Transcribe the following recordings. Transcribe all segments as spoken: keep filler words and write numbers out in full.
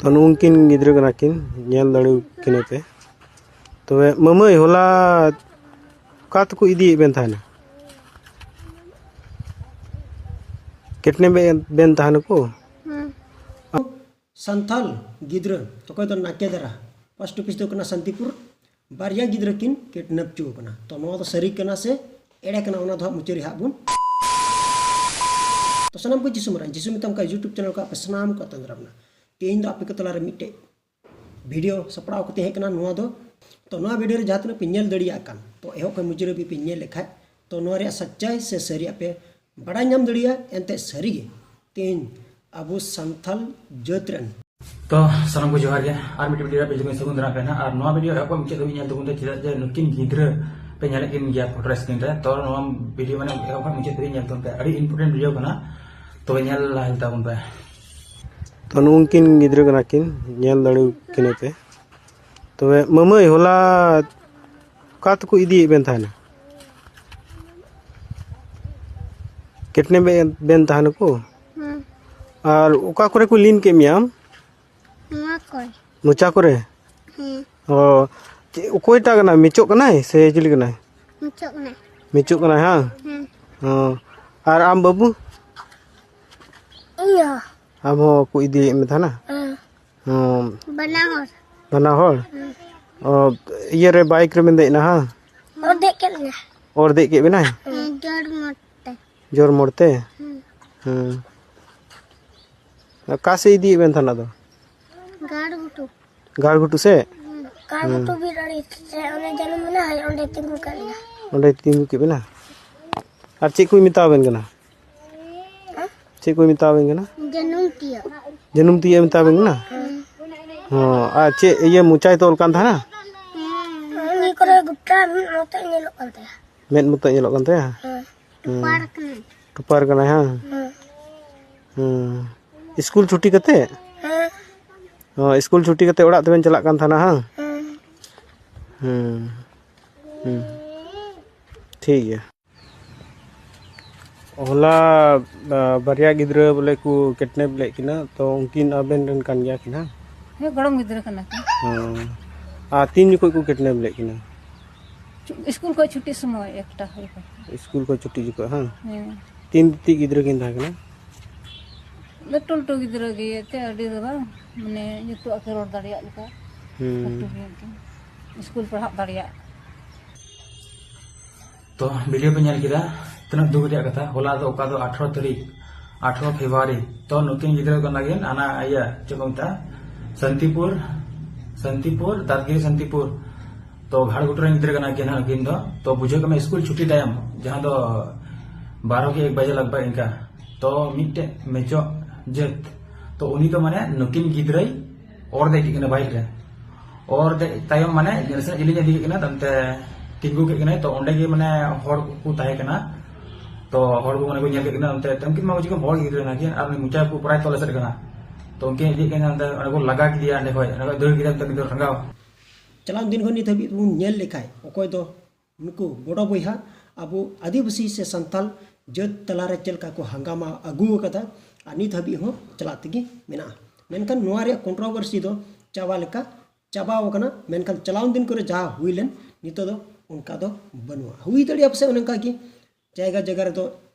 ᱛᱚ, ᱱᱩᱝᱠᱤᱱ ᱜᱤᱫᱽᱨᱟᱹ ᱠᱟᱱᱟ ᱠᱤᱱ, ᱧᱮᱞ ᱫᱟᱲᱮ ᱠᱤᱱᱟ ᱯᱮ᱾ ᱛᱚᱵᱮ ᱢᱟᱹᱢᱟᱹᱭ, ᱦᱚᱞᱟ ᱚᱠᱟ ᱛᱮᱠᱚ ᱤᱫᱤᱭᱮᱫ ᱵᱮᱱ ᱛᱟᱦᱮᱱᱟ? ᱠᱤᱰᱱᱮᱯ ᱵᱮᱱ ᱛᱟᱦᱮᱱᱟᱠᱚ? ᱦᱩᱸ᱾ ᱥᱟᱱᱛᱟᱞ ᱜᱤᱫᱽᱨᱟᱹ ᱚᱠᱚᱭ ᱫᱚ ᱱᱟᱠᱮᱫᱟᱨᱟ, ᱯᱳᱥᱴ ᱚᱯᱷᱤᱥ ᱫᱚ ᱠᱟᱱᱟ ᱥᱟᱱᱛᱤᱯᱩᱨ, ᱵᱟᱨᱭᱟ ᱜᱤᱫᱽᱨᱟᱹ ᱠᱤᱱ ᱠᱤᱰᱱᱮᱯ ᱦᱚᱪᱚ ᱟᱠᱟᱱᱟ᱾ ᱛᱚ, ᱱᱚᱣᱟ ᱫᱚ ᱥᱟᱹᱨᱤ ᱠᱟᱱᱟ ᱥᱮ ᱮᱲᱮ ᱠᱟᱱᱟ, ᱚᱱᱟ ᱫᱚ ᱦᱟᱸᱜ ᱢᱩᱪᱟᱹᱫ ᱨᱮ ᱦᱟᱸᱜ ᱵᱚᱱ᱾ ᱛᱚ, ᱥᱟᱱᱟᱢ ᱠᱚ ᱡᱤᱥᱩ ᱢᱟᱨᱟᱝ, ᱡᱤᱥᱩ ᱢᱮᱛᱟᱢ ᱠᱷᱟᱱ YouTube ᱪᱮᱱᱮᱞ ᱠᱚ ᱟᱯᱮ ᱥᱟᱱᱟᱢ ᱠᱚ ᱟᱛᱟᱝ ᱫᱟᱨᱟᱢ ᱱᱟ᱾ ᱛᱮᱦᱮᱧ ᱫᱚ ᱟᱯᱮ ᱠᱚ ᱛᱟᱞᱟᱨᱮ ᱢᱤᱫᱴᱮᱡ ᱵᱷᱤᱰᱤᱭᱳ ᱥᱟᱯᱲᱟᱣ ᱠᱟᱛᱮ ᱦᱮᱡ ᱠᱟᱱᱟ᱾ ᱱᱚᱣᱟ ᱫᱚ, ᱛᱚ, ᱱᱚᱣᱟ ᱵᱷᱤᱰᱤᱭᱳ ᱨᱮ ᱡᱟᱦᱟᱸ ᱛᱤᱱᱟᱹᱜ ᱯᱮ ᱧᱮᱞ ᱫᱟᱲᱮᱭᱟᱜ ᱠᱟᱱ, ᱛᱚ, ᱮᱦᱚᱵ ᱠᱷᱚᱱ ᱢᱩᱪᱟᱹᱫ ᱦᱟᱹᱵᱤᱡ ᱯᱮ ᱧᱮᱞ ᱞᱮᱠᱷᱟᱡ, ᱛᱚ, ᱱᱚᱣᱟ ᱨᱮᱭᱟᱜ ᱥᱟᱪᱪᱟᱭ ᱥᱮ ᱥᱟᱹᱨᱤᱭᱟᱜ ᱯᱮ ᱵᱟᱲᱟᱭ ᱧᱟᱢ ᱫᱟᱲᱮᱭᱟᱜᱼᱟ᱾ ᱮᱱᱛᱮᱫ ᱥᱟᱹᱨᱤᱜᱮ ᱛᱮᱦᱮᱧ ᱟᱵᱚ ᱥᱟᱱᱛᱟᱞ ᱡᱟᱹᱛ ᱨᱮᱱ᱾ ᱛᱚ, ᱥᱟᱱᱟᱢ ᱠᱚ ᱡᱚᱦᱟᱨ ᱜᱮ᱾ ᱟᱨ ᱢᱤᱫᱴᱮᱱ ᱵᱷᱤᱰᱤᱭᱳ ᱨᱮ ᱟᱯᱮ ᱡᱚᱛᱚ ᱠᱚᱧ ᱥᱟᱹᱜᱩᱱ ᱫᱟᱨᱟᱢ ᱯᱮ ᱱᱟᱦᱟᱜ᱾ ᱟᱨ ᱱᱚᱣᱟ ᱵᱷᱤᱰᱤᱭᱳ ᱮᱦᱚᱵ ᱠᱷᱚᱱ ᱢᱩᱪᱟᱹᱫ ᱫᱷᱟᱹᱵᱤᱡ ᱧᱮᱞ ᱛᱟᱵᱚᱱ ᱯᱮ, ᱪᱮᱫᱟᱜ ᱡᱮ ᱱᱩᱠᱤᱱ ᱜᱤᱫᱽᱨᱟᱹ ᱯᱮ ᱧᱮᱞᱮᱫ ᱠᱤᱱ ᱜᱮᱭᱟ ᱯᱷᱳᱴᱳ ᱨᱮ, ᱥᱠᱨᱤᱱ ᱨᱮ᱾ ᱛᱚ, ᱱᱚᱣᱟ ᱵᱷᱤᱰᱤᱭᱳ ᱢᱟᱱᱮ ᱮᱦᱚᱵ ᱠᱷᱚᱱ ᱢᱩᱪᱟᱹᱫ ᱫᱷᱟᱹᱵᱤᱡ ᱧᱮᱞ ᱛᱟᱵᱚᱱ ᱯᱮ, ᱟᱹᱰᱤ ᱤᱢᱯᱚᱨᱴᱮᱱᱴ ᱵᱷᱤᱰᱤᱭᱳ ᱠᱟᱱᱟ᱾ ᱛᱚᱵᱮ ᱧᱮᱞ ᱞᱟᱦᱟ ᱛᱟᱵᱚᱱ ᱯᱮ᱾ ᱛᱚ, ᱱᱩᱝᱠᱤᱱ ᱜᱤᱫᱽᱨᱟᱹ ᱠᱟᱱᱟ ᱠᱤᱱ, ᱧᱮᱞ ᱫᱟᱲᱮ ᱠᱤᱱᱟ ᱯᱮ᱾ ᱛᱚᱵᱮ ᱢᱟᱹᱢᱟᱹᱭ, ᱦᱚᱞᱟ ᱚᱠᱟ ᱛᱮᱠᱚ ᱤᱫᱤᱭᱮᱫ ᱵᱮᱱ ᱛᱟᱦᱮᱱᱟ? ᱠᱤᱰᱱᱮᱯ ᱵᱮᱱ ᱛᱟᱦᱮᱱᱟᱠᱚ? ᱦᱩᱸ᱾ ᱟᱨ ᱚᱠᱟ ᱠᱚᱨᱮ ᱠᱚ ᱞᱤᱱ ᱠᱮᱫ ᱢᱮᱭᱟ ᱟᱢ? ᱱᱚᱣᱟ ᱠᱚᱨᱮ᱾ ᱢᱚᱪᱟ ᱠᱚᱨᱮ? ᱦᱮᱸ᱾ ᱚ, ᱪᱮᱫ, ᱚᱠᱚᱭᱴᱟᱜ ᱠᱟᱱᱟᱭ? ᱢᱮᱪᱚᱜ ᱠᱟᱱᱟᱭ ᱥᱮ ᱪᱤᱞᱤ ᱠᱟᱱᱟᱭ? ᱢᱮᱪᱚᱜ ᱠᱟᱱᱟᱭ᱾ ᱢᱮᱪᱚᱜ ᱠᱟᱱᱟᱭ, ᱦᱟᱝ? ᱦᱮᱸ᱾ ᱚ, ᱟᱨ ᱟᱢ ᱵᱟᱹᱵᱩ? ᱤᱧ ᱦᱚᱸ᱾ ᱟᱢ ᱦᱚᱸ ᱠᱚ ᱤᱫᱤᱭᱮᱫ ᱢᱮ ᱛᱟᱦᱮᱱᱟ? ᱦᱮᱸ᱾ ᱦᱚᱸ᱾ ᱵᱟᱱᱟ ᱦᱚᱲ᱾ ᱵᱟᱱᱟ ᱦᱚᱲ? ᱦᱮᱸ᱾ ᱚ, ᱤᱭᱟᱹ ᱨᱮ, ᱵᱟᱭᱤᱠ ᱨᱮᱵᱮᱱ ᱫᱮᱡ ᱮᱱᱟ, ᱦᱟᱝ? ᱚᱨ ᱫᱮᱡ ᱠᱮᱫ ᱞᱤᱧᱟ᱾ ᱚᱨ ᱫᱮᱡ ᱠᱮᱫ ᱵᱮᱱᱟᱭ? ᱦᱮᱸ, ᱡᱳᱨ ᱢᱚᱛᱮ᱾ ᱡᱳᱨ ᱢᱚᱛᱮ? ᱦᱮᱸ᱾ ᱦᱮᱸ᱾ ᱚᱠᱟ ᱥᱮᱫ ᱤᱫᱤᱭᱮᱫ ᱵᱮᱱ ᱛᱟᱦᱮᱱᱟ ᱟᱫᱚ? ᱜᱟᱲ ᱜᱷᱩᱴᱩ᱾ ᱜᱟᱲ ᱜᱷᱩᱴᱩ ᱥᱮᱫ? ᱦᱮᱸ᱾ ᱜᱟᱲ ᱜᱷᱩᱴᱩ ᱵᱤᱨ ᱟᱲᱮ ᱨᱮ ᱚᱱᱮ ᱡᱟᱹᱱᱩᱢ ᱢᱮᱱᱟᱜᱼᱟ, ᱚᱸᱰᱮ ᱛᱤᱸᱜᱩ ᱠᱟᱜ ᱞᱤᱧᱟ᱾ ᱚᱸᱰᱮ ᱛᱤᱸᱜᱩ ᱠᱮᱫ ᱵᱮᱱᱟ? ᱟᱨ ᱪᱮᱫ ᱠᱚᱭ ᱢᱮᱛᱟᱣᱟᱵᱮᱱ ᱠᱟᱱᱟ? ᱦᱮᱸ? ᱪᱮᱫ ᱠᱚᱭ ᱢᱮᱛᱟᱣᱟᱵᱮᱱ ᱠᱟᱱᱟ? ᱡᱟᱹᱱᱩᱢ ᱛᱤᱭᱳᱜ᱾ ᱡᱟᱹᱱᱩᱢ ᱛᱤᱭᱳᱜ ᱮ ᱢᱮᱛᱟᱣᱟᱵᱮᱱ ᱠᱟᱱᱟ? ᱦᱮᱸ᱾ ᱦᱚᱸ, ᱟᱨ ᱪᱮᱫ ᱤᱭᱟᱹ ᱢᱚᱪᱟᱭ ᱛᱚᱞ ᱠᱟᱱ ᱛᱟᱦᱮᱱᱟ? ᱦᱮᱸ, ᱱᱤᱭᱟᱹ ᱠᱚᱨᱮ ᱜᱚᱴᱟ ᱢᱤᱫ ᱢᱚᱛᱚᱡ ᱧᱮᱞᱚᱜ ᱠᱟᱱ ᱛᱟᱭᱟ᱾ ᱢᱮᱫ ᱢᱚᱛᱚᱡ ᱧᱮᱞᱚᱜ ᱠᱟᱱ ᱛᱟᱭᱟ? ᱦᱮᱸ᱾ ᱦᱮᱸ᱾ ᱴᱚᱯᱟᱨ ᱠᱟᱱᱟᱭ᱾ ᱴᱚᱯᱟᱨ ᱠᱟᱱᱟᱭ, ᱦᱟᱝ? ᱦᱮᱸ᱾ ᱦᱮᱸ᱾ ᱥᱠᱩᱞ ᱪᱷᱩᱴᱤ ᱠᱟᱛᱮ? ᱦᱮᱸ᱾ ᱚ, ᱥᱠᱩᱞ ᱪᱷᱩᱴᱤ ᱠᱟᱛᱮ ᱚᱲᱟᱜ ᱛᱮᱵᱮᱱ ᱪᱟᱞᱟᱜ ᱠᱟᱱ ᱛᱟᱦᱮᱱᱟ, ᱦᱟᱝ? ᱦᱮᱸ᱾ ᱦᱮᱸ᱾ ᱦᱮᱸ᱾ ᱴᱷᱤᱠ ᱜᱮᱭᱟ᱾ ᱦᱚᱞᱟ ᱵᱟᱨᱭᱟ ᱜᱤᱫᱽᱨᱟᱹ ᱵᱚᱞᱮ ᱠᱚ ᱠᱤᱰᱱᱮᱯ ᱞᱮᱫ ᱠᱤᱱᱟ, ᱛᱚ ᱩᱱᱠᱤᱱ ᱟᱵᱮᱱ ᱨᱮᱱ ᱠᱟᱱ ᱜᱮᱭᱟ ᱠᱤᱱ? ᱦᱮᱸ, ᱜᱚᱲᱚᱢ ᱜᱤᱫᱽᱨᱟᱹ ᱠᱟᱱᱟ ᱠᱤᱱ᱾ ᱟᱨ ᱛᱤᱱ ᱡᱚᱠᱷᱚᱱ ᱠᱚ ᱠᱤᱰᱱᱮᱯ ᱞᱮᱫ ᱠᱤᱱᱟ? ᱥᱠᱩᱞ ᱠᱷᱚᱱ ᱪᱷᱩᱴᱤ ᱥᱚᱢᱚᱭ ᱮᱠᱴᱟ ᱦᱩᱭ ᱠᱟᱱᱟ᱾ ᱥᱠᱩᱞ ᱠᱷᱚᱱ ᱪᱷᱩᱴᱤ ᱡᱚᱠᱷᱚᱱ, ᱦᱮᱸ᱾ ᱦᱮᱸ᱾ ᱛᱤᱱ ᱛᱤᱱ ᱜᱤᱫᱽᱨᱟᱹ ᱠᱤᱱ ᱛᱟᱦᱮᱸ ᱠᱟᱱᱟ? ᱞᱟᱹᱴᱩ ᱞᱟᱹᱴᱩ ᱜᱤᱫᱽᱨᱟᱹ ᱜᱮ ᱮᱱᱛᱮ, ᱟᱹᱰᱤ ᱫᱚ ᱵᱟᱝ, ᱢᱟᱱᱮ ᱡᱚᱛᱚᱣᱟᱜ ᱠᱚ ᱨᱚᱲ ᱫᱟᱲᱮᱭᱟᱜ ᱞᱮᱠᱟ᱾ ᱦᱩᱸ᱾ ᱞᱟᱹᱴᱩ ᱜᱮᱭᱟ ᱠᱤᱱ᱾ ᱥᱠᱩᱞ ᱯᱟᱲᱦᱟᱜ ᱫᱟᱲᱮᱭᱟᱜ᱾ ᱛᱚ ᱵᱷᱤᱰᱤᱭᱳ ᱯᱮ ᱧᱮᱞ ᱠᱮᱫᱟ, ᱛᱤᱱᱟᱹᱜ ᱫᱩᱠ ᱨᱮᱭᱟᱜ ᱠᱟᱛᱷᱟ᱾ ᱦᱚᱞᱟ ᱫᱚ ᱚᱠᱟ ᱫᱚ ᱟᱴᱷᱨᱚ ᱛᱟᱹᱨᱤᱠᱷ, ᱟᱴᱷᱨᱚ ᱯᱷᱮᱵᱽᱨᱩᱣᱟᱨᱤ, ᱛᱚ ᱱᱩᱠᱤᱱ ᱜᱤᱫᱽᱨᱟᱹ ᱠᱟᱱᱟ ᱠᱤᱱ ᱟᱱᱟ ᱤᱭᱟᱹ ᱪᱮᱫ ᱠᱚ ᱢᱮᱛᱟᱜᱼᱟ, ᱥᱟᱱᱛᱤᱯᱩᱨ, ᱥᱟᱱᱛᱤᱯᱩᱨ, ᱫᱟᱸᱛᱜᱤᱨᱤ ᱥᱟᱱᱛᱤᱯᱩᱨ᱾ ᱛᱚ ᱜᱷᱟᱲᱜᱩᱴᱩ ᱨᱮᱱ ᱜᱤᱫᱽᱨᱟᱹ ᱠᱟᱱᱟ ᱠᱤᱱ ᱦᱟᱸᱜ ᱱᱩᱠᱤᱱ ᱫᱚ᱾ ᱛᱚ ᱵᱩᱡᱷᱟᱹᱣ ᱠᱟᱜ ᱢᱮ, ᱥᱠᱩᱞ ᱪᱷᱩᱴᱤ ᱛᱟᱭᱚᱢ, ᱡᱟᱦᱟᱸ ᱫᱚ ᱵᱟᱨᱚ ᱠᱤ ᱮᱠ ᱵᱟᱡᱮ ᱞᱟᱜᱽ ᱵᱷᱟᱜᱽ ᱤᱱᱠᱟ, ᱛᱚ ᱢᱤᱫᱴᱮᱡ ᱢᱮᱪᱚᱜ ᱡᱟᱹᱛ, ᱛᱚ ᱩᱱᱤ ᱫᱚ ᱢᱟᱱᱮ ᱱᱩᱠᱤᱱ ᱜᱤᱫᱽᱨᱟᱹᱭ ᱚᱨ ᱫᱮᱡ ᱠᱮᱫ ᱠᱤᱱᱟ ᱵᱟᱭᱤᱠ ᱨᱮ᱾ ᱚᱨ ᱫᱮᱡ ᱛᱟᱭᱚᱢ ᱢᱟᱱᱮ ᱱᱟᱥᱮᱱᱟᱜ ᱡᱤᱞᱤᱧ ᱤᱫᱤ ᱠᱮᱫ ᱠᱤᱱᱟ, ᱛᱟᱭᱚᱢᱛᱮ ᱛᱤᱸᱜᱩ ᱠᱮᱫ ᱠᱤᱱᱟᱭ᱾ ᱛᱚ ᱚᱸᱰᱮ ᱜᱮ ᱢᱟᱱᱮ ᱦᱚᱲ ᱠᱚ ᱛᱟᱦᱮᱸ ᱠᱟᱱᱟ, ᱛᱚ ᱦᱚᱲ ᱠᱚ ᱢᱟᱱᱮ ᱠᱚ ᱧᱮᱞ ᱠᱮᱫ ᱠᱤᱱᱟ, ᱚᱱᱛᱮ ᱩᱱᱠᱤᱱ ᱢᱟ ᱪᱤᱠᱟᱹ ᱦᱚᱲ ᱜᱤᱫᱽᱨᱟᱹ ᱠᱟᱱᱟ ᱠᱤᱱ, ᱟᱨ ᱩᱱᱤ ᱢᱚᱪᱟ ᱠᱚ ᱯᱨᱟᱭ ᱛᱚᱞ ᱮᱥᱮᱫ ᱠᱟᱱᱟ᱾ ᱛᱚ ᱩᱱᱠᱤᱱ ᱤᱫᱤᱭᱮᱫ ᱠᱤᱱᱟ, ᱚᱸᱰᱮ ᱠᱚ ᱞᱟᱜᱟ ᱠᱮᱫᱮᱭᱟ, ᱚᱸᱰᱮ ᱠᱷᱚᱡ ᱚᱸᱰᱮ ᱠᱷᱚᱡ ᱫᱟᱹᱲ ᱠᱮᱫᱟᱭ, ᱢᱤᱫᱴᱟᱝ ᱜᱤᱫᱽᱨᱟᱹ ᱨᱟᱸᱜᱟᱣ᱾ ᱪᱟᱞᱟᱣ ᱫᱤᱱ ᱠᱷᱚᱱ ᱱᱤᱛ ᱦᱟᱹᱵᱤᱡ ᱵᱚᱱ ᱧᱮᱞ ᱞᱮᱠᱷᱟᱡ, ᱚᱠᱚᱭ ᱫᱚ ᱱᱩᱠᱩ ᱵᱚᱰᱚ ᱵᱚᱭᱦᱟ ᱟᱵᱚ ᱟᱹᱫᱤᱵᱟᱹᱥᱤ ᱥᱮ ᱥᱟᱱᱛᱟᱞ ᱡᱟᱹᱛ ᱛᱟᱞᱟᱨᱮ ᱪᱮᱫ ᱞᱮᱠᱟ ᱠᱚ ᱦᱟᱝᱜᱟᱢᱟ ᱟᱹᱜᱩ ᱟᱠᱟᱫᱟ, ᱟᱨ ᱱᱤᱛ ᱦᱟᱹᱵᱤᱡ ᱦᱚᱸ ᱪᱟᱞᱟᱜ ᱛᱮᱜᱮ ᱢᱮᱱᱟᱜᱼᱟ᱾ ᱢᱮᱱᱠᱷᱟᱱ ᱱᱚᱣᱟ ᱨᱮᱭᱟᱜ ᱠᱚᱱᱴᱨᱳᱵᱷᱟᱨᱥᱤ ᱫᱚ ᱪᱟᱵᱟ ᱞᱮᱠᱟ ᱪᱟᱵᱟᱣ ᱟᱠᱟᱱᱟ, ᱢᱮᱱᱠᱷᱟᱱ ᱪᱟᱞᱟᱣ ᱫᱤᱱ ᱠᱚᱨᱮ ᱡᱟᱦᱟᱸ ᱦᱩᱭ ᱞᱮᱱ, ᱱᱤᱛᱚᱜ ᱫᱚ ᱚᱱᱠᱟ ᱫᱚ ᱵᱟᱹᱱᱩᱜᱼᱟ᱾ ᱦᱩᱭ ᱫᱟᱲᱮᱭᱟᱜᱼᱟ ᱯᱟᱥᱮᱡ ᱚᱱᱮ ᱚᱱᱠᱟ ᱜᱮ ᱡᱟᱭᱜᱟ ᱡᱟᱭᱜᱟ ᱨᱮᱫᱚ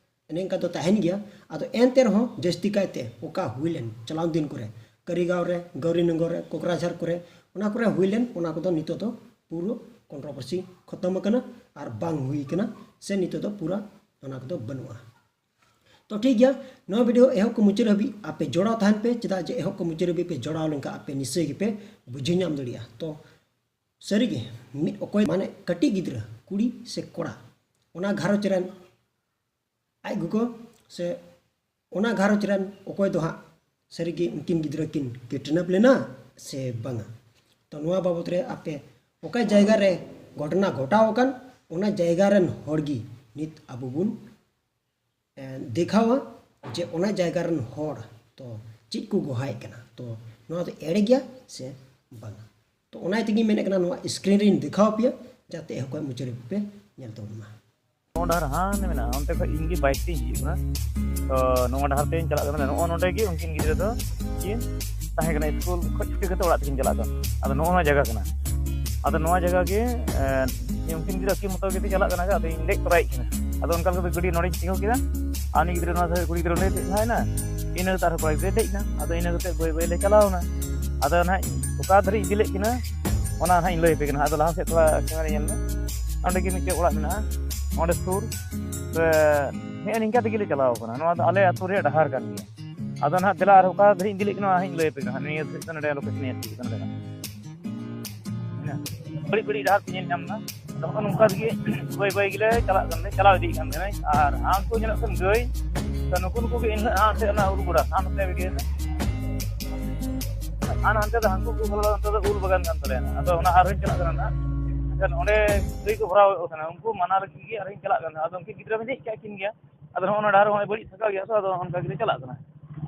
ᱮᱱᱮ ᱚᱱᱠᱟ ᱫᱚ ᱛᱟᱦᱮᱱ ᱜᱮᱭᱟ᱾ ᱟᱫᱚ ᱮᱱᱛᱮ ᱨᱮᱦᱚᱸ ᱡᱟᱹᱥᱛᱤ ᱠᱟᱭᱛᱮ ᱚᱠᱟ ᱦᱩᱭ ᱞᱮᱱ ᱪᱟᱞᱟᱣ ᱫᱤᱱ ᱠᱚᱨᱮ, ᱠᱟᱹᱨᱤᱜᱟᱸᱣ ᱨᱮ, ᱜᱟᱣᱨᱤᱱᱚᱜᱚᱨ ᱨᱮ, ᱠᱚᱠᱨᱟᱡᱷᱟᱨ ᱠᱚᱨᱮ, ᱚᱱᱟ ᱠᱚᱨᱮ ᱦᱩᱭ ᱞᱮᱱ, ᱚᱱᱟ ᱠᱚᱫᱚ ᱱᱤᱛᱚᱜ ᱫᱚ ᱯᱩᱨᱟᱹ ᱠᱚᱱᱴᱨᱳᱵᱷᱟᱨᱥᱤ ᱠᱷᱚᱛᱚᱢ ᱟᱠᱟᱱᱟ ᱟᱨ ᱵᱟᱝ ᱦᱩᱭ ᱟᱠᱟᱱᱟ, ᱥᱮ ᱱᱤᱛᱚᱜ ᱫᱚ ᱯᱩᱨᱟᱹ ᱚᱱᱟ ᱠᱚᱫᱚ ᱵᱟᱹᱱᱩᱜᱼᱟ᱾ ᱛᱚ ᱴᱷᱤᱠ ᱜᱮᱭᱟ, ᱱᱚᱣᱟ ᱵᱷᱤᱰᱤᱭᱳ ᱮᱦᱚᱵ ᱠᱷᱚᱱ ᱢᱩᱪᱟᱹᱫ ᱦᱟᱹᱵᱤᱡ ᱟᱯᱮ ᱡᱚᱲᱟᱣ ᱛᱟᱦᱮᱱ ᱯᱮ, ᱪᱮᱫᱟᱜ ᱡᱮ ᱮᱦᱚᱵ ᱠᱷᱚᱱ ᱢᱩᱪᱟᱹᱫ ᱦᱟᱹᱵᱤᱡ ᱯᱮ ᱡᱚᱲᱟᱣ ᱞᱮᱱᱠᱷᱟᱱ ᱟᱯᱮ ᱱᱤᱥᱪᱚᱭ ᱜᱮᱯᱮ ᱵᱩᱡᱷᱟᱹᱣ ᱧᱟᱢ ᱫᱟᱲᱮᱭᱟᱜᱼᱟ᱾ ᱛᱚ ᱥᱟᱹᱨᱤᱜᱮ ᱢᱤᱫ ᱚᱠᱚᱭ ᱢᱟᱱᱮ ᱠᱟᱹᱴᱤᱡ ᱜᱤᱫᱽᱨᱟᱹ, ᱠᱩᱲᱤ ᱥᱮ ᱠᱚᱲᱟ, ᱚᱱᱟ ᱜᱷᱟᱨᱚᱸᱡᱽ ᱨᱮᱱ ᱟᱡ ᱜᱚᱜᱚ ᱥᱮ ᱚᱱᱟ ᱜᱷᱟᱨᱚᱸᱡᱽ ᱨᱮᱱ ᱚᱠᱚᱭ ᱫᱚ ᱦᱟᱸᱜ ᱥᱟᱹᱨᱤᱜᱮ ᱩᱱᱠᱤᱱ ᱜᱤᱫᱽᱨᱟᱹ ᱠᱤᱱ ᱠᱤᱰᱱᱮᱯ ᱞᱮᱱᱟ ᱥᱮ ᱵᱟᱝᱟ? ᱛᱚ ᱱᱚᱣᱟ ᱵᱟᱵᱚᱛ ᱨᱮ ᱟᱯᱮ ᱚᱠᱟ ᱡᱟᱭᱜᱟ ᱨᱮ ᱜᱷᱚᱴᱚᱱᱟ ᱜᱷᱚᱴᱟᱣ ᱟᱠᱟᱱ, ᱚᱱᱟ ᱡᱟᱭᱜᱟ ᱨᱮᱱ ᱦᱚᱲ ᱜᱮ ᱱᱤᱛ ᱟᱵᱚ ᱵᱚᱱ, ᱮ, ᱫᱮᱠᱷᱟᱣᱟ ᱡᱮ ᱚᱱᱟ ᱡᱟᱭᱜᱟ ᱨᱮᱱ ᱦᱚᱲ ᱛᱚ ᱪᱮᱫ ᱠᱚ ᱜᱚᱦᱟᱭᱮᱫ ᱠᱟᱱᱟ᱾ ᱛᱚ ᱱᱚᱣᱟ ᱫᱚ ᱮᱲᱮ ᱜᱮᱭᱟ ᱥᱮ ᱵᱟᱝᱟ? ᱛᱚ ᱚᱱᱟ ᱛᱮᱜᱮᱧ ᱢᱮᱱᱮᱫ ᱠᱟᱱᱟ, ᱱᱚᱣᱟ ᱥᱠᱨᱤᱱ ᱨᱮᱧ ᱫᱮᱠᱷᱟᱣ ᱟᱯᱮᱭᱟ, ᱡᱟᱛᱮ ᱮᱦᱚᱵ ᱠᱷᱚᱱ ᱢᱩᱪᱟᱹᱫ ᱦᱟᱹᱵᱤᱡ ᱯᱮ ᱧᱮᱞ ᱛᱟᱵᱚᱱ ᱢᱟ᱾ ᱱᱚᱣᱟ ᱰᱟᱦᱟᱨ ᱦᱟᱱᱮ ᱢᱮᱱᱟᱜᱼᱟ, ᱚᱱᱛᱮ ᱠᱷᱚᱡ ᱤᱧ ᱜᱮ ᱵᱟᱭᱤᱠ ᱛᱮᱧ ᱦᱤᱡᱩᱜ ᱠᱟᱱᱟ᱾ ᱛᱚ ᱱᱚᱣᱟ ᱰᱟᱦᱟᱨ ᱛᱮᱧ ᱪᱟᱞᱟᱜ ᱠᱟᱱᱟ᱾ ᱱᱚᱜᱼᱚ ᱱᱚᱰᱮ ᱜᱮ ᱩᱱᱠᱤᱱ ᱜᱤᱫᱽᱨᱟᱹ ᱫᱚ ᱠᱤᱱ ᱛᱟᱦᱮᱸ ᱠᱟᱱᱟ, ᱥᱠᱩᱞ ᱠᱷᱚᱡ ᱪᱷᱩᱴᱤ ᱠᱟᱛᱮ ᱚᱲᱟᱜ ᱛᱮᱠᱤᱱ ᱪᱟᱞᱟᱜ ᱠᱟᱱᱟ᱾ ᱟᱫᱚ ᱱᱚᱜᱼᱚ ᱱᱚᱣᱟ ᱡᱟᱭᱜᱟ ᱠᱟᱱᱟ᱾ ᱟᱫᱚ ᱱᱚᱣᱟ ᱡᱟᱭᱜᱟ ᱜᱮ, ᱮᱸ, ᱩᱱᱠᱤᱱ ᱜᱤᱫᱽᱨᱟᱹ ᱟᱹᱠᱤᱱ ᱢᱚᱛᱚ ᱜᱮᱛᱮ ᱪᱟᱞᱟᱜ ᱠᱟᱱᱟ, ᱟᱫᱚ ᱤᱧ ᱫᱮᱡ ᱛᱚᱨᱟᱭᱮᱫ ᱠᱤᱱᱟ᱾ ᱟᱫᱚ ᱚᱱᱠᱟ ᱠᱟᱛᱮ ᱜᱟᱹᱰᱤ ᱱᱚᱰᱮᱧ ᱛᱤᱸᱜᱩ ᱠᱮᱫᱟ, ᱟᱨ ᱩᱱᱤ ᱜᱤᱫᱽᱨᱟᱹ ᱱᱚᱣᱟ ᱫᱷᱟᱨᱮ, ᱠᱩᱲᱤ ᱜᱤᱫᱽᱨᱟᱹ ᱚᱸᱰᱮ ᱫᱮᱡ ᱞᱟᱦᱟᱭᱮᱱᱟ, ᱤᱱᱟᱹ ᱠᱟᱛᱮ ᱟᱨᱦᱚᱸ ᱠᱚᱲᱟ ᱜᱤᱫᱽᱨᱟᱹᱭ ᱫᱮᱡ ᱮᱱᱟ᱾ ᱟᱫᱚ ᱤᱱᱟᱹ ᱠᱟᱛᱮ ᱵᱟᱹᱭ ᱵᱟᱹᱭ ᱞᱮ ᱪᱟᱞᱟᱣ ᱮᱱᱟ᱾ ᱟᱫᱚ ᱱᱟᱦᱟᱜ ᱚᱠᱟ ᱫᱷᱟᱨᱮ ᱤᱫᱤ ᱞᱮᱫ ᱠᱤᱱᱟ, ᱚᱱᱟ ᱱᱟᱦᱟᱜ ᱤᱧ ᱞᱟᱹᱭ ᱟᱯᱮ ᱠᱟᱱᱟ᱾ ᱟᱫᱚ ᱞᱟᱦᱟ ᱥᱮᱫ ᱛᱷᱚᱲᱟ ᱠᱮᱢᱮᱨᱟ ᱧᱮᱞ ᱢᱮ, ᱚᱸᱰᱮ ᱜᱮ ᱢᱤᱫᱴᱮᱡ ᱚᱲᱟᱜ ᱢᱮᱱᱟᱜᱼᱟ, ᱚᱸᱰᱮ ᱥᱩᱨ ᱨᱮ᱾ ᱦᱮᱸ, ᱱᱤᱝᱠᱟ ᱛᱮᱜᱮ ᱞᱮ ᱪᱟᱞᱟᱣ ᱠᱟᱱᱟ᱾ ᱱᱚᱣᱟ ᱫᱚ ᱟᱞᱮ ᱟᱹᱛᱩ ᱨᱮᱭᱟᱜ ᱰᱟᱦᱟᱨ ᱠᱟᱱ ᱜᱮᱭᱟ᱾ ᱟᱫᱚ ᱱᱟᱦᱟᱜ ᱫᱮᱞᱟ ᱟᱨ ᱚᱠᱟ ᱫᱷᱟᱨᱮ ᱤᱧ ᱤᱫᱤ ᱞᱮᱫ ᱠᱤᱱᱟ, ᱚᱱᱟ ᱦᱟᱸᱜ ᱤᱧ ᱞᱟᱹᱭ ᱟᱯᱮ ᱠᱟᱱᱟ᱾ ᱱᱤᱭᱟᱹ ᱥᱮᱫ ᱫᱚ ᱱᱚᱰᱮ ᱞᱳᱠᱮᱥᱚᱱ ᱤᱧ ᱟᱹᱪᱩᱨ ᱠᱟᱱᱟ, ᱱᱚᱰᱮ ᱠᱟᱱᱟ᱾ ᱦᱮᱸ, ᱵᱟᱹᱲᱤᱡ ᱵᱟᱹᱲᱤᱡ ᱰᱟᱦᱟᱨ ᱯᱮ ᱧᱮᱞ ᱧᱟᱢ ᱮᱫᱟ᱾ ᱟᱫᱚ ᱱᱚᱜᱼᱚ ᱱᱚᱝᱠᱟ ᱛᱮᱜᱮ ᱵᱟᱹᱭ ᱵᱟᱹᱭ ᱜᱮᱞᱮ ᱪᱟᱞᱟᱜ ᱠᱟᱱᱟ, ᱪᱟᱞᱟᱣ ᱤᱫᱤᱜ ᱠᱟᱱ ᱛᱟᱦᱮᱱᱟ᱾ ᱟᱨ ᱦᱟᱱᱠᱩ ᱧᱮᱞᱚᱜ ᱠᱟᱱ ᱜᱟᱹᱭ, ᱛᱚ ᱱᱩᱠᱩ ᱱᱩᱠᱩ ᱜᱮ ᱮᱱᱦᱤᱞᱳᱜ ᱦᱟᱱᱛᱮ ᱚᱱᱟ ᱩᱞ ᱜᱚᱰᱟ, ᱦᱟᱱᱛᱮ ᱵᱤᱰᱤᱭᱟᱹ ᱨᱮ᱾ ᱟᱨ ᱦᱟᱱᱛᱮ ᱫᱚ ᱦᱟᱹᱠᱩ ᱠᱚ ᱵᱚᱞᱚ, ᱚᱱᱛᱮ ᱫᱚ ᱩᱞ ᱵᱟᱜᱟᱱ ᱠᱟᱱ ᱛᱟᱞᱮᱭᱟ᱾ ᱟᱫᱚ ᱚᱱᱟ ᱟᱨᱦᱚᱸᱧ ᱪᱟᱞᱟᱜ ᱠᱟᱱᱟ ᱱᱟᱦᱟᱜ᱾ ᱮᱱᱠᱷᱟᱱ ᱚᱸᱰᱮ ᱜᱟᱹᱭ ᱠᱚ ᱵᱷᱚᱨᱟᱣ ᱮᱫ ᱠᱚ ᱛᱟᱦᱮᱱᱟ, ᱩᱱᱠᱩ ᱢᱟᱱᱟ ᱞᱟᱹᱜᱤᱫ ᱜᱮ ᱟᱨᱦᱚᱸᱧ ᱪᱟᱞᱟᱜ ᱠᱟᱱᱟ᱾ ᱟᱫᱚ ᱩᱱᱠᱤᱱ ᱜᱤᱫᱽᱨᱟᱹ ᱢᱟ ᱫᱮᱡ ᱠᱟᱜ ᱠᱤᱱ ᱜᱮᱭᱟ᱾ ᱟᱫᱚ ᱱᱚᱜᱼᱚ ᱱᱚᱣᱟ ᱰᱟᱦᱟᱨ ᱦᱚᱸ ᱵᱟᱹᱲᱤᱡ ᱛᱷᱟᱠᱟᱣ ᱜᱮᱭᱟ ᱛᱚ, ᱟᱫᱚ ᱚᱱᱠᱟ ᱜᱮᱞᱮ ᱪᱟᱞᱟᱜ ᱠᱟᱱᱟ᱾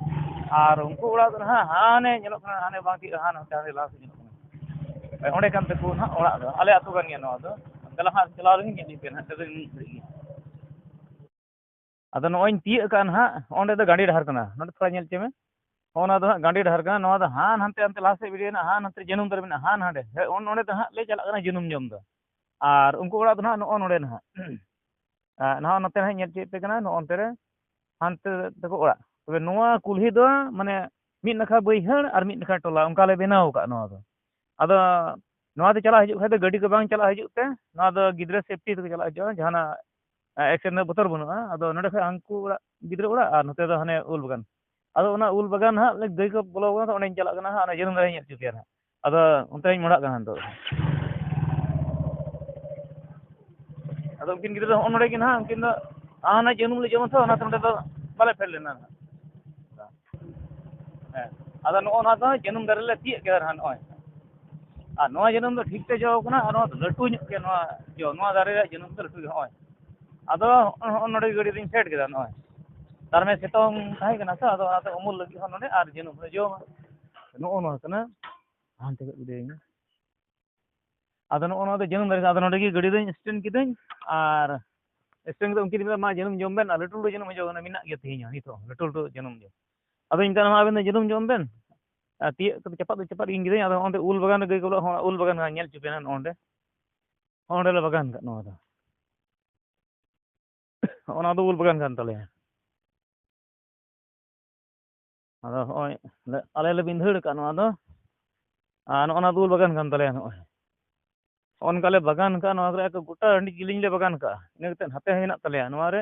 ᱟᱨ ᱩᱱᱠᱩ ᱚᱲᱟᱜ ᱫᱚ ᱱᱟᱦᱟᱜ ᱦᱟᱱᱮ ᱧᱮᱞᱚᱜ ᱠᱟᱱᱟ, ᱦᱟᱱᱮ ᱵᱟᱝ ᱴᱷᱤᱠ, ᱦᱟᱱᱮ ᱦᱟᱱᱛᱮ ᱦᱟᱱᱮ ᱞᱟᱦᱟ ᱥᱮᱫ ᱧᱮᱞᱚᱜ ᱠᱟᱱᱟ᱾ ᱦᱳᱭ, ᱚᱸᱰᱮ ᱠᱟᱱ ᱛᱟᱠᱚ ᱱᱟᱦᱟᱜ ᱚᱲᱟᱜ ᱫᱚ, ᱟᱞᱮ ᱟᱹᱛᱩ ᱠᱟᱱ ᱜᱮᱭᱟ ᱱᱚᱣᱟ ᱫᱚ᱾ ᱫᱮᱞᱟ ᱦᱟᱸᱜ ᱪᱟᱞᱟᱣ ᱞᱮᱱ ᱜᱮ ᱧᱮᱞ ᱯᱮ ᱱᱟᱦᱟᱜ, ᱛᱚᱵᱮ ᱢᱤᱫ ᱜᱷᱟᱹᱲᱤᱡ ᱜᱮ᱾ ᱟᱫᱚ ᱱᱚᱜᱼᱚᱭ ᱤᱧ ᱛᱤᱭᱟᱹᱜ ᱠᱟᱜᱼᱟ ᱱᱟᱦᱟᱜ, ᱚᱸᱰᱮ ᱫᱚ ᱜᱟᱸᱰᱮ ᱰᱟᱦᱟᱨ ᱠᱟᱱᱟ᱾ ᱱᱚᱰᱮ ᱛᱷᱚᱲᱟ ᱧᱮᱞ ᱦᱚᱪᱚ ᱢᱮ᱾ ᱦᱚᱸᱜᱼᱚ ᱱᱚᱣᱟ ᱫᱚ ᱦᱟᱸᱜ ᱜᱟᱸᱰᱮ ᱰᱟᱦᱟᱨ ᱠᱟᱱᱟ᱾ ᱱᱚᱣᱟ ᱫᱚ ᱦᱟᱱ ᱦᱟᱱᱛᱮ ᱦᱟᱱᱛᱮ ᱞᱟᱦᱟ ᱥᱮᱫ ᱵᱷᱤᱰᱤᱭᱳ ᱦᱮᱱᱟᱜᱼᱟ, ᱦᱟᱱ ᱦᱟᱱᱛᱮ ᱡᱟᱹᱱᱩᱢ ᱫᱟᱨᱮ ᱢᱮᱱᱟᱜᱼᱟ, ᱦᱟᱱ ᱦᱟᱸᱰᱮ᱾ ᱦᱮᱸ, ᱚᱱ-, ᱚᱸᱰᱮ ᱫᱚ ᱦᱟᱸᱜ ᱞᱮ ᱪᱟᱞᱟᱜ ᱠᱟᱱᱟ ᱡᱟᱹᱱᱩᱢ ᱡᱚᱢ ᱫᱚ᱾ ᱟᱨ ᱩᱱᱠᱩ ᱚᱲᱟᱜ ᱫᱚ ᱱᱟᱦᱟᱜ ᱱᱚᱜᱼᱚ ᱱᱚᱰᱮ ᱱᱟᱦᱟᱜ᱾ ᱟᱨ ᱱᱚᱜᱼᱚ ᱱᱚᱛᱮ ᱱᱟᱦᱟᱜ ᱧᱮᱞ ᱦᱚᱪᱚᱭᱮᱫ ᱯᱮ ᱠᱟᱱᱟ, ᱱᱚᱜᱼᱚ ᱱᱚᱛᱮ ᱨᱮ ᱦᱟᱱᱛᱮ ᱛᱟᱠᱚ ᱚᱲᱟᱜ᱾ ᱛᱚᱵᱮ ᱱᱚᱣᱟ ᱠᱩᱞᱦᱤ ᱫᱚ ᱢᱟᱱᱮ ᱢᱤᱫ ᱱᱟᱠᱷᱟ ᱵᱟᱹᱭᱦᱟᱹᱲ ᱟᱨ ᱢᱤᱫ ᱱᱟᱠᱷᱟ ᱴᱚᱞᱟ, ᱚᱱᱠᱟ ᱞᱮ ᱵᱮᱱᱟᱣ ᱟᱠᱟᱫ ᱱᱚᱣᱟ ᱫᱚ᱾ ᱟᱫᱚ ᱱᱚᱣᱟ ᱛᱮ ᱪᱟᱞᱟᱜ ᱦᱤᱡᱩᱜ ᱠᱷᱟᱡ ᱫᱚ ᱜᱟᱹᱰᱤ ᱠᱚ ᱵᱟᱝ ᱪᱟᱞᱟᱜ ᱦᱤᱡᱩᱜ ᱛᱮ, ᱱᱚᱣᱟ ᱫᱚ ᱜᱤᱫᱽᱨᱟᱹ ᱥᱮᱯᱴᱤ ᱛᱮᱠᱚ ᱪᱟᱞᱟᱜ ᱦᱤᱡᱩᱜᱼᱟ, ᱡᱟᱦᱟᱱᱟᱜ ᱮᱠᱥᱤᱰᱮᱱᱴ ᱨᱮᱱᱟᱜ ᱵᱚᱛᱚᱨ ᱵᱟᱹᱱᱩᱜᱼᱟ᱾ ᱟᱫᱚ ᱱᱚᱰᱮ ᱠᱷᱚᱡ ᱦᱟᱱᱠᱩ ᱚᱲᱟᱜ, ᱜᱤᱫᱽᱨᱟᱹ ᱚᱲᱟᱜ, ᱟᱨ ᱱᱚᱛᱮ ᱫᱚ ᱦᱟᱱᱮ ᱩᱞ ᱵᱟᱜᱟᱱ᱾ ᱟᱫᱚ ᱚᱱᱟ ᱩᱞ ᱵᱟᱜᱟᱱ ᱦᱟᱸᱜ ᱜᱟᱹᱭ ᱠᱚ ᱵᱚᱞᱚ ᱟᱠᱟᱱᱟ, ᱛᱚ ᱚᱸᱰᱮᱧ ᱪᱟᱞᱟᱜ ᱠᱟᱱᱟ ᱦᱟᱸᱜ, ᱚᱱᱟ ᱡᱟᱹᱱᱩᱢ ᱫᱟᱨᱮᱧ ᱧᱮᱞ ᱦᱚᱪᱚ ᱯᱮᱭᱟ ᱦᱟᱸᱜ᱾ ᱟᱫᱚ ᱚᱱᱛᱮᱧ ᱢᱚᱦᱰᱟᱜ ᱠᱟᱱᱟ ᱱᱤᱛᱚᱜ᱾ ᱟᱫᱚ ᱩᱱᱠᱤᱱ ᱜᱤᱫᱽᱨᱟᱹ ᱫᱚ ᱦᱚᱸᱜᱼᱚ ᱱᱚᱰᱮ ᱜᱮ ᱱᱟᱦᱟᱜ, ᱩᱱᱠᱤᱱ ᱫᱚ ᱦᱟᱱᱟ ᱡᱟᱹᱱᱩᱢ ᱞᱮ ᱡᱚᱢᱟ ᱛᱚ, ᱚᱱᱟᱛᱮ ᱱᱚᱰᱮ ᱫᱚ ᱵᱟᱞᱮ ᱯᱷᱮᱰ ᱞᱮᱱᱟ ᱱᱟᱦᱟᱜ᱾ ᱦᱮᱸ, ᱟᱫᱚ ᱱᱚᱜᱼᱚ ᱱᱚᱣᱟ ᱫᱚ ᱡᱟᱹᱱᱩᱢ ᱫᱟᱨᱮ ᱞᱮ ᱛᱤᱭᱟᱹᱜ ᱠᱮᱫᱟ ᱱᱟᱦᱟᱜ ᱱᱚᱜᱼᱚᱭ᱾ ᱟᱨ ᱱᱚᱣᱟ ᱡᱟᱹᱱᱩᱢ ᱫᱚ ᱴᱷᱤᱠ ᱛᱮ ᱡᱚ ᱠᱟᱱᱟ, ᱟᱨ ᱱᱚᱣᱟ ᱫᱚ ᱞᱟᱹᱴᱩ ᱧᱚᱜ ᱜᱮᱭᱟ, ᱱᱚᱣᱟ ᱡᱚ, ᱱᱚᱣᱟ ᱫᱟᱨᱮ ᱨᱮᱭᱟᱜ ᱡᱟᱹᱱᱩᱢ ᱫᱚ ᱞᱟᱹᱴᱩ ᱜᱮᱭᱟ ᱱᱚᱜᱼᱚᱭ᱾ ᱟᱫᱚ ᱦᱚᱸᱜᱼᱚ ᱱᱚᱰᱮ ᱜᱟᱹᱰᱤ ᱫᱚᱧ ᱯᱷᱮᱰ ᱠᱮᱫᱟ ᱱᱚᱜᱼᱚᱭ᱾ ᱛᱟᱨ ᱢᱟᱱᱮ ᱥᱤᱛᱩᱝ ᱛᱟᱦᱮᱸ ᱠᱟᱱᱟ ᱛᱚ, ᱟᱫᱚ ᱚᱱᱟᱛᱮ ᱩᱢᱩᱞ ᱞᱟᱹᱜᱤᱫ ᱦᱚᱸ ᱱᱚᱰᱮ ᱟᱨ ᱡᱟᱹᱱᱩᱢ ᱦᱚᱸ ᱡᱚᱢᱟ᱾ ᱱᱚᱜᱼᱚ ᱱᱚᱣᱟ ᱠᱟᱱᱟ, ᱦᱟᱱᱛᱮ ᱠᱷᱚᱡ ᱵᱤᱰᱟᱹᱣ ᱤᱧ ᱢᱮ᱾ ᱟᱫᱚ ᱱᱚᱜᱼᱚ ᱱᱚᱣᱟ ᱫᱚ ᱡᱟᱹᱱᱩᱢ ᱫᱟᱨᱮ ᱠᱟᱱᱟ, ᱟᱫᱚ ᱱᱚᱰᱮ ᱜᱮ ᱜᱟᱹᱰᱤ ᱫᱚᱧ ᱥᱴᱮᱱᱰ ᱠᱤᱫᱟᱹᱧ ᱟᱨ ᱨᱮᱥᱴᱩᱨᱮᱱᱴ ᱫᱚ ᱩᱱᱠᱤᱱ ᱢᱮᱛᱟᱜ ᱢᱟ, "ᱡᱟᱹᱱᱩᱢ ᱡᱚᱢ ᱵᱮᱱ", ᱟᱨ ᱞᱟᱹᱴᱩ ᱞᱟᱹᱴᱩ ᱡᱟᱹᱱᱩᱢ ᱦᱤᱡᱩᱜ ᱠᱟᱱᱟ, ᱢᱮᱱᱟᱜ ᱜᱮᱭᱟ ᱛᱮᱦᱮᱧ ᱦᱚᱸ, ᱱᱤᱛ ᱦᱚᱸ ᱞᱟᱹᱴᱩ ᱞᱟᱹᱴᱩ ᱡᱟᱹᱱᱩᱢ ᱡᱚᱢ᱾ ᱟᱫᱚᱧ ᱢᱮᱛᱟᱭ ᱠᱟᱱᱟ, "ᱟᱵᱮᱱ ᱫᱚ ᱡᱟᱹᱱᱩᱢ ᱡᱚᱢ ᱵᱮᱱ", ᱟᱨ ᱛᱤᱭᱟᱹᱜ ᱠᱟᱛᱮ ᱪᱟᱯᱟᱫ ᱫᱚ ᱪᱟᱯᱟᱫ ᱜᱤᱧ ᱠᱮᱫᱟᱹᱧ, ᱟᱫᱚ ᱚᱸᱰᱮ ᱩᱞ ᱵᱟᱜᱟᱱ ᱨᱮ ᱜᱟᱹᱭ ᱠᱚ ᱵᱚᱞᱚᱜ, ᱦᱚᱸ, ᱩᱞ ᱵᱟᱜᱟᱱ ᱠᱟᱱᱟ, ᱧᱮᱞ ᱦᱚᱪᱚ ᱯᱮᱭᱟ ᱱᱚᱜᱼᱚ ᱱᱚᱸᱰᱮ᱾ ᱦᱚᱸ, ᱚᱸᱰᱮ ᱞᱮ ᱵᱟᱜᱟᱱ ᱠᱟᱜ ᱱᱚᱣᱟ ᱫᱚ᱾ ᱚᱱᱟ ᱫᱚ ᱩᱞ ᱵᱟᱜᱟᱱ ᱠᱟᱱ ᱛᱟᱞᱮᱭᱟ᱾ ᱟᱫᱚ ᱦᱚᱸᱜᱼᱚᱭ ᱞᱮ, ᱟᱞᱮ ᱞᱮ ᱵᱤᱸᱫᱷᱟᱹᱲ ᱟᱠᱟᱫ ᱱᱚᱣᱟ ᱫᱚ᱾ ᱟᱨ ᱱᱚᱜᱼᱚ ᱱᱚᱣᱟ ᱫᱚ ᱩᱞ ᱵᱟᱜᱟᱱ ᱠᱟᱱ ᱛᱟᱞᱮᱭᱟ ᱱᱚᱜᱼᱚᱭ᱾ ᱦᱚᱸᱜᱼᱚ ᱱᱚᱝᱠᱟ ᱞᱮ ᱵᱟᱜᱟᱱ ᱟᱠᱟᱫ, ᱱᱚᱣᱟ ᱠᱚᱨᱮ ᱮᱠ ᱜᱚᱴᱟ ᱟᱹᱰᱤ ᱡᱤᱞᱤᱧ ᱞᱮ ᱵᱟᱜᱟᱱ ᱟᱠᱟᱫᱼᱟ᱾ ᱤᱱᱟᱹ ᱠᱟᱛᱮᱫ ᱱᱟᱛᱮ ᱦᱚᱸ ᱦᱮᱱᱟᱜ ᱛᱟᱞᱮᱭᱟ᱾ ᱱᱚᱣᱟ ᱨᱮ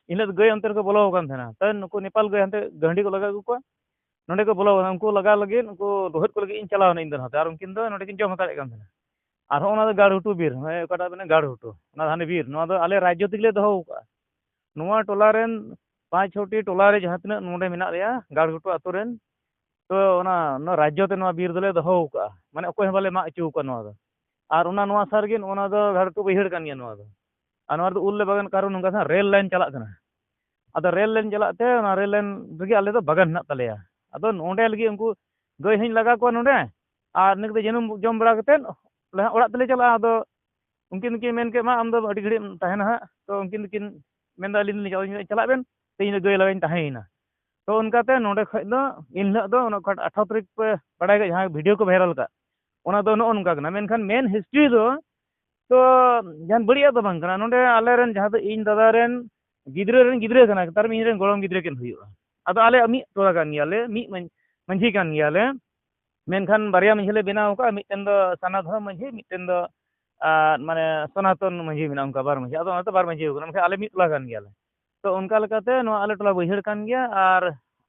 ᱤᱱ ᱦᱤᱞᱳᱜ ᱫᱚ ᱜᱟᱹᱭ ᱚᱱᱛᱮ ᱨᱮᱠᱚ ᱵᱚᱞᱚ ᱟᱠᱟᱱ ᱛᱟᱦᱮᱱᱟ᱾ ᱛᱟᱹᱣ ᱱᱩᱠᱩ ᱱᱮᱯᱟᱞ ᱜᱟᱹᱭ ᱦᱟᱱᱛᱮ ᱜᱟᱹᱦᱰᱤ ᱠᱚ ᱞᱟᱜᱟ ᱟᱹᱜᱩ ᱠᱚᱣᱟ, ᱱᱚᱸᱰᱮ ᱠᱚ ᱵᱚᱞᱚ ᱟᱠᱟᱱᱟ᱾ ᱩᱱᱠᱩ ᱞᱟᱜᱟ ᱞᱟᱹᱜᱤᱫ, ᱩᱱᱠᱩ ᱞᱚᱦᱚᱫ ᱠᱚ ᱞᱟᱹᱜᱤᱫ ᱤᱧ ᱪᱟᱞᱟᱣ ᱮᱱᱟ ᱤᱧ ᱫᱚ ᱱᱟᱛᱮ, ᱟᱨ ᱩᱱᱠᱤᱱ ᱫᱚ ᱱᱚᱸᱰᱮ ᱠᱤᱱ ᱡᱚᱢ ᱦᱟᱛᱟᱲᱮᱫ ᱠᱟᱱ ᱛᱟᱦᱮᱱᱟ᱾ ᱟᱨ ᱦᱚᱸᱜᱼᱚ ᱱᱚᱣᱟ ᱫᱚ ᱜᱟᱲ ᱜᱷᱩᱴᱩ ᱵᱤᱨ, ᱦᱮᱸ, ᱚᱠᱟᱴᱟᱜ ᱢᱮᱱᱟ ᱜᱟᱲ ᱜᱷᱩᱴᱩ, ᱚᱱᱟ ᱫᱚ ᱦᱟᱱᱮ ᱵᱤᱨ, ᱱᱚᱣᱟ ᱫᱚ ᱟᱞᱮ ᱨᱟᱡᱽᱡᱚ ᱛᱮᱜᱮ ᱞᱮ ᱫᱚᱦᱚ ᱟᱠᱟᱫᱼᱟ᱾ ᱱᱚᱣᱟ ᱴᱚᱞᱟ ᱨᱮᱱ ᱯᱟᱸᱪ ᱪᱷᱚᱴᱤ ᱴᱚᱞᱟ ᱨᱮ ᱡᱟᱦᱟᱸ ᱛᱤᱱᱟᱹᱜ ᱱᱚᱰᱮ ᱢᱮᱱᱟᱜ ᱞᱮᱭᱟ ᱜᱟᱲ ᱜᱷᱩᱴᱩ ᱟᱛᱳ ᱨᱮᱱ, ᱛᱚ ᱚᱱᱟ, ᱱᱚᱣᱟ ᱨᱟᱡᱽᱡᱚ ᱛᱮ ᱱᱚᱣᱟ ᱵᱤᱨ ᱫᱚᱞᱮ ᱫᱚᱦᱚ ᱟᱠᱟᱫᱼᱟ, ᱢᱟᱱᱮ ᱚᱠᱚᱭ ᱦᱚᱸ ᱵᱟᱞᱮ ᱢᱟᱜ ᱦᱚᱪᱚ ᱟᱠᱟᱫ ᱱᱚᱣᱟ ᱫᱚ᱾ ᱟᱨ ᱚᱱᱟ, ᱱᱚᱣᱟ ᱥᱟᱨ ᱜᱮ ᱱᱚᱜᱼᱚ ᱱᱚᱣᱟ ᱫᱚ ᱜᱟᱲ ᱜᱷᱩᱴᱩ ᱵᱟᱹᱭᱦᱟᱹᱲ ᱠᱟᱱ ᱜᱮᱭᱟ ᱱᱚᱣᱟ ᱫᱚ᱾ ᱟᱨ ᱱᱚᱣᱟ ᱨᱮᱫᱚ ᱩᱞ ᱞᱮ ᱵᱟᱜᱟᱱ, ᱠᱟᱨᱚᱱ ᱱᱚᱝᱠᱟ ᱥᱮ ᱨᱮᱞ ᱞᱟᱭᱤᱱ ᱪᱟᱞᱟᱜ ᱠᱟᱱᱟ᱾ ᱟᱫᱚ ᱨᱮᱞ ᱞᱟᱭᱤᱱ ᱪᱟᱞᱟᱜ ᱛᱮ ᱚᱱᱟ ᱨᱮᱞ ᱞᱟᱭᱤᱱ ᱨᱮᱜᱮ ᱟᱞᱮ ᱫᱚ ᱵᱟᱜᱟᱱ ᱦᱮᱱᱟᱜ ᱛᱟᱞᱮᱭᱟ᱾ ᱟᱫᱚ ᱱᱚᱸᱰᱮ ᱞᱟᱹᱜᱤᱫ ᱩᱱᱠᱩ ᱜᱟᱹᱭ ᱦᱚᱸᱧ ᱞᱟᱜᱟ ᱠᱚᱣᱟ ᱱᱚᱸᱰᱮ, ᱟᱨ ᱤᱱᱟᱹ ᱠᱟᱛᱮ ᱡᱟᱹᱱᱩᱢ ᱡᱚᱢ ᱵᱟᱲᱟ ᱠᱟᱛᱮᱫ ᱞᱮ ᱦᱟᱸᱜ ᱚᱲᱟᱜ ᱛᱮᱞᱮ ᱪᱟᱞᱟᱜᱼᱟ᱾ ᱟᱫᱚ ᱩᱱᱠᱤᱱ ᱫᱚᱠᱤᱱ ᱢᱮᱱ ᱠᱮᱫ, "ᱢᱟ, ᱟᱢ ᱫᱚ ᱟᱹᱰᱤ ᱜᱷᱟᱹᱲᱤᱡ ᱮᱢ ᱛᱟᱦᱮᱱᱟ ᱦᱟᱸᱜ", ᱛᱚ ᱩᱱᱠᱤᱱ ᱫᱚᱠᱤᱱ ᱢᱮᱱᱫᱟ, "ᱟᱹᱞᱤᱧ ᱫᱚᱞᱤᱧ ᱪᱟᱞᱟᱜ, ᱪᱟᱞᱟᱜ ᱵᱮᱱ, ᱛᱮᱦᱮᱧ ᱫᱚ ᱜᱟᱹᱭ ᱞᱟᱜᱟᱧ ᱛᱟᱦᱮᱸᱭᱮᱱᱟ᱾" ᱛᱚ ᱚᱱᱠᱟᱛᱮ ᱱᱚᱸᱰᱮ ᱠᱷᱚᱡ ᱫᱚ ᱮᱱ ᱦᱤᱞᱳᱜ ᱫᱚ ᱚᱱᱟ ᱚᱠᱟᱴᱟᱜ ᱟᱴᱷᱟᱨᱚ ᱛᱟᱹᱨᱤᱠᱷ ᱯᱮ ᱵᱟᱲᱟᱭ ᱜᱮ, ᱡᱟᱦᱟᱸ ᱵᱷᱤᱰᱤᱭᱳ ᱠᱚ ᱵᱷᱟᱭᱨᱟᱞ ᱠᱟᱜ, ᱚᱱᱟ ᱫᱚ ᱱᱚᱜᱼᱚ ᱱᱚᱝᱠᱟ ᱠᱟᱱᱟ᱾ ᱢᱮᱱᱠᱷᱟᱱ ᱢᱮᱱ ᱦᱤᱥᱴᱨᱤ ᱫᱚ ᱛᱚ ᱡᱟᱦᱟᱱ ᱵᱟᱹᱲᱤᱡᱟᱜ ᱫᱚ ᱵᱟᱝ ᱠᱟᱱᱟ᱾ ᱱᱚᱸᱰᱮ ᱟᱞᱮᱨᱮᱱ ᱡᱟᱦᱟᱸ ᱫᱚ ᱤᱧ ᱫᱟᱫᱟ ᱨᱮᱱ ᱜᱤᱫᱽᱨᱟᱹ ᱨᱮᱱ ᱜᱤᱫᱽᱨᱟᱹ ᱠᱟᱱᱟ, ᱛᱟᱨ ᱢᱟᱱᱮ ᱤᱧ ᱨᱮᱱ ᱜᱚᱲᱚᱢ ᱜᱤᱫᱽᱨᱟᱹ ᱠᱤᱱ ᱦᱩᱭᱩᱜᱼᱟ᱾ ᱟᱫᱚ ᱟᱞᱮ ᱢᱤᱫ ᱴᱚᱞᱟ ᱠᱟᱱ ᱜᱮᱭᱟᱞᱮ, ᱢᱤᱫ ᱢᱟᱹᱧ-, ᱢᱟᱹᱡᱷᱤ ᱠᱟᱱ ᱜᱮᱭᱟᱞᱮ᱾ ᱢᱮᱱᱠᱷᱟᱱ ᱵᱟᱨᱭᱟ ᱢᱟᱹᱡᱷᱤ ᱞᱮ ᱵᱮᱱᱟᱣ ᱟᱠᱟᱫᱼᱟ, ᱢᱤᱫᱴᱮᱱ ᱫᱚ ᱥᱟᱱᱟ ᱫᱷᱚᱨᱚᱢ ᱢᱟᱹᱡᱷᱤ, ᱢᱤᱫᱴᱮᱱ ᱫᱚ, ᱟᱨ, ᱢᱟᱱᱮ, ᱥᱚᱱᱟᱛᱚᱱ ᱢᱟᱹᱡᱷᱤ ᱢᱮᱱᱟᱜᱼᱟ, ᱚᱱᱠᱟ ᱵᱟᱨ ᱢᱟᱹᱡᱷᱤ᱾ ᱟᱫᱚ ᱚᱱᱟᱛᱮ ᱵᱟᱨ ᱢᱟᱹᱡᱷᱤ ᱦᱩᱭ ᱠᱟᱱᱟ, ᱢᱮᱱᱠᱷᱟᱱ ᱟᱞᱮ ᱢᱤᱫ ᱴᱚᱞᱟ ᱠᱟᱱ ᱜᱮᱭᱟᱞᱮ᱾ ᱛᱚ ᱚᱱᱠᱟ ᱞᱮᱠᱟᱛᱮ ᱱᱚᱣᱟ ᱟᱞᱮ ᱴᱚᱞᱟ ᱵᱟᱹᱭᱦᱟᱹᱲ ᱠᱟᱱ ᱜᱮᱭᱟ, ᱟᱨ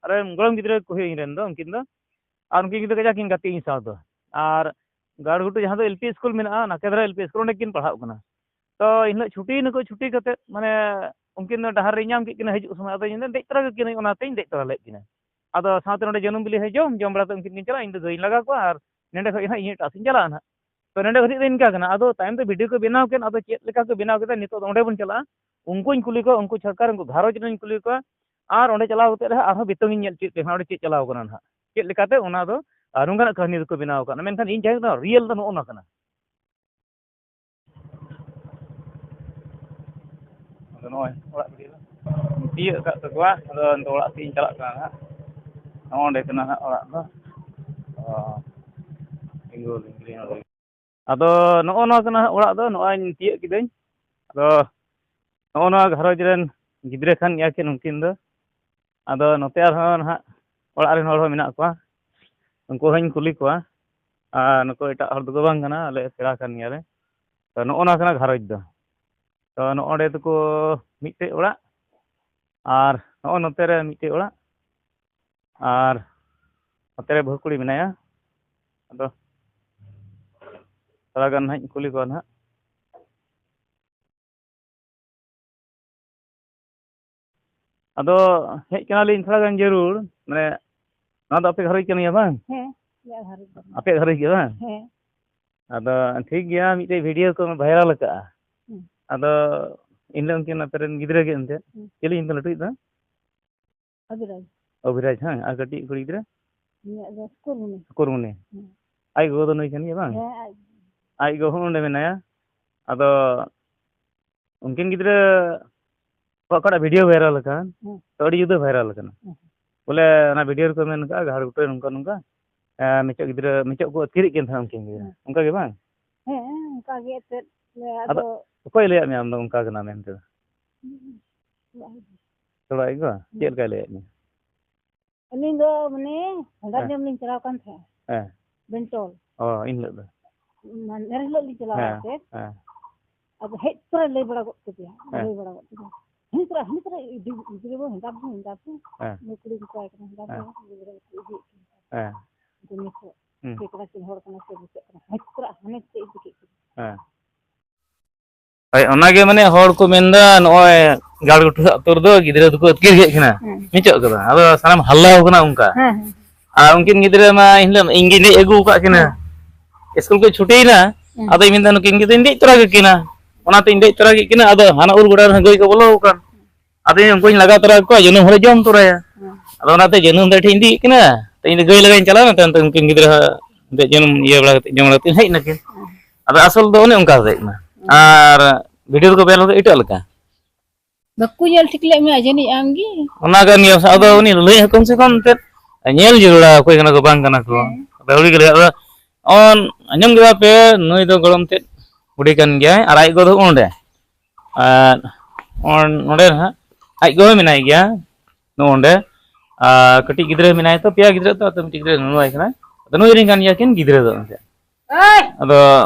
ᱟᱞᱮ ᱜᱚᱲᱚᱢ ᱜᱤᱫᱽᱨᱟᱹ ᱠᱚ ᱦᱩᱭᱩᱜᱼᱟ ᱤᱧ ᱨᱮᱱ ᱫᱚ, ᱩᱱᱠᱤᱱ ᱫᱚ, ᱟᱨ ᱩᱱᱠᱤᱱ ᱜᱤᱫᱽᱨᱟᱹ ᱠᱟᱡᱟᱠ ᱠᱤᱱ ᱜᱟᱛᱮᱜ ᱤᱧ ᱥᱟᱶ ᱫᱚ᱾ ᱟᱨ ᱜᱟᱲᱜᱷᱩᱴᱩ ᱡᱟᱦᱟᱸ ᱫᱚ ᱮᱞ ᱯᱤ ᱥᱠᱩᱞ ᱢᱮᱱᱟᱜᱼᱟ, ᱱᱟᱠᱮᱫᱷᱟᱨᱟ ᱮᱞ ᱯᱤ ᱥᱠᱩᱞ, ᱚᱸᱰᱮ ᱠᱤᱱ ᱯᱟᱲᱦᱟᱜ ᱠᱟᱱᱟ᱾ ᱛᱚ ᱤᱧ ᱦᱤᱞᱳᱜ ᱪᱷᱩᱴᱤ ᱱᱟᱠᱚ, ᱪᱷᱩᱴᱤ ᱠᱟᱛᱮᱫ, ᱢᱟᱱᱮ, ᱩᱱᱠᱤᱱ ᱫᱚ ᱰᱟᱦᱟᱨ ᱨᱮᱧ ᱧᱟᱢ ᱠᱮᱫ ᱠᱤᱱᱟ ᱦᱤᱡᱩᱜ ᱥᱚᱢᱚᱭ, ᱟᱫᱚ ᱤᱧ ᱫᱚ ᱫᱮᱡ ᱛᱚᱨᱟ ᱠᱮᱫ ᱠᱤᱱᱟᱹᱧ, ᱚᱱᱟᱛᱮᱧ ᱫᱮᱡ ᱛᱚᱨᱟ ᱞᱮᱫ ᱠᱤᱱᱟ᱾ ᱟᱫᱚ ᱥᱟᱶᱛᱮ ᱱᱚᱰᱮ ᱡᱟᱹᱱᱩᱢ ᱵᱤᱞᱤ ᱦᱚᱸ ᱡᱚᱢ, ᱡᱚᱢ ᱵᱟᱲᱟ ᱠᱟᱛᱮ ᱩᱱᱠᱤᱱ ᱠᱤᱱ ᱪᱟᱞᱟᱜᱼᱟ, ᱤᱧ ᱫᱚ ᱜᱟᱹᱭᱤᱧ ᱞᱟᱜᱟ ᱠᱚᱣᱟ ᱟᱨ ᱱᱚᱸᱰᱮ ᱠᱷᱚᱡ ᱦᱟᱸᱜ ᱤᱧ ᱮᱴᱟᱜ ᱥᱮᱫ ᱤᱧ ᱪᱟᱞᱟᱜᱼᱟ ᱱᱟᱦᱟᱜ᱾ ᱛᱚ ᱱᱚᱸᱰᱮ ᱫᱷᱟᱹᱵᱤᱡ ᱫᱚ ᱤᱱᱠᱟ ᱠᱟᱱᱟ᱾ ᱟᱫᱚ ᱛᱟᱭᱚᱢ ᱛᱮ ᱵᱷᱤᱰᱤᱭᱳ ᱠᱚ ᱵᱮᱱᱟᱣ ᱠᱮᱫ, ᱟᱫᱚ ᱪᱮᱫ ᱞᱮᱠᱟ ᱠᱚ ᱵᱮᱱᱟᱣ ᱠᱮᱫᱟ, ᱱᱤᱛᱚᱜ ᱫᱚ ᱚᱸᱰᱮ ᱵᱚᱱ ᱪᱟᱞᱟᱜᱼᱟ, ᱩᱱᱠᱩᱧ ᱠᱩᱞᱤ ᱠᱚᱣᱟ, ᱩᱱᱠᱩ ᱥᱚᱨᱠᱟᱨ, ᱩᱱᱠᱩ ᱜᱷᱟᱨᱚᱸᱡᱽ ᱨᱮᱱ ᱠᱩᱞᱤ ᱠᱚᱣᱟ, ᱟᱨ ᱚᱸᱰᱮ ᱪᱟᱞᱟᱣ ᱠᱟᱛᱮ ᱨᱮᱦᱚᱸ ᱟᱨᱦᱚᱸ ᱵᱤᱛᱟᱹᱝ ᱤᱧ ᱧᱮᱞ ᱦᱚᱪᱚᱭᱮᱫ ᱯᱮᱭᱟ, ᱚᱸᱰᱮ ᱪᱮᱫ ᱪᱟᱞᱟᱣ ᱠᱟᱱᱟ ᱱᱟᱦᱟᱜ, ᱪᱮᱫ ᱞᱮᱠᱟᱛᱮ ᱚᱱᱟ ᱫᱚ ᱟᱨ ᱱᱚᱝᱠᱟᱱᱟᱜ ᱠᱟᱹᱦᱱᱤ ᱫᱚᱠᱚ ᱵᱮᱱᱟᱣ ᱟᱠᱟᱫᱼᱟ᱾ ᱢᱮᱱᱠᱷᱟᱱ ᱤᱧ ᱡᱟᱦᱟᱸ ᱨᱤᱭᱮᱞ ᱫᱚ ᱱᱚᱜᱼᱚ ᱱᱚᱣᱟ ᱠᱟᱱᱟ᱾ ᱱᱚᱜᱼᱚᱭ ᱚᱲᱟᱜ ᱠᱚ ᱛᱤᱭᱳᱜ ᱟᱠᱟᱫ ᱛᱟᱠᱚᱣᱟ᱾ ᱟᱫᱚ ᱱᱤᱛᱚᱜ ᱚᱲᱟᱜ ᱥᱮᱫ ᱤᱧ ᱪᱟᱞᱟᱜ ᱠᱟᱱᱟ ᱦᱟᱸᱜ᱾ ᱱᱚᱜᱼᱚ ᱱᱚᱸᱰᱮ ᱠᱟᱱᱟ ᱦᱟᱸᱜ ᱚᱲᱟᱜ ᱫᱚ᱾ ᱚ, ᱛᱤᱸᱜᱩ ᱞᱤᱧ, ᱛᱤᱸᱜᱩ ᱞᱤᱧ᱾ ᱟᱫᱚ ᱱᱚᱜᱼᱚ ᱱᱚᱣᱟ ᱠᱟᱱᱟ ᱦᱟᱸᱜ ᱚᱲᱟᱜ ᱫᱚ᱾ ᱱᱚᱜᱼᱚᱭ ᱤᱧ ᱛᱤᱭᱳᱜ ᱠᱤᱫᱟᱹᱧ᱾ ᱟᱫᱚ ᱱᱚᱜᱼᱚ ᱱᱚᱣᱟ ᱜᱷᱟᱨᱚᱸᱡᱽ ᱨᱮᱱ ᱜᱤᱫᱽᱨᱟᱹ ᱠᱟᱱ ᱜᱮᱭᱟ ᱠᱤᱱ ᱩᱱᱠᱤᱱ ᱫᱚ᱾ ᱟᱫᱚ ᱱᱚᱛᱮ ᱟᱨᱦᱚᱸ ᱱᱟᱦᱟᱜ ᱚᱲᱟᱜ ᱨᱮᱱ ᱦᱚᱲ ᱦᱚᱸ ᱢᱮᱱᱟᱜ ᱠᱚᱣᱟ, ᱩᱱᱠᱩ ᱦᱚᱸᱧ ᱠᱩᱞᱤ ᱠᱚᱣᱟ᱾ ᱟᱨ ᱱᱩᱠᱩ ᱮᱴᱟᱜ ᱦᱚᱲ ᱫᱚᱠᱚ ᱵᱟᱝ ᱠᱟᱱᱟ, ᱟᱞᱮ ᱯᱮᱲᱟ ᱠᱟᱱ ᱜᱮᱭᱟᱞᱮ᱾ ᱛᱚ, ᱱᱚᱜᱼᱚ ᱱᱚᱣᱟ ᱠᱟᱱᱟ ᱜᱷᱟᱨᱚᱸᱡᱽ ᱫᱚ᱾ ᱛᱚ, ᱱᱚᱜᱼᱚ ᱱᱚᱸᱰᱮ ᱛᱟᱠᱚ ᱢᱤᱫᱴᱮᱡ ᱚᱲᱟᱜ, ᱟᱨ ᱱᱚᱜᱼᱚ ᱱᱚᱛᱮ ᱨᱮ ᱢᱤᱫᱴᱮᱡ ᱚᱲᱟᱜ, ᱟᱨ ᱱᱚᱛᱮ ᱨᱮ ᱵᱟᱹᱦᱩ ᱠᱩᱲᱤ ᱢᱮᱱᱟᱭᱟ᱾ ᱟᱫᱚ ᱛᱷᱚᱲᱟ ᱜᱟᱱ ᱱᱟᱦᱟᱜ ᱤᱧ ᱠᱩᱞᱤ ᱠᱚᱣᱟ ᱱᱟᱦᱟᱜ᱾ ᱟᱫᱚ ᱦᱮᱡ ᱠᱟᱱᱟᱞᱤᱧ ᱛᱷᱚᱲᱟ ᱜᱟᱱ ᱡᱟᱹᱨᱩᱲ, ᱢᱟᱱᱮ, ᱱᱚᱣᱟ ᱫᱚ ᱟᱯᱮ ᱜᱷᱟᱨᱚᱸᱡᱽ ᱠᱟᱱ ᱜᱮᱭᱟ ᱵᱟᱝ? ᱦᱮᱸ, ᱟᱞᱮᱭᱟᱜ ᱜᱷᱟᱨᱚᱸᱡᱽ ᱠᱟᱱᱟ᱾ ᱟᱯᱮᱭᱟᱜ ᱜᱷᱟᱨᱚᱸᱡᱽ ᱜᱮ ᱵᱟᱝ? ᱦᱮᱸ᱾ ᱟᱫᱚ ᱴᱷᱤᱠ ᱜᱮᱭᱟ, ᱢᱤᱫᱴᱮᱡ ᱵᱷᱤᱰᱤᱭᱳ ᱠᱚ ᱵᱷᱟᱭᱨᱟᱞ ᱟᱠᱟᱜᱼᱟ᱾ ᱦᱩᱸ᱾ ᱟᱫᱚ ᱮᱱᱦᱤᱞᱳᱜ ᱩᱱᱠᱤᱱ ᱟᱯᱮ ᱨᱮᱱ ᱜᱤᱫᱽᱨᱟᱹ ᱜᱮ ᱮᱱᱛᱮᱫ? ᱦᱩᱸ᱾ ᱪᱤᱞᱤ ᱧᱩᱛᱩᱢ ᱞᱟᱹᱴᱩᱭᱤᱡ ᱫᱚ? ᱚᱵᱷᱤᱨᱟᱡᱽ᱾ ᱚᱵᱷᱤᱨᱟᱡᱽ, ᱦᱮᱸ? ᱟᱨ ᱠᱟᱹᱴᱤᱡ ᱠᱩᱲᱤ ᱜᱤᱫᱽᱨᱟᱹ? ᱩᱱᱤᱭᱟᱜ ᱫᱚ ᱥᱩᱠᱩᱨᱢᱩᱱᱤ᱾ ᱥᱩᱠᱩᱨᱢᱩᱱᱤ᱾ ᱦᱩᱸ᱾ ᱟᱡ ᱜᱚᱜᱚ ᱫᱚ ᱱᱩᱭ ᱠᱟᱱ ᱜᱮᱭᱟ ᱵᱟᱝ? ᱦᱮᱸ, ᱟᱡ᱾ ᱟᱡ ᱜᱚᱜᱚ ᱦᱚᱸ ᱚᱸᱰᱮ ᱢᱮᱱᱟᱭᱟ᱾ ᱟᱫᱚ ᱩᱱᱠᱤᱱ ᱜᱤᱫᱽᱨᱟᱹ ᱚᱠᱟᱴᱟᱜ ᱵᱷᱤᱰᱤᱭᱳ ᱵᱷᱟᱭᱨᱟᱞ ᱟᱠᱟᱱ, ᱦᱩᱸ᱾ ᱛᱚ, ᱟᱹᱰᱤ ᱡᱩᱫᱟᱹ ᱵᱷᱟᱭᱨᱟᱞ ᱟᱠᱟᱱᱟ᱾ ᱦᱩᱸ᱾ ᱵᱚᱞᱮ, ᱚᱱᱟ ᱵᱷᱤᱰᱤᱭᱳ ᱨᱮᱠᱚ ᱢᱮᱱ ᱠᱟᱜᱼᱟ, ᱜᱷᱟᱲ ᱜᱩᱴᱟᱹ ᱱᱚᱝᱠᱟ ᱱᱚᱝᱠᱟ, ᱮᱸ, ᱢᱮᱪᱚᱜ ᱜᱤᱫᱽᱨᱟᱹ, ᱢᱮᱪᱚᱜ ᱠᱚ ᱟᱹᱛᱠᱤᱨᱮᱫ ᱠᱤᱱ ᱛᱟᱦᱮᱸᱱᱟ ᱩᱱᱠᱤᱱ ᱜᱤᱫᱽᱨᱟᱹ᱾ ᱦᱩᱸ᱾ ᱚᱱᱠᱟ ᱜᱮ ᱵᱟᱝ? ᱦᱮᱸ, ᱚᱱᱠᱟ ᱜᱮ ᱮᱱᱛᱮᱫ᱾ ᱟᱫᱚ ᱟᱫᱚ ᱚᱠᱚᱭ ᱞᱟᱹᱭᱟᱫ ᱢᱮᱭᱟ ᱟᱢ ᱫᱚ ᱚᱱᱠᱟ ᱠᱟᱱᱟ ᱢᱮᱱᱛᱮ ᱫᱚ? ᱚᱲᱟᱜ ᱦᱚᱲ᱾ ᱛᱷᱚᱲᱟ ᱟᱭᱳ ᱜᱚ? ᱦᱩᱸ᱾ ᱪᱮᱫ ᱞᱮᱠᱟᱭ ᱞᱟᱹᱭᱟᱫ ᱢᱮᱭᱟ? ᱟᱹᱞᱤᱧ ᱫᱚ ᱢᱟᱱᱮ ᱦᱮᱸ᱾ ᱡᱚᱢ ᱞᱤᱧ ᱪᱟᱞᱟᱣ ᱠᱟᱱ ᱛᱟᱦᱮᱸᱫ᱾ ᱦᱮᱸ᱾ ᱵᱮᱱᱴᱚᱞ᱾ ᱚ, ᱤᱱ ᱦᱤᱞᱳᱜ ᱫᱚ? ᱢᱟᱱᱫᱷᱮᱨ ᱦᱤᱞᱳᱜ ᱞᱤᱧ ᱪᱟᱞᱟᱣ ᱦᱮᱸ, ᱞᱮᱱ ᱛᱮ᱾ ᱦᱮᱸ᱾ ᱟᱫᱚ ᱦᱮᱡ ᱛᱚᱨᱟ ᱞᱟᱹᱭ ᱵᱟᱲᱟ ᱜᱚᱫ ᱠᱮᱫᱮᱭᱟ᱾ ᱦᱮᱸ᱾ ᱞᱟᱹᱭ ᱵᱟᱲᱟ ᱜᱚᱫ ᱠᱮᱫᱮᱭᱟ᱾ ᱦᱟᱹᱱᱤ ᱛᱚᱨᱟ, ᱦᱟᱹᱱᱤ ᱛᱚᱨᱟ ᱤᱫᱤ, ᱜᱤᱫᱽᱨᱟᱹ ᱵᱚ ᱦᱮᱸᱫᱟ ᱵᱚ, ᱦᱮᱸᱫᱟ ᱵᱚ᱾ ᱦᱮᱸ᱾ ᱩᱱᱤ ᱠᱩᱲᱤ ᱢᱮᱛᱟᱭ ᱠᱟᱱᱟ, ᱦᱮᱸᱫᱟ ᱵᱚ, ᱦᱮᱸ᱾ ᱜᱤᱫᱽᱨᱟᱹ ᱠᱚ ᱤᱫᱤᱭᱮᱫ ᱠᱤᱱᱟ᱾ ᱦᱮᱸ᱾ ᱟᱫᱚ ᱱᱤᱛᱚᱜ ᱦᱩᱸ᱾ ᱪᱮᱫ ᱠᱟᱱᱟ, ᱪᱮᱫ ᱦᱚᱲ ᱠᱟᱱᱟ, ᱪᱮᱫ ᱵᱩᱡᱷᱟᱹᱜ ᱠᱟᱱᱟ᱾ ᱦᱟᱹᱱᱤ ᱛᱚᱨᱟ, ᱦᱟᱹᱱᱤ ᱛᱮ ᱤᱫᱤ ᱠᱮᱫ ᱠᱤᱱᱟ᱾ ᱦᱮᱸ᱾ ᱦᱳᱭ, ᱚᱱᱟᱜᱮ ᱢᱟᱱᱮ ᱦᱚᱲ ᱠᱚ ᱢᱮᱱᱫᱟ, ᱱᱚᱜᱼᱚᱭ ᱜᱟᱲ ᱜᱷᱩᱴᱩ ᱟᱹᱛᱩ ᱨᱮᱫᱚ ᱜᱤᱫᱽᱨᱟᱹ ᱫᱚᱠᱚ ᱟᱹᱛᱠᱤᱨ ᱠᱮᱫ ᱠᱤᱱᱟ᱾ ᱦᱮᱸ᱾ ᱢᱤᱪᱚᱜ ᱠᱟᱫᱟ᱾ ᱟᱫᱚ ᱥᱟᱱᱟᱢ ᱦᱟᱞᱞᱟᱣ ᱠᱟᱱᱟ ᱚᱱᱠᱟ᱾ ᱦᱮᱸ, ᱦᱮᱸ᱾ ᱟᱨ ᱩᱱᱠᱤᱱ ᱜᱤᱫᱽᱨᱟᱹ ᱢᱟ ᱤᱧ ᱦᱤᱞᱳᱜ ᱤᱧ ᱜᱤᱧ ᱫᱮᱡ ᱟᱹᱜᱩ ᱟᱠᱟᱫ ᱠᱤᱱᱟ᱾ ᱦᱮᱸ᱾ ᱤᱥᱠᱩᱞ ᱠᱚ ᱪᱷᱩᱴᱤᱭᱮᱱᱟ᱾ ᱦᱮᱸ᱾ ᱟᱫᱚᱧ ᱢᱮᱱᱫᱟ, ᱱᱩᱠᱤᱱ ᱜᱤᱫᱽᱨᱟᱹᱧ ᱫᱮᱡ ᱛᱚᱨᱟ ᱠᱟᱹᱠᱤᱱᱟ᱾ ᱚᱱᱟᱛᱮᱧ ᱫᱮᱡ ᱛᱚᱨᱟ ᱠᱮᱫ ᱠᱤᱱᱟ᱾ ᱟᱫᱚ ᱦᱟᱱᱟ ᱩᱨ ᱜᱚᱰᱟ ᱨᱮᱦᱚᱸ ᱜᱟᱹᱭ ᱠᱚ ᱵᱚᱞᱚ ᱟᱠᱟᱱ᱾ ᱟᱫᱚ ᱩᱱᱠᱩᱧ ᱞᱟᱜᱟ ᱛᱚᱨᱟ ᱠᱚᱣᱟ, ᱡᱟᱹᱱᱩᱢ ᱦᱚᱸᱞᱮ ᱡᱚᱢ ᱛᱚᱨᱟᱭᱟ᱾ ᱦᱮᱸ᱾ ᱟᱫᱚ ᱚᱱᱟᱛᱮ ᱡᱟᱹᱱᱩᱢ ᱫᱟᱨᱮ ᱴᱷᱮᱡ ᱤᱧ ᱤᱫᱤᱭᱮᱫ ᱠᱤᱱᱟ᱾ ᱛᱚ, ᱤᱧ ᱫᱚ ᱜᱟᱹᱭ ᱞᱟᱜᱟᱧ ᱪᱟᱞᱟᱣ ᱮᱱᱟ, ᱛᱟᱭᱚᱢ ᱛᱮ ᱩᱱᱠᱤᱱ ᱜᱤᱫᱽᱨᱟᱹ ᱦᱚᱸ ᱮᱱᱛᱮᱫ ᱡᱟᱹᱱᱩᱢ ᱤᱭᱟᱹ ᱵᱟᱲᱟ ᱠᱟᱛᱮ, ᱡᱚᱢ ᱵᱟᱲᱟ ᱠᱟᱛᱮ ᱦᱮᱡ ᱱᱟᱠᱤᱱ᱾ ᱦᱮᱸ᱾ ᱟᱫᱚ ᱟᱥᱚᱞ ᱫᱚ ᱚᱱᱮ ᱚᱱᱠᱟ ᱦᱮᱡ ᱮᱱᱟ᱾ ᱦᱮᱸ᱾ ᱟᱨ ᱵᱷᱤᱰᱤᱭᱳ ᱨᱮᱠᱚ ᱵᱮᱱ ᱞᱮᱫᱟ ᱮᱴᱟᱜ ᱞᱮᱠᱟ᱾ ᱵᱟᱠᱚ ᱧᱮᱞ ᱴᱷᱤᱠ ᱞᱮᱫ ᱢᱮᱭᱟ ᱡᱟᱹᱱᱤᱡ ᱟᱢ ᱜᱮ᱾ ᱚᱱᱟ ᱠᱟᱱ ᱜᱮᱭᱟ, ᱟᱫᱚ ᱩᱱᱤ ᱞᱟᱹᱞᱟᱹᱭ ᱦᱚᱸ ᱠᱚᱢ ᱥᱮ ᱠᱚᱢ ᱮᱱᱛᱮᱫ ᱧᱮᱞ ᱡᱟᱹᱨᱩᱲᱟ, ᱚᱠᱚᱭ ᱠᱟᱱᱟ ᱠᱚ, ᱵᱟᱝ ᱠᱟᱱᱟ ᱠᱚ᱾ ᱦᱮᱸ᱾ ᱟᱫᱚ ᱟᱹᱣᱲᱤ ᱜᱮ ᱞᱟᱹᱭ, ᱟᱫᱚ ᱚᱱ-, ᱟᱸᱡᱚᱢ ᱠᱮᱫᱟ ᱯᱮ, ᱱᱩᱭ ᱫᱚ ᱜᱚᱲᱚᱢ ᱛᱮᱫ ᱵᱩᱰᱷᱤ ᱠᱟᱱ ᱜᱮᱭᱟᱭ, ᱟᱨ ᱟᱡ ᱜᱚ ᱫᱚ ᱚᱸᱰᱮ, ᱟᱨ ᱚᱱ-, ᱱᱚᱸᱰᱮ ᱱᱟᱦᱟᱜ ᱟᱡ ᱜᱚ ᱦᱚᱸ ᱢᱮᱱᱟᱭ ᱜᱮᱭᱟ ᱱᱚᱜᱼᱚ ᱱᱚᱸᱰᱮ, ᱟᱨ ᱠᱟᱹᱴᱤᱡ ᱜᱤᱫᱽᱨᱟᱹ ᱢᱮᱱᱟᱭ ᱛᱚ, ᱯᱮᱭᱟ ᱜᱤᱫᱽᱨᱟᱹ ᱛᱚ, ᱟᱫᱚ ᱢᱤᱫᱴᱤᱡ ᱜᱤᱫᱽᱨᱟᱹ ᱱᱩᱱᱩᱣᱟᱭ ᱠᱟᱱᱟᱭ, ᱟᱫᱚ ᱱᱩᱭ ᱨᱮᱱ ᱠᱟᱱ ᱜᱮᱭᱟ ᱠᱤᱱ ᱜᱤᱫᱽᱨᱟᱹ ᱫᱚ ᱮᱱᱛᱮᱫ᱾ ᱟᱫᱚ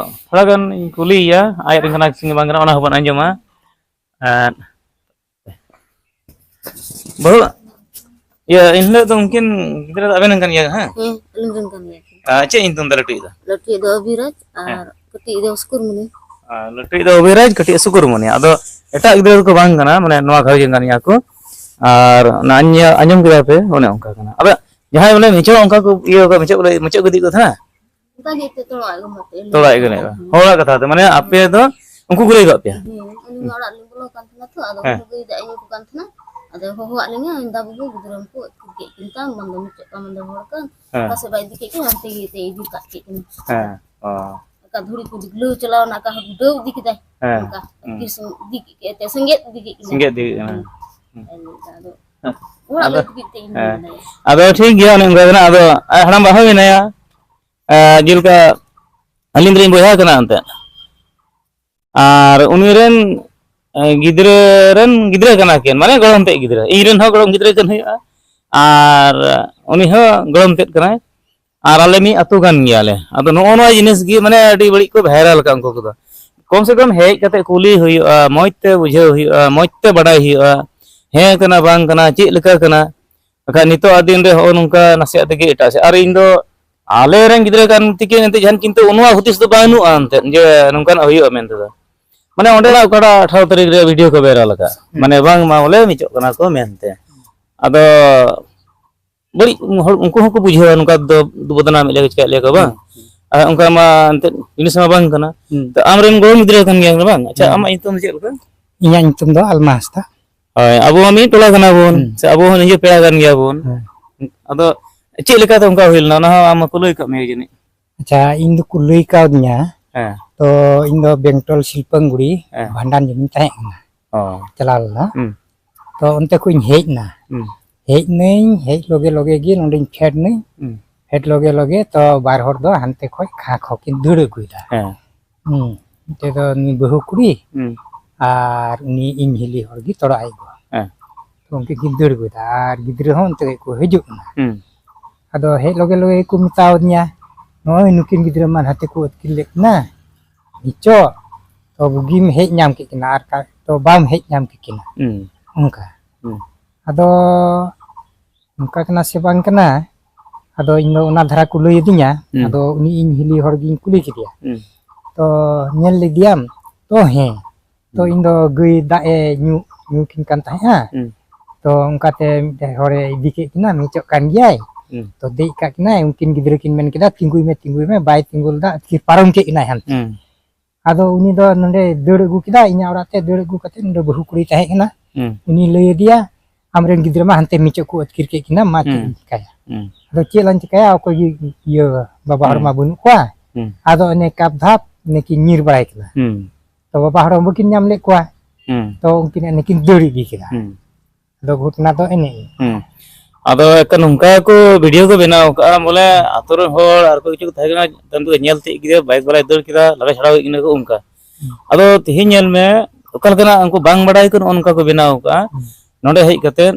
ᱛᱷᱚᱲᱟ ᱜᱟᱱ ᱤᱧ ᱠᱩᱞᱤᱭᱮᱭᱟ, ᱟᱡ ᱨᱮᱱ ᱠᱟᱱᱟ ᱥᱮ ᱵᱟᱝ ᱠᱟᱱᱟ, ᱚᱱᱟ ᱦᱚᱸᱵᱚᱱ ᱟᱸᱡᱚᱢᱟ᱾ ᱟᱨ ᱵᱟᱹᱦᱩ, ᱤᱭᱟᱹ, ᱮᱱᱦᱤᱞᱳᱜ ᱫᱚ ᱩᱱᱠᱤᱱ ᱜᱤᱫᱽᱨᱟᱹ ᱫᱚ ᱟᱵᱮᱱ ᱨᱮᱱ ᱠᱟᱱ ᱜᱮᱭᱟ, ᱦᱮᱸ? ᱦᱮᱸ, ᱟᱹᱞᱤᱧ ᱨᱮᱱ ᱠᱟᱱ ᱜᱮᱭᱟ ᱠᱤᱱ᱾ ᱟᱨ ᱪᱮᱫ ᱧᱩᱛᱩᱢ ᱛᱟᱭ ᱞᱟᱹᱴᱩᱭᱤᱡ ᱫᱚ? ᱞᱟᱹᱴᱩᱭᱤᱡ ᱫᱚ ᱚᱵᱷᱤᱨᱟᱡᱽ ᱟᱨ ᱦᱮᱸ᱾ ᱠᱟᱹᱴᱤᱡ ᱫᱚ ᱥᱩᱠᱩᱨᱢᱩᱱᱤ᱾ ᱟᱨ ᱞᱟᱹᱴᱩᱭᱤᱡ ᱫᱚ ᱚᱵᱷᱤᱨᱟᱡᱽ, ᱠᱟᱹᱴᱤᱡ ᱥᱩᱠᱩᱨᱢᱩᱱᱤ᱾ ᱟᱫᱚ ᱮᱴᱟᱜ ᱜᱤᱫᱽᱨᱟᱹ ᱫᱚᱠᱚ ᱵᱟᱝ ᱠᱟᱱᱟ, ᱢᱟᱱᱮ ᱱᱚᱣᱟ ᱜᱷᱟᱨᱚᱸᱡᱽ ᱨᱮᱱ ᱠᱟᱱ ᱜᱮᱭᱟ ᱠᱚ᱾ ᱟᱨ ᱚᱱᱟ ᱟᱸᱡᱚᱢ ᱠᱮᱫᱟ ᱯᱮ, ᱚᱱᱮ ᱚᱱᱠᱟ ᱠᱟᱱᱟ᱾ ᱟᱫᱚ ᱡᱟᱦᱟᱸᱭ ᱵᱚᱞᱮ ᱢᱤᱪᱷᱚ ᱚᱱᱠᱟ ᱠᱚ ᱤᱭᱟᱹ ᱠᱚ, ᱢᱩᱪᱟᱹᱫ ᱠᱚ ᱤᱫᱤ ᱠᱚ ᱛᱟᱦᱮᱸᱱᱟ᱾ ᱚᱱᱠᱟ ᱜᱮ ᱮᱱᱛᱮᱫ ᱛᱚᱲᱟ ᱟᱹᱜᱩ ᱠᱟᱛᱮ ᱛᱚᱲᱟ ᱟᱹᱜᱩ ᱞᱮ ᱦᱚᱲᱟᱜ ᱠᱟᱛᱷᱟ ᱛᱮ, ᱢᱟᱱᱮ ᱟᱯᱮ ᱫᱚ ᱩᱱᱠᱩ ᱠᱚ ᱞᱟᱹᱭ ᱠᱟᱜ ᱯᱮᱭᱟ? ᱦᱮᱸ, ᱩᱱᱤ ᱢᱟ ᱚᱲᱟᱜ ᱨᱮᱞᱤᱧ ᱵᱚᱞᱚ ᱠᱟᱱ ᱛᱟᱦᱮᱱᱟ ᱛᱚ, ᱟᱫᱚ ᱦᱮᱸ᱾ ᱩᱱᱤ ᱜᱟᱹᱭ ᱫᱟᱜ ᱧᱩ ᱠᱚ ᱠᱟᱱ ᱛᱟᱦᱮᱱᱟ᱾ ᱟᱫᱚ ᱦᱚᱦᱚᱣᱟᱫ ᱞᱤᱧᱟ, ᱢᱮᱱᱫᱟ, "ᱵᱟᱹᱵᱩ, ᱜᱤᱫᱽᱨᱟᱹᱢ ᱠᱚ ᱟᱹᱛᱠᱤᱨ ᱠᱮᱫ ᱠᱤᱱ ᱛᱟᱢ, ᱵᱟᱝ ᱫᱚ ᱢᱩᱪᱟᱹᱫ ᱠᱟᱱ, ᱵᱟᱝ ᱫᱚ ᱦᱚᱲ ᱠᱟᱱ, ᱦᱮᱸ᱾ ᱚᱠᱟ ᱥᱮᱫ ᱵᱟᱭ ᱤᱫᱤ ᱠᱮᱫ ᱠᱤᱱᱟ, ᱦᱟᱱᱛᱮ ᱜᱮ ᱮᱱᱛᱮᱫ ᱤᱫᱤ ᱠᱟᱜ ᱠᱮᱫ ᱠᱤᱱᱟ᱾" ᱦᱮᱸ, ᱚ᱾ ᱚᱱᱠᱟ ᱫᱷᱩᱲᱤ ᱠᱚ ᱰᱤᱜᱽᱞᱟᱹᱣ ᱪᱟᱞᱟᱣ ᱱᱟ, ᱚᱠᱟ ᱦᱚᱸ ᱰᱟᱹᱣ ᱤᱫᱤ ᱠᱮᱫᱟᱭ᱾ ᱦᱮᱸ, ᱚᱱᱠᱟ ᱦᱩᱸ᱾ ᱟᱹᱛᱠᱤᱨ ᱥᱮ-, ᱤᱫᱤ ᱠᱮᱫ ᱠᱤᱱᱟ, ᱮᱱᱛᱮᱫ ᱥᱮᱸᱜᱮᱫ ᱤᱫᱤ ᱠᱮᱫ ᱠᱤᱱᱟ᱾ ᱥᱮᱸᱜᱮᱫ ᱤᱫᱤ ᱠᱮᱫ ᱠᱤᱱᱟ᱾ ᱦᱩᱸ᱾ ᱦᱮᱸ᱾ ᱟᱫᱚ ᱚᱲᱟᱜ ᱟᱫᱚ, ᱞᱟᱹᱜᱤᱫ ᱛᱮ ᱤᱧ ᱦᱮᱸ᱾ ᱢᱮᱱᱫᱟ᱾ ᱟᱫᱚ ᱴᱷᱤᱠ ᱜᱮᱭᱟ, ᱚᱱᱮ ᱚᱱᱠᱟ ᱜᱮ ᱱᱟᱜ, ᱟᱫᱚ ᱟᱡ ᱦᱟᱲᱟᱢ ᱵᱟ ᱦᱚᱸ ᱢᱮᱱᱟᱭᱟ᱾ ᱮᱸ, ᱡᱮᱞᱮᱠᱟ ᱟᱹᱞᱤᱧ ᱫᱚᱞᱤᱧ ᱵᱚᱭᱦᱟ ᱠᱟᱱᱟ ᱮᱱᱛᱮᱫ᱾ ᱟᱨ ᱩᱱᱤ ᱨᱮᱱ, ᱮᱸ, ᱜᱤᱫᱽᱨᱟᱹ ᱨᱮᱱ ᱜᱤᱫᱽᱨᱟᱹ ᱠᱟᱱᱟ ᱠᱤᱱ, ᱢᱟᱱᱮ ᱜᱚᱲᱚᱢ ᱛᱮᱫ ᱜᱤᱫᱽᱨᱟᱹ᱾ ᱤᱧ ᱨᱮᱱ ᱦᱚᱸ ᱜᱚᱲᱚᱢ ᱜᱤᱫᱽᱨᱟᱹ ᱠᱤᱱ ᱦᱩᱭᱩᱜᱼᱟ᱾ ᱟᱨ ᱩᱱᱤ ᱦᱚᱸ ᱜᱚᱲᱚᱢ ᱛᱮᱫ ᱠᱟᱱᱟᱭ᱾ ᱟᱨ ᱟᱞᱮ ᱢᱤᱫ ᱟᱹᱛᱩ ᱠᱟᱱ ᱜᱮᱭᱟᱞᱮ᱾ ᱟᱫᱚ ᱱᱚᱜᱼᱚ ᱱᱚᱣᱟ ᱡᱤᱱᱤᱥ ᱜᱮ ᱢᱟᱱᱮ ᱟᱹᱰᱤ ᱵᱟᱹᱲᱤᱡ ᱠᱚ ᱵᱷᱟᱭᱨᱟᱞ ᱟᱠᱟᱫ ᱩᱱᱠᱩ ᱠᱚᱫᱚ᱾ ᱠᱚᱢ ᱥᱮ ᱠᱚᱢ ᱦᱮᱡ ᱠᱟᱛᱮ ᱠᱩᱞᱤ ᱦᱩᱭᱩᱜᱼᱟ, ᱢᱚᱡᱽ ᱛᱮ ᱵᱩᱡᱷᱟᱹᱣ ᱦᱩᱭᱩᱜᱼᱟ, ᱢᱚᱡᱽ ᱛᱮ ᱵᱟᱰᱟᱭ ᱦᱩᱭᱩᱜᱼᱟ, ᱦᱮᱸ ᱠᱟᱱᱟ ᱵᱟᱝ ᱠᱟᱱᱟ, ᱪᱮᱫ ᱞᱮᱠᱟ ᱠᱟᱱᱟ᱾ ᱵᱟᱠᱷᱟᱡ ᱱᱤᱛᱚᱜ ᱟᱜ ᱫᱤᱱ ᱨᱮ ᱦᱚᱸᱜᱼᱚ ᱱᱚᱝᱠᱟ ᱱᱟᱥᱮᱭᱟᱜ ᱛᱮᱜᱮ ᱮᱴᱟᱜ ᱥᱮᱫ᱾ ᱟᱨ ᱤᱧ ᱫᱚ ᱟᱞᱮ ᱨᱮᱱ ᱜᱤᱫᱽᱨᱟᱹ ᱠᱟᱱ ᱛᱮᱠᱤᱱ ᱮᱱᱛᱮ ᱡᱟᱦᱟᱱ ᱪᱤᱱᱛᱟᱹ ᱚᱱᱟ ᱦᱩᱫᱤᱥ ᱫᱚ ᱵᱟᱹᱱᱩᱜᱼᱟ ᱮᱱᱛᱮᱫ ᱡᱮ ᱱᱚᱝᱠᱟᱱᱟᱜ ᱦᱩᱭᱩᱜᱼᱟ ᱢᱮᱱᱛᱮ ᱫᱚ᱾ ᱢᱟᱱᱮ ᱚᱸᱰᱮᱱᱟᱜ ᱚᱠᱟᱴᱟᱜ ᱟᱴᱷᱟᱨᱚ ᱛᱟᱹᱨᱤᱠᱷ ᱨᱮ ᱵᱷᱤᱰᱤᱭᱳ ᱠᱚ ᱵᱷᱟᱭᱨᱟᱞ ᱟᱠᱟᱫ, ᱦᱩᱸ᱾ ᱢᱟᱱᱮ ᱵᱟᱝᱢᱟ ᱵᱚᱞᱮ ᱢᱤᱪᱚᱜ ᱠᱟᱱᱟ ᱠᱚ ᱢᱮᱱᱛᱮ᱾ ᱟᱫᱚ ᱵᱟᱹᱲᱤᱡ ᱦᱚᱲ ᱩᱱᱠᱩ ᱦᱚᱸᱠᱚ ᱵᱩᱡᱷᱟᱹᱣᱟ, ᱱᱚᱝᱠᱟ ᱫᱚ ᱵᱚᱫᱱᱟᱢ ᱮᱫ ᱞᱮᱭᱟ ᱠᱚ, ᱪᱤᱠᱟᱹᱭᱮᱫ ᱞᱮᱭᱟ ᱠᱚ, ᱵᱟᱝ? ᱦᱩᱸ, ᱦᱩᱸ᱾ ᱟᱨ ᱚᱱᱠᱟ ᱢᱟ ᱮᱱᱛᱮᱫ ᱡᱤᱱᱤᱥ ᱢᱟ ᱵᱟᱝ ᱠᱟᱱᱟ᱾ ᱦᱩᱸ᱾ ᱛᱚ ᱟᱢ ᱨᱮᱱ ᱜᱚᱲᱚᱢ ᱜᱤᱫᱽᱨᱟᱹ ᱠᱟᱱ ᱜᱮᱭᱟᱢ, ᱵᱟᱝ? ᱟᱪᱪᱷᱟ, ᱦᱩᱸ᱾ ᱟᱢᱟᱜ ᱧᱩᱛᱩᱢ ᱫᱚ ᱪᱮᱫ ᱞᱮᱠᱟ? ᱤᱧᱟᱹᱜ ᱧᱩᱛᱩᱢ ᱫᱚ ᱟᱞᱢᱟ ᱦᱟᱸᱥᱫᱟ᱾ ᱦᱳᱭ, ᱟᱵᱚ ᱦᱚᱸ ᱢᱤᱫ ᱴᱚᱞᱟ ᱠᱟᱱᱟ ᱵᱚᱱ, ᱦᱩᱸ᱾ ᱥᱮ ᱟᱵᱚ ᱦᱚᱸ ᱱᱤᱡᱮ ᱯᱮᱲᱟ ᱠᱟᱱ ᱜᱮᱭᱟ ᱵᱚᱱ᱾ ᱦᱮᱸ᱾ ᱟᱫᱚ ᱪᱮᱫ ᱞᱮᱠᱟᱛᱮ ᱚᱱᱠᱟ ᱦᱩᱭ ᱞᱮᱱᱟ, ᱚᱱᱟ ᱦᱚᱸ ᱟᱢ ᱠᱚ ᱞᱟᱹᱭ ᱠᱟᱜ ᱢᱮᱭᱟ ᱡᱟᱹᱱᱤᱡ? ᱟᱪᱪᱷᱟ, ᱤᱧ ᱫᱚᱠᱚ ᱞᱟᱹᱭ ᱠᱟᱣᱫᱤᱧᱟ᱾ ᱦᱮᱸ᱾ ᱛᱚ, ᱤᱧ ᱫᱚ ᱵᱮᱝᱴᱚᱞ ᱥᱤᱞᱯᱟᱹᱝᱜᱩᱲᱤ ᱦᱮᱸ᱾ ᱵᱷᱟᱸᱰᱟᱱ ᱡᱚᱢᱤᱧ ᱛᱟᱦᱮᱸ ᱠᱟᱱᱟ᱾ ᱚ᱾ ᱪᱟᱞᱟᱣ ᱞᱮᱱᱟ᱾ ᱦᱩᱸ᱾ ᱛᱚ ᱚᱱᱛᱮ ᱠᱷᱚᱱ ᱤᱧ ᱦᱮᱡ ᱮᱱᱟ᱾ ᱦᱩᱸ᱾ ᱦᱮᱡ ᱱᱟᱹᱧ, ᱦᱮᱡ ᱞᱚᱜᱮ ᱞᱚᱜᱮ ᱜᱮ ᱱᱚᱸᱰᱮᱧ ᱯᱷᱮᱰ ᱱᱟᱹᱧ᱾ ᱦᱩᱸ᱾ ᱯᱷᱮᱰ ᱞᱚᱜᱮ ᱞᱚᱜᱮ ᱛᱚ ᱵᱟᱨ ᱦᱚᱲ ᱫᱚ ᱦᱟᱱᱛᱮ ᱠᱷᱚᱱ ᱠᱷᱟᱸ ᱠᱷᱚᱸ ᱠᱤᱱ ᱫᱟᱹᱲ ᱟᱹᱜᱩᱭᱮᱫᱟ᱾ ᱦᱮᱸ᱾ ᱦᱩᱸ᱾ ᱚᱱᱛᱮ ᱫᱚ ᱩᱱᱤ ᱵᱟᱹᱦᱩ ᱠᱩᱲᱤ ᱦᱩᱸ᱾ ᱟᱨ ᱩᱱᱤ ᱤᱧ ᱦᱤᱞᱤ ᱦᱚᱲ ᱜᱮ ᱛᱚᱲᱟ ᱟᱡ ᱜᱚ᱾ ᱦᱮᱸ᱾ ᱛᱚ ᱩᱱᱠᱤᱱ ᱠᱤᱱ ᱫᱟᱹᱲ ᱟᱹᱜᱩᱭᱮᱫᱟ ᱟᱨ ᱜᱤᱫᱽᱨᱟᱹ ᱦᱚᱸ ᱚᱱᱛᱮ ᱠᱷᱚᱱ ᱠᱚ ᱦᱤᱡᱩᱜ ᱠᱟᱱᱟ᱾ ᱦᱩᱸ᱾ ᱟᱫᱚ ᱦᱮᱡ ᱞᱚᱜᱮ ᱞᱚᱜᱮ ᱠᱚ ᱢᱮᱛᱟᱣ ᱫᱤᱧᱟ, "ᱱᱚᱜᱼᱚᱭ ᱱᱩᱠᱤᱱ ᱜᱤᱫᱽᱨᱟᱹ ᱢᱟ ᱱᱟᱛᱮ ᱠᱚ ᱟᱹᱛᱠᱤᱨ ᱞᱮᱫ ᱠᱤᱱᱟ, ᱱᱤᱪᱚᱜ ᱛᱚ ᱵᱩᱜᱤᱢ ᱦᱮᱡ ᱧᱟᱢ ᱠᱮᱫ ᱠᱤᱱᱟ, ᱟᱨ ᱠᱟ-, ᱛᱚ ᱵᱟᱢ ᱦᱮᱡ ᱧᱟᱢ ᱠᱮᱫ ᱠᱤᱱᱟ᱾" ᱦᱩᱸ᱾ ᱚᱱᱠᱟ᱾ ᱦᱩᱸ᱾ ᱟᱫᱚ ᱚᱱᱠᱟ ᱠᱟᱱᱟ ᱥᱮ ᱵᱟᱝ ᱠᱟᱱᱟ, ᱟᱫᱚ ᱤᱧ ᱫᱚ ᱚᱱᱟ ᱫᱷᱟᱨᱟ ᱠᱚ ᱞᱟᱹᱭ ᱟᱹᱫᱤᱧᱟ᱾ ᱦᱩᱸ᱾ ᱟᱫᱚ ᱩᱱᱤ ᱤᱧ ᱦᱤᱞᱤ ᱦᱚᱲ ᱜᱤᱧ ᱠᱩᱞᱤ ᱠᱮᱫᱮᱭᱟ, ᱦᱩᱸ᱾ "ᱛᱚ ᱧᱮᱞ ᱞᱮᱫᱮᱭᱟᱢ?" "ᱛᱚ ᱦᱮᱸ, ᱛᱚ ᱦᱩᱸ᱾ ᱤᱧ ᱫᱚ ᱜᱟᱹᱭ ᱫᱟᱜ ᱮ ᱧᱩ, ᱧᱩ ᱠᱤᱱ ᱠᱟᱱ ᱛᱟᱦᱮᱸᱜᱼᱟ᱾ ᱦᱩᱸ᱾ ᱛᱚ ᱚᱱᱠᱟᱛᱮ ᱢᱤᱫᱴᱮᱱ ᱦᱚᱲᱮ ᱤᱫᱤ ᱠᱮᱫ ᱠᱤᱱᱟ, ᱢᱤᱪᱚᱜ ᱠᱟᱱ ᱜᱮᱭᱟᱭ᱾ ᱦᱩᱸ᱾ ᱛᱚ ᱫᱮᱡ ᱠᱟᱜ ᱠᱤᱱᱟᱭ, ᱩᱱᱠᱤᱱ ᱜᱤᱫᱽᱨᱟᱹ ᱠᱤᱱ ᱢᱮᱱ ᱠᱮᱫᱟ, 'ᱛᱤᱸᱜᱩᱭ ᱢᱮ, ᱛᱤᱸᱜᱩᱭ ᱢᱮ', ᱵᱟᱭ ᱛᱤᱸᱜᱩ ᱞᱮᱫᱟ, ᱟᱹᱛᱠᱤᱨ ᱯᱟᱨᱚᱢ ᱠᱮᱫ ᱠᱤᱱᱟᱭ ᱦᱟᱱᱛᱮ᱾" ᱦᱩᱸ᱾ ᱟᱫᱚ ᱩᱱᱤ ᱫᱚ ᱱᱚᱸᱰᱮ ᱫᱟᱹᱲ ᱟᱹᱜᱩ ᱠᱮᱫᱟ, ᱤᱧᱟᱹᱜ ᱚᱲᱟᱜ ᱛᱮ ᱫᱟᱹᱲ ᱟᱹᱜᱩ ᱠᱟᱛᱮ ᱱᱚᱸᱰᱮ ᱵᱟᱹᱦᱩ ᱠᱩᱲᱤ ᱛᱟᱦᱮᱸ ᱠᱟᱱᱟ᱾ ᱦᱩᱸ᱾ ᱩᱱᱤ ᱞᱟᱹᱭ ᱟᱫᱮᱭᱟ, "ᱟᱢᱨᱮᱱ ᱜᱤᱫᱽᱨᱟᱹ ᱢᱟ ᱦᱟᱱᱛᱮ ᱢᱤᱪᱚᱜ ᱠᱚ ᱟᱹᱛᱠᱤᱨ ᱠᱮᱫ ᱠᱤᱱᱟ, ᱢᱟ ᱪᱮᱫ ᱦᱩᱸ᱾ ᱤᱧ ᱪᱤᱠᱟᱹᱭᱟ?" ᱦᱩᱸ᱾ ᱟᱫᱚ ᱪᱮᱫ ᱞᱟᱝ ᱪᱤᱠᱟᱹᱭᱟ, ᱚᱠᱚᱭ ᱜᱮ ᱤᱭᱟᱹ ᱵᱟᱵᱟ ᱦᱚᱲ ᱦᱩᱸ᱾ ᱢᱟ ᱵᱟᱹᱱᱩᱜ ᱠᱚᱣᱟ᱾ ᱦᱩᱸ᱾ ᱟᱫᱚ ᱚᱱᱮ ᱠᱟᱯ ᱫᱷᱟᱯ ᱱᱟᱹᱠᱤᱱ ᱧᱤᱨ ᱵᱟᱲᱟᱭ ᱠᱟᱱᱟ᱾ ᱦᱩᱸ᱾ ᱛᱚ ᱵᱟᱵᱟ ᱦᱚᱲ ᱦᱚᱸ ᱵᱟᱹᱠᱤᱱ ᱧᱟᱢ ᱞᱮᱫ ᱠᱚᱣᱟ᱾ ᱦᱩᱸ᱾ ᱛᱚ ᱩᱱᱠᱤᱱ ᱱᱟᱹᱠᱤᱱ ᱫᱟᱹᱲ ᱤᱫᱤ ᱠᱮᱫᱟ᱾ ᱦᱩᱸ᱾ ᱟᱫᱚ ᱜᱷᱚᱴᱱᱟ ᱫᱚ ᱮᱱᱮᱡ᱾ ᱦᱩᱸ᱾ ᱟᱫᱚ ᱮᱠᱟᱞ ᱱᱚᱝᱠᱟ ᱠᱚ ᱵᱷᱤᱰᱤᱭᱳ ᱠᱚ ᱵᱮᱱᱟᱣ ᱠᱟᱜᱼᱟ, ᱵᱚᱞᱮ ᱦᱩᱸ᱾ ᱟᱛᱳ ᱨᱮᱱ ᱦᱚᱲ ᱟᱨ ᱚᱠᱚᱭ ᱠᱤᱪᱷᱩ ᱠᱚ ᱛᱟᱦᱮᱸ ᱠᱟᱱᱟ, ᱛᱟᱭᱚᱢ ᱛᱮᱠᱚ ᱧᱮᱞ ᱛᱤᱭᱳᱜ ᱠᱮᱫᱟ, ᱵᱟᱭᱤᱠ ᱵᱟᱞᱟᱭ ᱫᱟᱹᱲ ᱠᱮᱫᱟ, ᱞᱟᱜᱟ ᱪᱷᱟᱲᱟᱣ ᱦᱮᱡ ᱠᱟᱱᱟ ᱠᱚ ᱚᱱᱠᱟ᱾ ᱦᱩᱸ᱾ ᱟᱫᱚ ᱛᱮᱦᱮᱧ ᱧᱮᱞ ᱢᱮ, ᱚᱠᱟ ᱞᱮᱠᱟᱱᱟᱜ ᱩᱱᱠᱩ ᱵᱟᱝ ᱵᱟᱲᱟᱭ ᱠᱚ ᱱᱚᱜᱼᱚ ᱱᱚᱝᱠᱟ ᱠᱚ ᱵᱮᱱᱟᱣ ᱠᱟᱜᱼᱟ᱾ ᱦᱩᱸ᱾ ᱱᱚᱸᱰᱮ ᱦᱮᱡ ᱠᱟᱛᱮᱫ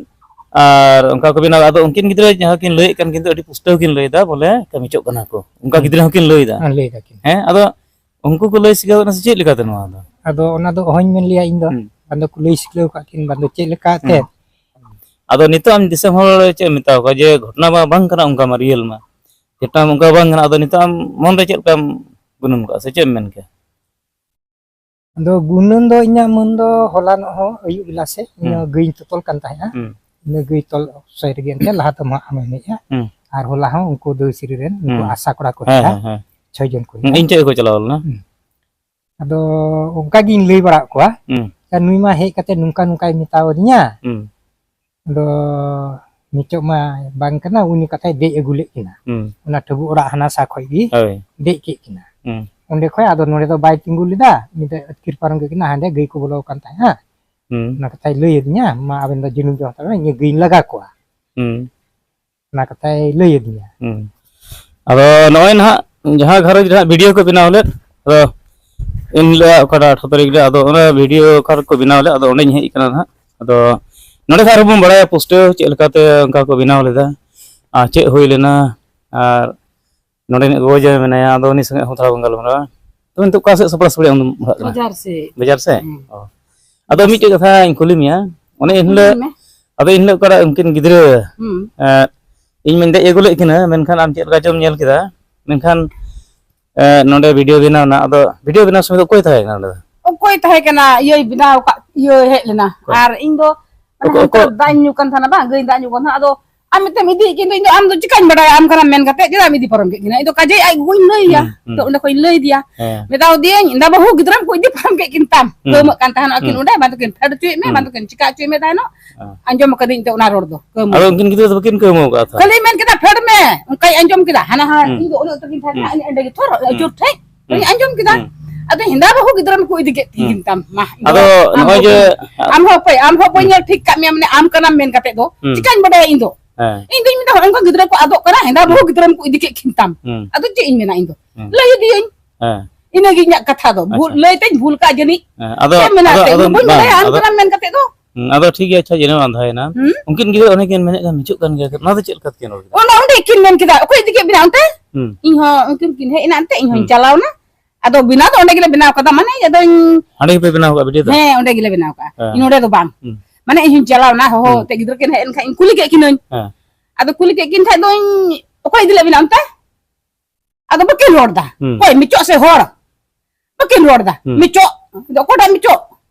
ᱟᱨ ᱚᱱᱠᱟ ᱠᱚ ᱵᱮᱱᱟᱣ, ᱟᱫᱚ ᱩᱱᱠᱤᱱ ᱜᱤᱫᱽᱨᱟᱹ ᱡᱟᱦᱟᱸ ᱠᱤᱱ ᱞᱟᱹᱭᱮᱫ ᱠᱟᱱ, ᱠᱤᱱᱛᱩ ᱟᱹᱰᱤ ᱯᱩᱥᱴᱟᱹᱣ ᱠᱤᱱ ᱞᱟᱹᱭᱫᱟ, ᱵᱚᱞᱮ ᱠᱟᱹᱢᱤ ᱪᱚᱜ ᱠᱟᱱᱟ ᱠᱚ, ᱚᱱᱠᱟ ᱦᱩᱸ᱾ ᱜᱤᱫᱽᱨᱟᱹ ᱦᱚᱸᱠᱤᱱ ᱞᱟᱹᱭᱫᱟ᱾ ᱦᱮᱸ, ᱞᱟᱹᱭ ᱫᱟᱠᱤᱱ᱾ ᱦᱮᱸ, ᱟᱫᱚ ᱩᱱᱠᱩ ᱠᱚ ᱞᱟᱹᱭ ᱥᱤᱠᱷᱟᱹᱣ ᱠᱟᱱᱟ ᱥᱮ ᱪᱮᱫ ᱞᱮᱠᱟᱛᱮ ᱱᱚᱣᱟ ᱫᱚ? ᱟᱫᱚ ᱚᱱᱟ ᱫᱚ ᱚᱦᱚᱧ ᱢᱮᱱ ᱞᱮᱭᱟ ᱤᱧ ᱫᱚ᱾ ᱦᱩᱸ᱾ ᱵᱟᱝ ᱫᱚᱠᱚ ᱞᱟᱹᱭ ᱥᱤᱠᱷᱟᱹᱣ ᱠᱟᱜ ᱠᱤᱱ, ᱵᱟᱝ ᱫᱚ ᱪᱮᱫ ᱞᱮᱠᱟᱛᱮ᱾ ᱦᱩᱸ᱾ ᱟᱫᱚ ᱱᱤᱛᱚᱜ ᱟᱢ ᱫᱤᱥᱚᱢ ᱦᱚᱲ ᱪᱮᱫ ᱮᱢ ᱢᱮᱛᱟ ᱠᱚᱣᱟ ᱡᱮ ᱜᱷᱚᱴᱚᱱᱟ ᱢᱟ ᱵᱟᱝ ᱠᱟᱱᱟ, ᱚᱱᱠᱟ ᱢᱟ ᱨᱤᱭᱮᱞ ᱢᱟ ᱜᱷᱚᱴᱚᱱᱟ ᱢᱟ ᱚᱱᱠᱟ ᱵᱟᱝ ᱠᱟᱱᱟ, ᱟᱫᱚ ᱱᱤᱛᱚᱜ ᱟᱢ ᱢᱚᱱ ᱨᱮ ᱪᱮᱫ ᱞᱮᱠᱟᱢ ᱜᱩᱱᱟᱹᱱ ᱠᱟᱜᱼᱟ ᱥᱮ ᱪᱮᱫ ᱮᱢ ᱢᱮᱱ ᱠᱮᱭᱟ? ᱟᱫᱚ ᱜᱩᱱᱟᱹᱱ ᱫᱚ ᱤᱧᱟᱹᱜ ᱢᱟᱹᱱ ᱫᱚ ᱦᱚᱞᱟᱱᱚᱜ ᱦᱚᱸ ᱟᱹᱭᱩᱵ ᱵᱮᱞᱟ ᱥᱮᱫ ᱤᱧ ᱦᱩᱸ᱾ ᱜᱟᱹᱭᱤᱧ ᱛᱚᱛᱚᱞ ᱠᱟᱱ ᱛᱟᱦᱮᱸᱜᱼᱟ᱾ ᱦᱩᱸ᱾ ᱤᱱᱟᱹ ᱜᱟᱹᱭ ᱛᱚᱞ ᱥᱚᱭ ᱨᱮᱜᱮ ᱮᱱᱛᱮ ᱞᱟᱦᱟ ᱫᱚ ᱢᱟᱜ ᱟᱢᱮᱢ ᱦᱮᱡᱼᱟ᱾ ᱦᱩᱸ᱾ ᱟᱨ ᱦᱚᱞᱟ ᱦᱚᱸ ᱩᱱᱠᱩ ᱫᱟᱹᱭᱥᱤᱨᱤ ᱨᱮᱱ ᱩᱱᱠᱩ ᱦᱩᱸ᱾ ᱟᱥᱟ ᱠᱚᱲᱟ ᱠᱚ ᱦᱮᱸ, ᱦᱮᱡᱼᱟ᱾ ᱦᱮᱸ, ᱦᱮᱸ᱾ ᱪᱷᱚᱭ ᱡᱚᱱ ᱠᱚ ᱦᱩᱸ, ᱦᱮᱡᱼᱟ᱾ ᱤᱧ ᱴᱷᱮᱡ ᱜᱮᱠᱚ ᱪᱟᱞᱟᱣ ᱞᱮᱱᱟ᱾ ᱦᱩᱸ᱾ ᱟᱫᱚ ᱚᱱᱠᱟ ᱜᱤᱧ ᱞᱟᱹᱭ ᱵᱟᱲᱟᱣᱟᱫ ᱠᱚᱣᱟ᱾ ᱦᱩᱸ᱾ ᱟᱨ ᱱᱩᱭ ᱢᱟ ᱦᱮᱡ ᱠᱟᱛᱮ ᱱᱚᱝᱠᱟ ᱱᱚᱝᱠᱟᱭ ᱢᱮᱛᱟᱣ ᱫᱤᱧᱟ᱾ ᱦᱩᱸ᱾ ᱟᱫᱚ ᱱᱤᱛᱚᱜ ᱢᱟ ᱵᱟᱝ ᱠᱟᱱᱟ, ᱩᱱᱤ ᱠᱟᱛᱷᱟᱭ ᱫᱮᱡ ᱟᱹᱜᱩ ᱞᱮᱫ ᱠᱤᱱᱟ᱾ ᱦᱩᱸ᱾ ᱚᱱᱟ ᱴᱷᱟᱹᱵᱩ ᱚᱲᱟᱜ ᱦᱟᱱᱟ ᱥᱟ ᱠᱷᱚᱡ ᱜᱮ ᱦᱳᱭ᱾ ᱫᱮᱡ ᱠᱮᱫ ᱠᱤᱱᱟ᱾ ᱦᱩᱸ᱾ ᱚᱸᱰᱮ ᱠᱷᱚᱡ ᱟᱫᱚ ᱱᱚᱰᱮ ᱫᱚ ᱵᱟᱭ ᱛᱤᱸᱜᱩ ᱞᱮᱫᱟ, ᱩᱱᱤ ᱫᱚ ᱟᱹᱛᱠᱤᱨ ᱯᱟᱨᱚᱢ ᱠᱮᱫ ᱠᱤᱱᱟ, ᱦᱟᱸᱰᱮ ᱜᱟᱹᱭ ᱠᱚ ᱵᱚᱞᱚ ᱟᱠᱟᱱ ᱛᱟᱦᱮᱸᱫᱼᱟ᱾ ᱦᱩᱸ᱾ ᱚᱱᱟ ᱠᱟᱛᱷᱟᱭ ᱞᱟᱹᱭ ᱟᱹᱫᱤᱧᱟ, ᱢᱟ ᱟᱵᱮᱱ ᱫᱚ ᱡᱟᱹᱱᱩᱢ ᱡᱚᱢ ᱦᱟᱛᱟᱲ ᱵᱮᱱ, ᱤᱧ ᱜᱟᱹᱭᱤᱧ ᱞᱟᱜᱟ ᱠᱚᱣᱟ᱾ ᱦᱩᱸ᱾ ᱚᱱᱟ ᱠᱟᱛᱷᱟᱭ ᱞᱟᱹᱭ ᱟᱹᱫᱤᱧᱟ᱾ ᱦᱩᱸ᱾ ᱟᱫᱚ ᱱᱚᱜᱼᱚᱭ ᱱᱟᱦᱟᱜ ᱡᱟᱦᱟᱸ ᱜᱷᱟᱨᱚᱸᱡᱽ ᱨᱮ ᱦᱟᱸᱜ ᱵᱷᱤᱰᱤᱭᱳ ᱠᱚ ᱵᱮᱱᱟᱣ ᱞᱮᱫ, ᱟᱫᱚ ᱮᱱ ᱦᱤᱞᱳᱜ ᱚᱠᱟᱴᱟᱜ ᱟᱴᱷᱨᱚ ᱛᱟᱹᱨᱤᱠᱷ ᱨᱮ, ᱟᱫᱚ ᱚᱱᱟ ᱵᱷᱤᱰᱤᱭᱳ ᱚᱠᱟ ᱨᱮᱠᱚ ᱵᱮᱱᱟᱣ ᱞᱮᱫ, ᱟᱫᱚ ᱚᱸᱰᱮᱧ ᱦᱮᱡ ᱟᱠᱟᱱᱟ ᱱᱟᱦᱟᱜ᱾ ᱟᱫᱚ ᱱᱚᱸᱰᱮ ᱠᱷᱚᱱ ᱟᱨᱦᱚᱸ ᱵᱚᱱ ᱵᱟᱲᱟᱭᱟ ᱯᱩᱥᱴᱟᱹᱣ ᱪᱮᱫ ᱞᱮᱠᱟᱛᱮ ᱚᱱᱠᱟ ᱠᱚ ᱵᱮᱱᱟᱣ ᱞᱮᱫᱟ ᱟᱨ ᱪᱮᱫ ᱦᱩᱭ ᱞᱮᱱᱟ, ᱟᱨ ᱱᱚᱸᱰᱮᱱᱤᱡ ᱜᱚᱜᱚ ᱡᱟᱶᱟᱭ ᱢᱮᱱᱟᱭᱟ, ᱟᱫᱚ ᱩᱱᱤ ᱥᱚᱸᱜᱮ ᱦᱚᱸ ᱛᱷᱚᱲᱟ ᱵᱚᱱ ᱜᱟᱞᱢᱟᱨᱟᱣᱟ᱾ ᱛᱚᱵᱮ ᱱᱤᱛᱚᱜ ᱚᱠᱟ ᱥᱮᱫ ᱥᱟᱯᱲᱟᱣ ᱥᱟᱯᱲᱤ ᱟᱢ ᱫᱚᱢ ᱵᱟᱲᱦᱟᱜ ᱠᱟᱱᱟ? ᱵᱟᱡᱟᱨ ᱥᱮᱫ᱾ ᱵᱟᱡᱟᱨ ᱥᱮᱫ? ᱦᱮᱸ᱾ ᱚ᱾ ᱟᱫᱚ ᱢᱤᱫᱴᱮᱡ ᱠᱟᱛᱷᱟᱧ ᱠᱩᱞᱤ ᱢᱮᱭᱟ, ᱚᱱᱮ ᱮᱱᱦᱤᱞᱳᱜ, ᱞᱟᱹᱭ ᱢᱮ᱾ ᱟᱫᱚ ᱮᱱᱦᱤᱞᱳᱜ ᱚᱠᱟᱴᱟᱜ ᱩᱱᱠᱤᱱ ᱜᱤᱫᱽᱨᱟᱹ, ᱦᱩᱸ᱾ ᱮᱸ, ᱤᱧ ᱢᱟᱧ ᱫᱮᱡ ᱟᱹᱜᱩ ᱞᱮᱫ ᱠᱤᱱᱟ, ᱢᱮᱱᱠᱷᱟᱱ ᱟᱢ ᱪᱮᱫ ᱞᱮᱠᱟ ᱪᱚᱢ ᱧᱮᱞ ᱠᱮᱫᱟ, ᱢᱮᱱᱠᱷᱟᱱ, ᱮᱸ, ᱱᱚᱸᱰᱮ ᱵᱷᱤᱰᱤᱭᱳ ᱵᱮᱱᱟᱣ ᱨᱮᱱᱟᱜ, ᱟᱫᱚ ᱵᱷᱤᱰᱤᱭᱳ ᱵᱮᱱᱟᱣ ᱥᱚᱢᱚᱭ ᱫᱚ ᱚᱠᱚᱭ ᱛᱟᱦᱮᱸ ᱠᱟᱱᱟ ᱱᱚᱸᱰᱮ ᱫᱚ? ᱚᱠᱚᱭ ᱛᱟᱦᱮᱸ ᱠᱟᱱᱟ? ᱤᱭᱟᱹᱭ ᱵᱮᱱᱟᱣ ᱟᱠᱟᱫ, ᱤᱭᱟᱹ ᱦᱮᱡ ᱞᱮᱱᱟ᱾ ᱚᱠᱚᱭ? ᱟᱨ ᱤᱧ ᱫᱚ ᱢᱟᱱᱮ ᱚᱠᱚᱭ, ᱦᱟᱱᱛᱮ ᱚᱠᱚᱭ? ᱫᱟᱜ ᱤᱧ ᱧᱩ ᱠᱟᱱ ᱛᱟᱦᱮᱱᱟ ᱵᱟᱝ, ᱜᱟᱹᱭ ᱫᱟᱜ ᱧᱩ ᱠᱟᱱ ᱛᱟᱦᱮᱱᱟ᱾ ᱟᱫᱚ ᱟᱢ ᱢᱤᱫᱴᱮᱱ ᱤᱫᱤᱭᱮᱫ ᱠᱤᱱ ᱫᱚ, ᱤᱧ ᱫᱚ ᱟᱢ ᱫᱚ ᱪᱤᱠᱟᱹᱧ ᱵᱟᱰᱟᱭᱟ ᱟᱢ ᱠᱟᱱᱟᱢ ᱢᱮᱱ ᱠᱟᱛᱮ ᱪᱮᱫᱟᱜ ᱮᱢ ᱤᱫᱤ ᱯᱟᱨᱚᱢ ᱠᱮᱫ ᱠᱤᱱᱟ? ᱤᱧ ᱫᱚ ᱠᱟᱡᱮ ᱟᱡ ᱜᱚᱜᱚᱧ ᱞᱟᱹᱭ ᱟᱭᱟ᱾ ᱦᱩᱸ, ᱦᱩᱸ᱾ ᱛᱚ ᱚᱸᱰᱮ ᱠᱷᱚᱡ ᱤᱧ ᱞᱟᱹᱭ ᱟᱫᱮᱭᱟ᱾ ᱦᱮᱸ᱾ ᱢᱮᱛᱟᱣ ᱫᱤᱭᱟᱹᱧ, ᱮᱸᱫᱟ ᱵᱟᱹᱦᱩ ᱜᱤᱫᱽᱨᱟᱹᱢ ᱠᱚ ᱤᱫᱤ ᱯᱟᱨᱚᱢ ᱠᱮᱫ ᱠᱤᱱ ᱛᱟᱢ᱾ ᱦᱩᱸ᱾ ᱠᱟᱹᱣᱢᱟᱹᱜ ᱠᱟᱱ ᱛᱟᱦᱮᱱᱟ ᱟᱹᱠᱤᱱ ᱦᱩᱸ᱾ ᱚᱸᱰᱮ, ᱵᱟᱝ ᱫᱚᱠᱤᱱ ᱯᱷᱮᱰ ᱦᱚᱪᱚᱭᱮᱫ ᱢᱮ, ᱦᱩᱸ᱾ ᱵᱟᱝ ᱫᱚᱠᱤᱱ ᱪᱤᱠᱟ ᱦᱚᱪᱚᱭᱮᱫ ᱢᱮ ᱛᱟᱦᱮᱱᱚᱜ᱾ ᱦᱮᱸ᱾ ᱟᱸᱡᱚᱢ ᱟᱠᱟᱫᱟᱹᱧ ᱛᱚ ᱚᱱᱟ ᱨᱚᱲ ᱫᱚ, ᱠᱟᱹᱣᱢᱟᱹᱜ᱾ ᱟᱫᱚ ᱩᱱᱠᱤᱱ ᱜᱤᱫᱽᱨᱟᱹ ᱫᱚ ᱵᱟᱹᱠᱤᱱ ᱠᱟᱹᱣᱢᱟᱹᱣ ᱠᱟᱜᱼᱟ ᱛᱚ? ᱠᱷᱟᱹᱞᱤ ᱢᱮᱱ ᱠᱮᱫᱟ, "ᱯᱷᱮᱰ ᱢᱮ", ᱚᱱᱠᱟᱭ ᱟᱸᱡᱚᱢ ᱠᱮᱫᱟ, ᱦᱟᱱᱟ ᱦᱟᱱᱟ ᱦᱩᱸ᱾ ᱤᱧ ᱫᱚ ᱩᱱᱟᱹᱜ ᱩᱛᱟᱹᱨ ᱜᱤᱧ ᱛᱟᱦᱮᱸ ᱠᱟᱱᱟ, ᱦᱩᱸ᱾ ᱟᱹᱰᱤ ᱟᱸᱰᱮ ᱜᱮ ᱛᱷᱚᱨ, ᱦᱩᱸ᱾ ᱟᱹᱪᱩᱨ ᱴᱷᱮᱡ᱾ ᱦᱩᱸ᱾ ᱟᱸᱡᱚᱢ ᱠᱮᱫᱟ᱾ ᱦᱩᱸ᱾ ᱟᱫᱚ ᱦᱮᱸᱫᱟ ᱵᱟᱹᱦᱩ ᱜᱤᱫᱽᱨᱟᱹ ᱱᱩᱠᱩ ᱤᱫᱤ ᱠᱮᱫ ᱠᱤᱱ ᱦᱩᱸ᱾ ᱛᱟᱢ, ᱢᱟ, ᱤᱧ ᱟᱫᱚ ᱫᱚ ᱟᱢ ᱱᱚᱜᱼᱚᱭ ᱦᱚᱸ ᱡᱮ, ᱵᱟᱹᱧ, ᱟᱢ ᱦᱚᱸ ᱚᱠᱚᱭ, ᱟᱢ ᱦᱚᱸ ᱵᱟᱹᱧ ᱦᱩᱸ᱾ ᱧᱮᱞ ᱴᱷᱤᱠ ᱠᱟᱜ ᱢᱮᱭᱟ, ᱢᱟᱱᱮ ᱟᱢ ᱠᱟᱱᱟᱢ ᱢᱮᱱ ᱠᱟᱛᱮ ᱫᱚ ᱦᱩᱸ᱾ ᱪᱤᱠᱟᱹᱧ ᱵᱟᱰᱟᱭᱟ ᱤᱧ ᱫᱚ? ᱦᱮᱸ᱾ ᱤᱧ ᱫᱚᱧ ᱢᱮᱱᱫᱟ, ᱦᱚᱸᱜᱼᱚ ᱱᱚᱝᱠᱟ ᱜᱤᱫᱽᱨᱟᱹ ᱠᱚ ᱟᱫᱚᱜ ᱠᱟᱱᱟ, ᱦᱮᱸᱫᱟ ᱵᱟᱹᱦᱩ ᱦᱩᱸ᱾ ᱜᱤᱫᱽᱨᱟᱹ ᱱᱩᱠᱩ ᱤᱫᱤ ᱠᱮᱫ ᱠᱤᱱ ᱛᱟᱢ᱾ ᱦᱩᱸ᱾ ᱟᱫᱚ ᱪᱮᱫ ᱤᱧ ᱢᱮᱱᱟ ᱤᱧ ᱫᱚ? ᱦᱮᱸ᱾ ᱞᱟᱹᱭ ᱟᱫᱤᱭᱟᱹᱧ᱾ ᱦᱮᱸ᱾ ᱤᱱᱟᱹᱜᱮ ᱤᱧᱟᱹᱜ ᱠᱟᱛᱷᱟ ᱫᱚ᱾ ᱵᱷᱩᱞ, ᱟᱪᱪᱷᱟ᱾ ᱞᱟᱹᱭ ᱛᱮᱧ ᱵᱷᱩᱞ ᱠᱟᱜᱼᱟ ᱡᱟᱹᱱᱤᱡ᱾ ᱦᱮᱸ, ᱟᱫᱚ, ᱪᱮᱫ ᱮᱢ ᱢᱮᱱᱟ ᱟᱫᱚ, ᱮᱱᱛᱮᱫ? ᱤᱧ ᱟᱫᱚ ᱫᱚ ᱵᱟᱹᱧ ᱵᱟᱝ, ᱵᱟᱰᱟᱭᱟ ᱟᱢ ᱟᱫᱚ, ᱠᱟᱱᱟᱢ ᱢᱮᱱ ᱠᱟᱛᱮ ᱫᱚ᱾ ᱦᱩᱸ, ᱟᱫᱚ ᱴᱷᱤᱠ ᱜᱮᱭᱟ, ᱟᱪᱪᱷᱟ, ᱡᱮᱱᱚ ᱟᱸᱫᱷᱟᱭᱮᱱᱟ᱾ ᱦᱩᱸ? ᱩᱱᱠᱤᱱ ᱜᱤᱫᱽᱨᱟᱹ ᱚᱱᱮ ᱠᱤᱱ ᱢᱮᱱᱮᱫ ᱠᱟᱱ ᱢᱤᱪᱚᱜ ᱠᱟᱱ ᱜᱮᱭᱟ, ᱚᱱᱟ ᱫᱚ ᱪᱮᱫ ᱞᱮᱠᱟ ᱛᱮᱠᱤᱱ ᱨᱚᱲ ᱠᱮᱫᱟ? ᱚᱱᱟ ᱚᱸᱰᱮ ᱠᱤᱱ ᱢᱮᱱ ᱠᱮᱫᱟ, ᱚᱠᱚᱭ ᱤᱫᱤ ᱠᱮᱫ ᱵᱮᱱᱟ ᱚᱱᱛᱮ? ᱦᱩᱸ᱾ ᱤᱧ ᱦᱚᱸ ᱩᱱᱠᱤᱱ ᱠᱤᱱ ᱦᱮᱡ ᱮᱱᱟ ᱮᱱᱛᱮ, ᱤᱧ ᱦᱚᱸᱧ ᱦᱩᱸ᱾ ᱪᱟᱞᱟᱣ ᱮᱱᱟ᱾ ᱟᱫᱚ ᱵᱮᱱᱟᱣ ᱫᱚ ᱚᱸᱰᱮ ᱜᱮᱞᱮ ᱵᱮᱱᱟᱣ ᱠᱟᱫᱟ, ᱢᱟᱱᱮ ᱟᱫᱚᱧ, ᱦᱟᱸᱰᱮ ᱜᱮᱯᱮ ᱵᱮᱱᱟᱣ ᱠᱟᱜᱼᱟ ᱵᱷᱤᱰᱤᱭᱳ ᱫᱚ? ᱦᱮᱸ, ᱚᱸᱰᱮ ᱜᱮᱞᱮ ᱵᱮᱱᱟᱣ ᱠᱟᱜᱼᱟ᱾ ᱦᱮᱸ᱾ ᱤᱧ ᱱᱚᱸᱰᱮ ᱫᱚ ᱵᱟᱝ᱾ ᱦᱩᱸ᱾ ᱢᱟᱱᱮ ᱤᱧ ᱦᱚᱸᱧ ᱪᱟᱞᱟᱣ ᱮᱱᱟ, ᱦᱚᱦᱚ ᱦᱩᱸ᱾ ᱛᱮ ᱜᱤᱫᱽᱨᱟᱹ ᱠᱤᱱ ᱦᱮᱡ ᱮᱱ ᱠᱷᱟᱡ ᱤᱧ ᱠᱩᱞᱤ ᱠᱮᱫ ᱠᱤᱱᱟᱹᱧ᱾ ᱦᱮᱸ᱾ ᱟᱫᱚ ᱠᱩᱞᱤ ᱠᱮᱫ ᱠᱤᱱ ᱠᱷᱟᱡ ᱫᱚᱧ, "ᱚᱠᱚᱭ ᱤᱫᱤ ᱞᱮᱫ ᱵᱮᱱᱟ ᱚᱱᱛᱮ?" ᱟᱫᱚ ᱵᱟᱹᱠᱤᱱ ᱨᱚᱲ ᱫᱟ᱾ ᱦᱩᱸ᱾ ᱚᱠᱚᱭ ᱢᱤᱪᱚᱜ ᱥᱮ ᱦᱚᱲ? ᱵᱟᱹᱠᱤᱱ ᱨᱚᱲ ᱫᱟ᱾ ᱦᱩᱸ᱾ ᱢᱤᱪᱚᱜ, ᱟᱫᱚ ᱚᱠᱚᱭᱴᱟᱜ ᱢᱤᱪᱚᱜ?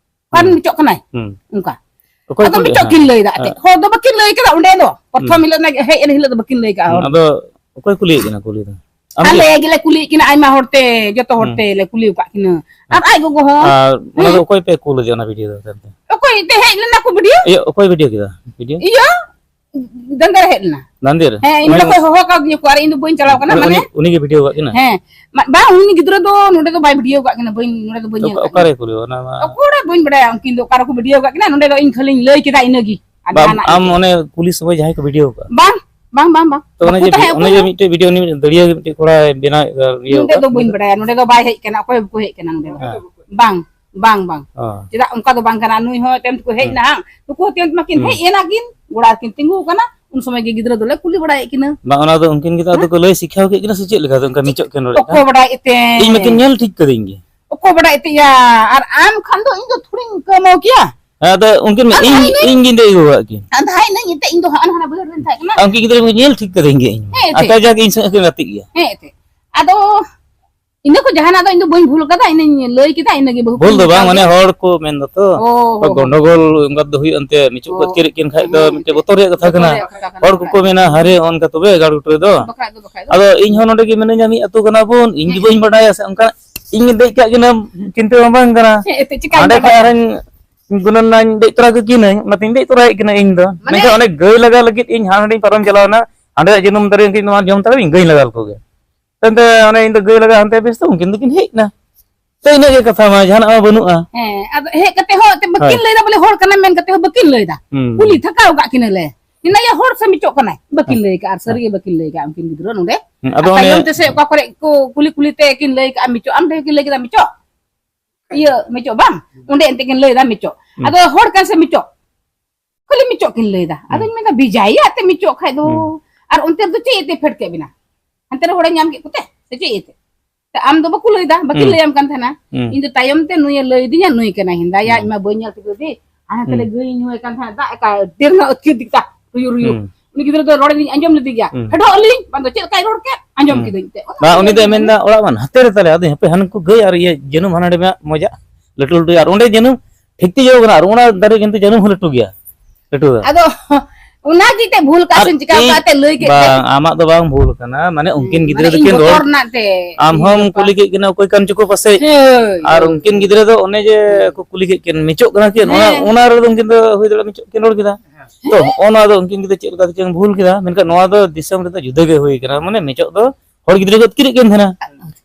ᱚᱠᱟᱨᱮᱱ ᱦᱩᱸ᱾ ᱢᱤᱪᱚᱜ ᱠᱟᱱᱟᱭ? ᱦᱩᱸ᱾ ᱚᱱᱠᱟ᱾ ᱚᱠᱚᱭ ᱟᱫᱚ ᱠᱩᱞᱤ? ᱢᱤᱪᱚᱜ ᱦᱮᱸ᱾ ᱠᱤᱱ ᱞᱟᱹᱭ ᱫᱟ ᱮᱱᱛᱮᱫ᱾ ᱦᱮᱸ᱾ ᱦᱚᱲ ᱫᱚ ᱵᱟᱹᱠᱤᱱ ᱞᱟᱹᱭ ᱠᱟᱫᱟ ᱚᱸᱰᱮ ᱫᱚ᱾ ᱯᱨᱚᱛᱷᱚᱢ ᱦᱩᱸ᱾ ᱦᱤᱞᱳᱜ ᱱᱟᱜ ᱦᱮᱡ ᱮᱱ ᱦᱤᱞᱳᱜ ᱫᱚ ᱵᱟᱹᱠᱤᱱ ᱞᱟᱹᱭ ᱠᱟᱫᱟ ᱦᱚᱲ᱾ ᱟᱫᱚ ᱚᱠᱚᱭ ᱠᱩᱞᱤᱭᱮᱫ ᱠᱤᱱᱟ ᱠᱩᱞᱤ ᱫᱚ? ᱟᱢ ᱟᱞᱮ ᱜᱮ? ᱜᱮᱞᱮ ᱠᱩᱞᱤᱭᱮᱫ ᱠᱤᱱᱟ ᱟᱭᱢᱟ ᱦᱚᱲ ᱛᱮ, ᱡᱚᱛᱚ ᱦᱚᱲ ᱦᱩᱸ᱾ ᱛᱮ ᱞᱮ ᱠᱩᱞᱤ ᱟᱠᱟᱫ ᱠᱤᱱᱟ᱾ ᱟᱨ ᱟᱡ ᱜᱚᱜᱚ ᱦᱚᱸ᱾ ᱟᱨ ᱚᱱᱟ ᱫᱚ ᱦᱮᱸ᱾ ᱚᱠᱚᱭ ᱯᱮ ᱠᱩᱞ ᱟᱫᱮᱭᱟ ᱚᱱᱟ ᱵᱷᱤᱰᱤᱭᱳ ᱫᱚ ᱛᱟᱭᱚᱢ ᱛᱮ? ᱚᱠᱚᱭ ᱮᱱᱛᱮ ᱦᱮᱡ ᱞᱮᱱᱟ ᱠᱚ ᱵᱷᱤᱰᱤᱭᱳ? ᱤᱭᱟᱹ, ᱚᱠᱚᱭ ᱵᱷᱤᱰᱤᱭᱳ ᱠᱮᱫᱟ? ᱵᱷᱤᱰᱤᱭᱳ? ᱤᱭᱟᱹ, ᱫᱟᱱᱫᱮᱨ ᱦᱮᱡ ᱞᱮᱱᱟ᱾ ᱫᱟᱱᱫᱮᱨ? ᱦᱮᱸ, ᱤᱧ ᱱᱚᱰᱮ ᱠᱷᱚᱱ ᱦᱚᱦᱚ ᱠᱟᱣᱫᱤᱧᱟ ᱠᱚ, ᱟᱨ ᱤᱧ ᱫᱚ ᱵᱟᱹᱧ ᱪᱟᱞᱟᱣ ᱠᱟᱱᱟ, ᱩᱱᱤ, ᱢᱟᱱᱮ᱾ ᱩᱱᱤ, ᱩᱱᱤ ᱜᱮ ᱵᱷᱤᱰᱤᱭᱳ ᱠᱟᱜ ᱠᱤᱱᱟ? ᱦᱮᱸ᱾ ᱢᱟ-, ᱵᱟᱝ, ᱩᱱᱤ ᱜᱤᱫᱽᱨᱟᱹ ᱫᱚ ᱱᱚᱰᱮ ᱫᱚ ᱵᱟᱭ ᱵᱷᱤᱰᱤᱭᱳ ᱠᱟᱜ ᱠᱤᱱᱟ, ᱵᱟᱹᱧ, ᱱᱚᱰᱮ ᱫᱚ ᱵᱟᱹᱧ ᱧᱮᱞ ᱚᱠᱟ-, ᱠᱟᱜ ᱚᱠᱟᱨᱮ ᱠᱤᱱᱟ᱾ ᱠᱩᱞᱤ? ᱚᱱᱟ ᱢᱟ ᱚᱠᱚᱭ ᱵᱟᱹᱧ ᱵᱟᱰᱟᱭᱟ, ᱩᱱᱠᱤᱱ ᱫᱚ ᱚᱠᱟ ᱨᱮᱠᱚ ᱵᱷᱤᱰᱤᱭᱳ ᱠᱟᱜ ᱠᱤᱱᱟ, ᱱᱚᱰᱮ ᱫᱚ ᱤᱧ ᱠᱷᱟᱹᱞᱤᱧ ᱞᱟᱹᱭ ᱠᱮᱫᱟ ᱤᱱᱟᱹᱜᱮ᱾ ᱟᱨ ᱵᱟᱢ, ᱡᱟᱦᱟᱱᱟᱜ ᱟᱢ ᱜᱮ᱾ ᱚᱱᱮ ᱠᱩᱞᱤ ᱥᱚᱢᱚᱭ ᱡᱟᱦᱟᱸᱭ ᱠᱚ ᱵᱷᱤᱰᱤᱭᱳ ᱠᱟᱜ? ᱵᱟᱝ, ᱵᱟᱝ, ᱵᱟᱝ, ᱵᱟᱝ᱾ ᱛᱚ, ᱚᱱᱮ ᱵᱟᱠᱚ ᱡᱮ ᱵᱷᱤ-, ᱛᱟᱦᱮᱸ ᱚᱱᱮ ᱩᱱᱠᱩ ᱡᱮ ᱫᱚ᱾ ᱢᱤᱫᱴᱮᱡ ᱵᱷᱤᱰᱤᱭᱳ, ᱩᱱᱤ ᱢᱤᱫ ᱫᱟᱹᱲᱤᱭᱟᱹ ᱜᱮ ᱢᱤᱫᱴᱮᱡ ᱠᱚᱲᱟᱭ ᱵᱮᱱᱟᱣᱮᱫ ᱠᱟᱱ, ᱤᱭᱟᱹ ᱱᱚᱰᱮ ᱠᱟᱜ, ᱫᱚ ᱵᱟᱹᱧ ᱵᱟᱰᱟᱭᱟ, ᱱᱚᱰᱮ ᱫᱚ ᱵᱟᱭ ᱦᱮᱡ ᱠᱟᱱᱟ, ᱚᱠᱚᱭ ᱵᱟᱠᱚ ᱦᱮᱡ ᱠᱟᱱᱟ ᱱᱚᱰᱮ ᱫᱚ᱾ ᱦᱮᱸ᱾ ᱵᱟᱝ, ᱵᱟᱝ, ᱵᱟᱝ᱾ ᱚ᱾ ᱪᱮᱫᱟᱜ ᱚᱱᱠᱟ ᱫᱚ ᱵᱟᱝ ᱠᱟᱱᱟ, ᱱᱩᱭ ᱦᱚᱸ ᱛᱟᱭᱚᱢ ᱛᱮᱠᱚ ᱦᱮᱡ ᱦᱩᱸ᱾ ᱮᱱᱟ, ᱦᱟᱝ? ᱱᱩᱠᱩ ᱦᱚᱸ ᱛᱟᱭᱚᱢ ᱛᱮᱢᱟ ᱠᱤᱱ ᱦᱩᱸ᱾ ᱦᱮᱡ ᱮᱱᱟ ᱠᱤᱱ, ᱜᱚᱲᱟ ᱨᱮᱠᱤᱱ ᱛᱤᱸᱜᱩ ᱟᱠᱟᱱᱟ, ᱩᱱ ᱥᱚᱢᱚᱭ ᱜᱮ ᱜᱤᱫᱽᱨᱟᱹ ᱫᱚᱞᱮ ᱠᱩᱞᱤ ᱵᱟᱲᱟᱭᱮᱫ ᱠᱤᱱᱟ᱾ ᱵᱟᱝ, ᱚᱱᱟ ᱫᱚ ᱩᱱᱠᱤᱱ ᱜᱤᱫᱽᱨᱟᱹ ᱦᱮᱸ? ᱫᱚᱠᱚ ᱞᱟᱹᱭ ᱥᱤᱠᱷᱟᱣ ᱠᱮᱫ ᱠᱤᱱᱟ ᱥᱮ ᱪᱮᱫ ᱞᱮᱠᱟ ᱫᱚ ᱚᱱᱠᱟ ᱪᱮᱫ ᱢᱤᱪᱚᱜ ᱠᱤᱱ ᱨᱚᱲᱮᱫ ᱚᱠᱚ ᱛᱟᱦᱮᱸᱫ? ᱵᱟᱰᱟᱭ ᱮᱛᱮ? ᱤᱧ ᱢᱟᱠᱤᱱ ᱧᱮᱞ ᱴᱷᱤᱠ ᱠᱟᱹᱫᱤᱧ ᱜᱮ᱾ ᱚᱠᱚ ᱵᱟᱰᱟᱭ ᱮᱛᱮᱭᱟ? ᱟᱨ ᱟᱢ ᱠᱷᱟᱱ ᱫᱚ ᱤᱧ ᱫᱚ ᱛᱷᱚᱲᱤᱧ ᱠᱟᱹᱢᱟᱹᱣ ᱠᱮᱭᱟ᱾ ᱦᱮᱸ, ᱟᱫᱚ ᱩᱱᱠᱤᱱ ᱢᱟ ᱟᱫᱚ ᱤᱧ, ᱦᱟᱭ ᱱᱟᱹᱧ᱾ ᱤᱧ ᱜᱤᱧ ᱫᱮᱡ ᱟᱹᱜᱩ ᱟᱠᱟᱫ ᱠᱤᱱ᱾ ᱟᱫᱚ ᱦᱟᱭ ᱱᱟᱹᱧ ᱮᱱᱛᱮ, ᱤᱧ ᱫᱚ ᱦᱟᱸᱜ ᱦᱟᱱᱟ ᱵᱟᱹᱭᱦᱟᱹᱲ ᱨᱮᱧ ᱛᱟᱦᱮᱸ ᱠᱟᱱᱟ᱾ ᱟᱨ ᱩᱱᱠᱤᱱ ᱜᱤᱫᱽᱨᱟᱹ ᱢᱟᱠᱤᱱ ᱧᱮᱞ ᱴᱷᱤᱠ ᱠᱟᱹᱫᱤᱧ ᱜᱮ ᱤᱧ ᱢᱟ᱾ ᱦᱮᱸ ᱮᱛᱮ᱾ ᱟᱠᱟ ᱡᱟᱠ ᱤᱧ ᱥᱟᱶ ᱠᱤᱱ ᱜᱟᱛᱮᱜ ᱜᱮᱭᱟ᱾ ᱦᱮᱸ ᱮᱛᱮ᱾ ᱟᱫᱚ ᱤᱱᱟᱹ ᱠᱚ ᱡᱟᱦᱟᱱᱟᱜ ᱫᱚ ᱤᱧ ᱫᱚ ᱵᱟᱹᱧ ᱵᱷᱩᱞ ᱠᱟᱫᱟ, ᱤᱱᱟᱹᱧ ᱞᱟᱹᱭ ᱠᱮᱫᱟ, ᱤᱱᱟᱹᱜᱮ ᱵᱟᱹᱦᱩ ᱵᱷᱩᱞ ᱠᱩᱲᱤ ᱫᱚ ᱵᱟᱝ, ᱢᱮᱛᱟᱣ ᱢᱟᱱᱮ ᱫᱤᱭᱟ᱾ ᱦᱚᱲ ᱠᱚ ᱢᱮᱱ ᱫᱚᱛᱚ, ᱚ, ᱦᱚ, ᱦᱚ᱾ ᱜᱚᱱᱰᱚᱜᱳᱞ ᱚᱱᱠᱟ ᱫᱚ ᱦᱩᱭᱩᱜ ᱮᱱᱛᱮ, ᱢᱤᱪᱚᱜ ᱚ, ᱠᱚ ᱟᱹᱛᱠᱤᱨᱮᱫ ᱠᱤᱱ ᱠᱷᱟᱡ ᱫᱚ ᱦᱮᱸ, ᱢᱤᱫᱴᱮᱡ ᱮᱱᱛᱮ᱾ ᱵᱚᱛᱚᱨ ᱨᱮᱭᱟᱜ ᱠᱟᱛᱷᱟ ᱵᱚᱛᱚᱨ ᱠᱟᱱᱟ᱾ ᱨᱮᱭᱟᱜ ᱠᱟᱛᱷᱟ ᱠᱟᱱᱟ, ᱦᱚᱲ ᱵᱟᱠᱷᱟᱡ ᱠᱚᱠᱚ ᱫᱚ᱾ ᱢᱮᱱᱟ, "ᱦᱟᱭᱨᱮ, ᱚᱱᱠᱟ ᱛᱚᱵᱮ ᱜᱟᱲ ᱜᱩᱴᱩ ᱨᱮᱫᱚ?" ᱵᱟᱠᱷᱟᱡ ᱫᱚ, ᱵᱟᱠᱷᱟᱡ ᱫᱚ᱾ ᱟᱫᱚ ᱤᱧ ᱦᱚᱸ ᱱᱚᱰᱮ ᱜᱮ ᱢᱤᱱᱟᱹᱧᱟ, ᱢᱤᱫ ᱟᱹᱛᱩ ᱠᱟᱱᱟ ᱵᱚᱱ, ᱤᱧ ᱜᱮ ᱦᱮᱸ᱾ ᱵᱟᱹᱧ ᱵᱟᱰᱟᱭᱟ ᱥᱮ, ᱚᱱᱠᱟ ᱤᱧ ᱫᱮᱡ ᱠᱟᱜ ᱠᱤᱱᱟᱹ, ᱪᱤᱱᱛᱟᱹ ᱦᱚᱸ ᱵᱟᱝ ᱠᱟᱱᱟ᱾ ᱦᱮᱸ, ᱮᱱᱛᱮ ᱪᱤᱠᱟᱹᱧ ᱦᱟᱸᱰᱮ ᱠᱷᱚᱡ ᱵᱟᱰᱟᱭᱟ? ᱟᱨᱦᱚᱸᱧ ᱜᱩᱱᱟᱹᱱᱟᱧ ᱫᱮᱡ ᱛᱚᱨᱟ ᱠᱮᱫ ᱠᱤᱱᱟᱹᱧ, ᱚᱱᱟᱛᱮᱧ ᱫᱮᱡ ᱛᱚᱨᱟᱭᱮᱫ ᱠᱤᱱᱟᱹ ᱤᱧ ᱫᱚ᱾ ᱢᱟᱱᱮ ᱢᱮᱱᱠᱷᱟᱱ ᱚᱸᱰᱮ ᱜᱟᱹᱭ ᱞᱟᱜᱟ ᱞᱟᱹᱜᱤᱫ ᱤᱧ ᱦᱟᱱᱰᱮᱧ ᱯᱟᱨᱚᱢ ᱪᱟᱞᱟᱣᱱᱟ, ᱦᱟᱸᱰᱮ ᱡᱟᱹᱱᱩᱢ ᱫᱟᱨᱮ ᱩᱱᱠᱤᱱ ᱱᱚᱣᱟ ᱡᱚᱢ ᱛᱟᱨᱟ ᱤᱧ ᱜᱟᱹᱭ ᱞᱟᱜᱟ ᱞᱮᱠᱚ ᱜᱮ᱾ ᱮᱱᱛᱮ ᱚᱱᱮ ᱤᱧ ᱫᱚ ᱜᱟᱹᱭ ᱞᱟᱜᱟ ᱦᱟᱱᱛᱮ ᱵᱮᱥᱛᱚ, ᱩᱱᱠᱤᱱ ᱫᱚᱠᱤᱱ ᱦᱮᱡ ᱮᱱᱟ᱾ ᱛᱚ ᱤᱱᱟᱹᱜ ᱜᱮ ᱠᱟᱛᱷᱟ ᱢᱟ, ᱡᱟᱦᱟᱱᱟᱜ ᱢᱟ ᱵᱟᱹᱱᱩᱜᱼᱟ᱾ ᱦᱮᱸ, ᱟᱫᱚ ᱦᱮᱡ ᱠᱟᱛᱮ ᱦᱚᱸ ᱮᱱᱛᱮ ᱵᱟᱹᱠᱤᱱ ᱦᱳᱭ᱾ ᱞᱟᱹᱭᱫᱟ ᱵᱚᱞᱮ ᱦᱚᱲ ᱠᱟᱱᱟᱢ ᱢᱮᱱ ᱠᱟᱛᱮ ᱦᱚᱸ ᱵᱟᱹᱠᱤᱱ ᱞᱟᱹᱭᱫᱟ᱾ ᱦᱩᱸ᱾ ᱠᱩᱞᱤ ᱛᱷᱟᱠᱟᱣ ᱠᱟᱜ ᱠᱤᱱᱟᱹᱞᱮ᱾ ᱢᱮᱱᱫᱟ, "ᱭᱟ ᱦᱚᱲ ᱥᱮ ᱢᱤᱪᱚᱜ ᱠᱟᱱᱟᱭ?" ᱵᱟᱹᱠᱤᱱ ᱦᱮᱸ᱾ ᱞᱟᱹᱭ ᱠᱟᱜᱼᱟ, ᱟᱨ ᱥᱟᱹᱨᱤ ᱦᱮᱸ᱾ ᱜᱮ ᱵᱟᱹᱠᱤᱱ ᱞᱟᱹᱭ ᱠᱟᱜᱼᱟ ᱩᱱᱠᱤᱱ ᱜᱤᱫᱽᱨᱟᱹ ᱱᱚᱰᱮ᱾ ᱦᱩᱸ, ᱟᱫᱚ ᱟᱨ ᱚᱱᱮ ᱛᱟᱭᱚᱢ ᱛᱮᱥᱮ ᱚᱠᱟ ᱠᱚᱨᱮ ᱠᱚ ᱠᱩᱞᱤ ᱠᱩᱞᱤ ᱛᱮ ᱠᱤᱱ ᱞᱟᱹᱭ ᱠᱟᱜᱼᱟ ᱢᱤᱪᱚᱜ, ᱟᱢ ᱴᱷᱮᱱ ᱠᱤᱱ ᱞᱟᱹᱭ ᱠᱮᱫᱟ ᱢᱤᱪᱚᱜ? ᱤᱭᱟᱹ ᱢᱤᱪᱚᱜ ᱵᱟᱝ? ᱚᱸᱰᱮ ᱮᱱᱛᱮ ᱠᱤᱱ ᱞᱟᱹᱭ ᱫᱟ ᱢᱤᱪᱚᱜ᱾ ᱦᱩᱸ᱾ ᱟᱫᱚ ᱦᱚᱲ ᱠᱟᱱ ᱥᱮ ᱢᱤᱪᱚᱜ? ᱠᱷᱟᱹᱞᱤ ᱢᱤᱪᱚᱜ ᱠᱤᱱ ᱞᱟᱹᱭ ᱫᱟ᱾ ᱟᱫᱚᱧ ᱦᱩᱸ᱾ ᱢᱮᱱᱫᱟ, "ᱵᱷᱮᱡᱟᱭᱮᱭᱟ ᱮᱱᱛᱮ ᱢᱤᱪᱚᱜ ᱠᱷᱟᱡ ᱫᱚ᱾ ᱦᱩᱸ᱾ ᱟᱨ ᱚᱱᱛᱮ ᱨᱮᱫᱚ ᱪᱮᱫ ᱤᱭᱟᱹᱛᱮ ᱯᱷᱮᱰ ᱠᱮᱫ ᱵᱤᱱᱟ? ᱦᱟᱱᱛᱮ ᱨᱮ ᱦᱚᱲᱮ ᱧᱟᱢ ᱠᱮᱫ ᱠᱚᱛᱮ ᱥᱮ ᱪᱮᱫ ᱤᱭᱟᱹᱛᱮ?" ᱛᱮ ᱟᱢ ᱫᱚ ᱵᱟᱠᱚ ᱞᱟᱹᱭ ᱫᱟ, ᱵᱟᱹᱠᱤᱱ ᱦᱩᱸ᱾ ᱞᱟᱹᱭᱟᱢ ᱠᱟᱱ ᱛᱟᱦᱮᱱᱟ᱾ ᱦᱩᱸ᱾ ᱤᱧ ᱫᱚ ᱛᱟᱭᱚᱢ ᱛᱮ ᱱᱩᱭᱮ ᱞᱟᱹᱭ ᱫᱤᱧᱟ, ᱱᱩᱭ ᱠᱟᱱᱟᱭ ᱦᱮᱸᱫᱟ, ᱭᱟ, ᱦᱩᱸ᱾ ᱤᱧ ᱢᱟ ᱵᱟᱹᱧ ᱧᱮᱞ ᱴᱷᱤᱠ ᱞᱮᱫᱮ᱾ ᱦᱟᱱᱟ ᱛᱟᱞᱮ ᱦᱩᱸ᱾ ᱜᱟᱹᱭ ᱧᱩᱭ ᱠᱟᱱ ᱛᱟᱦᱮᱸᱫ, ᱫᱟᱜ ᱮᱠᱟ ᱰᱷᱮᱨ ᱧᱚᱜ ᱟᱹᱛᱠᱤᱨ ᱫᱤᱠᱛᱟ, ᱨᱩᱭᱩ, ᱨᱩᱭᱩ᱾ ᱦᱩᱸ᱾ ᱩᱱᱤ ᱜᱤᱫᱽᱨᱟᱹ ᱫᱚ ᱨᱚᱲ ᱤᱧ ᱟᱸᱡᱚᱢ ᱞᱮᱫᱮ ᱜᱮᱭᱟ᱾ ᱦᱩᱸ᱾ ᱯᱷᱮᱰᱚᱜ ᱟᱹᱞᱤᱧ, ᱵᱟᱝ ᱫᱚ ᱪᱮᱫ ᱞᱮᱠᱟᱭ ᱨᱚᱲ ᱠᱮᱫ, ᱟᱸᱡᱚᱢ ᱦᱩᱸ᱾ ᱠᱤᱫᱟᱹᱧ ᱮᱱᱛᱮ᱾ ᱚᱱᱟ ᱵᱟᱝ, ᱩᱱᱤ ᱫᱚᱭ ᱢᱮᱱᱫᱟ, ᱚᱲᱟᱜ ᱢᱟ ᱱᱟᱛᱮ ᱨᱮ ᱛᱟᱞᱮ, ᱟᱫᱚ ᱦᱟᱯᱮ ᱦᱟᱱᱠᱩ ᱜᱟᱹᱭ ᱟᱨ ᱤᱭᱟᱹ ᱡᱟᱹᱱᱩᱢ ᱦᱟᱱᱟ ᱰᱮᱢ ᱢᱚᱡᱟ, ᱞᱟᱹᱴᱩ ᱞᱟᱹᱴᱩ, ᱟᱨ ᱚᱸᱰᱮ ᱡᱟᱹᱱᱩᱢ ᱴᱷᱤᱠ ᱛᱮ ᱡᱚ ᱠᱟᱱᱟ, ᱟᱨ ᱚᱱᱟ ᱫᱟᱨᱮ ᱠᱤᱱᱛᱩ ᱡᱟᱹᱱᱩᱢ ᱦᱚᱸ ᱞᱟᱹᱴᱩ ᱜᱮᱭᱟ, ᱞᱟᱹᱴᱩ ᱫᱚ᱾ ᱟᱫᱚ ᱚᱱᱟ ᱜᱮ ᱮᱱᱛᱮ ᱵᱷᱩᱞ ᱠᱟᱜ ᱟᱨ ᱥᱮᱧ ᱪᱤᱠᱟᱹ ᱤᱧ, ᱠᱟᱜ ᱛᱮ ᱞᱟᱹᱭ ᱠᱮᱫ ᱛᱮ᱾ ᱵᱟᱝ, ᱟᱢᱟᱜ ᱫᱚ ᱵᱟᱝ ᱵᱷᱩᱞ ᱠᱟᱱᱟ, ᱢᱟᱱᱮ ᱩᱱᱠᱤᱱ ᱦᱩᱸ, ᱜᱤᱫᱽᱨᱟᱹ ᱢᱟᱱᱮ ᱤᱧ ᱫᱚᱠᱤᱱ ᱨᱚᱲ, ᱵᱚᱛᱚᱨ ᱨᱮᱱᱟᱜ ᱛᱮ, ᱟᱢ ᱤᱧ ᱦᱚᱸᱢ ᱵᱚᱛᱚᱨ᱾ ᱠᱩᱞᱤ ᱠᱮᱫ ᱠᱤᱱᱟ ᱚᱠᱚᱭ ᱠᱟᱱ ᱪᱚᱠᱚ ᱯᱟᱥᱮᱡ, ᱦᱳᱭ, ᱟᱨ ᱦᱳᱭ᱾ ᱩᱱᱠᱤᱱ ᱜᱤᱫᱽᱨᱟᱹ ᱫᱚ ᱚᱱᱮ ᱡᱮ ᱦᱩᱸ᱾ ᱠᱚ ᱠᱩᱞᱤ ᱠᱮᱫ ᱠᱤᱱ, ᱢᱤᱪᱚᱜ ᱠᱟᱱᱟ ᱠᱤᱱ, ᱚᱱᱟ, ᱦᱮᱸ᱾ ᱚᱱᱟ ᱨᱮᱫᱚ ᱩᱱᱠᱤᱱ ᱫᱚ ᱦᱩᱭ ᱫᱟᱲᱮᱭᱟᱜᱼᱟ ᱢᱤᱪᱚᱜ ᱠᱤᱱ ᱨᱚᱲ ᱠᱮᱫᱟ᱾ ᱛᱚ ᱱᱚᱜᱼᱚ ᱱᱚᱣᱟ ᱫᱚ ᱩᱱᱠᱤᱱ ᱠᱤᱱ ᱫᱚ ᱪᱮᱫ ᱞᱮᱠᱟ ᱛᱮᱪᱚᱝ ᱵᱷᱩᱞ ᱠᱮᱫᱟ, ᱢᱮᱱᱠᱷᱟᱱ ᱱᱚᱣᱟ ᱫᱚ ᱫᱤᱥᱚᱢ ᱨᱮᱫᱚ ᱡᱩᱫᱟᱹ ᱜᱮ ᱦᱩᱭ ᱠᱟᱱᱟ᱾ ᱢᱟᱱᱮ ᱢᱮᱪᱚᱜ ᱫᱚ ᱦᱚᱲ ᱜᱤᱫᱽᱨᱟᱹ ᱠᱚ ᱟᱹᱛᱠᱤᱨᱮᱫ ᱠᱟᱱ ᱛᱟᱦᱮᱱᱟ,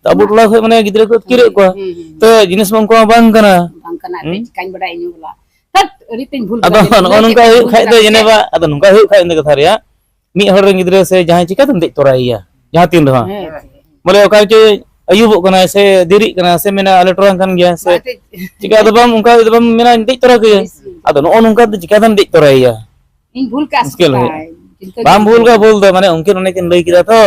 ᱛᱚ ᱟᱵᱚ ᱴᱚᱞᱟ ᱠᱷᱚᱱ ᱢᱟᱱᱮ ᱜᱤᱫᱽᱨᱟᱹ ᱠᱚ ᱟᱹᱛᱠᱤᱨᱮᱫ ᱠᱚᱣᱟ᱾ ᱦᱩᱸ, ᱦᱩᱸ, ᱦᱩᱸ᱾ ᱛᱚ ᱡᱤᱱᱤᱥ ᱢᱟ ᱚᱱᱠᱟ ᱢᱟ ᱵᱟᱝ ᱠᱟᱱᱟ᱾ ᱵᱟᱝ ᱠᱟᱱᱟ, ᱦᱩᱸ? ᱪᱤᱠᱟᱹᱧ ᱵᱟᱲᱟᱭᱟ ᱤᱧ ᱦᱚᱸ ᱵᱚᱞᱟ᱾ ᱛᱟᱛ, ᱟᱹᱰᱤ ᱛᱮᱧ ᱵᱷᱩᱞ ᱟᱫᱚ ᱠᱟᱫᱟ, ᱱᱚᱜᱼᱚ ᱱᱚᱝᱠᱟ ᱪᱮᱫ ᱦᱩᱭᱩᱜ ᱵᱷᱩᱞ ᱠᱷᱟᱡ ᱫᱚ ᱠᱟᱫᱟ ᱡᱮᱱᱮ ᱥᱮ? ᱵᱟ, ᱟᱫᱚ ᱱᱚᱝᱠᱟ ᱦᱩᱭᱩᱜ ᱠᱷᱟᱡ ᱫᱚ ᱠᱟᱛᱷᱟ ᱨᱮᱭᱟᱜ ᱢᱤᱫ ᱦᱚᱲ ᱨᱮᱱ ᱜᱤᱫᱽᱨᱟᱹ ᱥᱮ ᱡᱟᱦᱟᱸᱭ ᱪᱤᱠᱟᱹᱛᱮᱢ ᱫᱮᱡ ᱛᱚᱨᱟᱭᱮᱭᱟ ᱡᱟᱦᱟᱸ ᱛᱤᱱ ᱨᱮᱦᱚᱸ? ᱦᱮᱸ᱾ ᱵᱚᱞᱮ ᱚᱠᱟ ᱪᱚᱭ ᱟᱹᱭᱩᱵᱚᱜ ᱠᱟᱱᱟᱭ ᱥᱮ ᱫᱮᱨᱤᱜ ᱠᱟᱱᱟ ᱥᱮ ᱢᱮᱱᱟ ᱟᱞᱮ ᱴᱚᱞᱟ ᱨᱮᱱ ᱠᱟᱱ ᱜᱮᱭᱟ ᱥᱮ ᱵᱟᱭ ᱫᱮᱡ᱾ ᱪᱤᱠᱟ ᱟᱫᱚ ᱵᱟᱢ, ᱚᱱᱠᱟ ᱫᱚ ᱵᱟᱢ ᱢᱮᱱᱟ ᱫᱮᱡ ᱛᱚᱨᱟ ᱠᱟᱹᱭᱟᱹᱧ᱾ ᱤᱥ, ᱤᱥ᱾ ᱟᱫᱚ ᱱᱚᱜᱼᱚ ᱱᱚᱝᱠᱟ ᱫᱚ ᱪᱤᱠᱟᱹᱛᱮᱢ ᱫᱮᱡ ᱛᱚᱨᱟᱭᱮᱭᱟ? ᱤᱧ ᱵᱷᱩᱞ ᱠᱟᱜᱼᱟ ᱥᱮ ᱢᱩᱥᱠᱤᱞ ᱦᱩᱭᱩᱜᱼᱟ᱾ ᱪᱮᱫᱟᱜ? ᱪᱤᱱᱛᱟᱹ ᱵᱟᱢ ᱜᱮ ᱵᱷᱩᱞ ᱠᱟᱜᱼᱟ, ᱵᱷᱩᱞ ᱫᱚ ᱢᱟᱱᱮ ᱩᱱᱠᱤᱱ ᱚᱱᱮ ᱠᱤᱱ ᱞᱟᱹᱭ ᱠᱮᱫᱟ ᱛᱚ,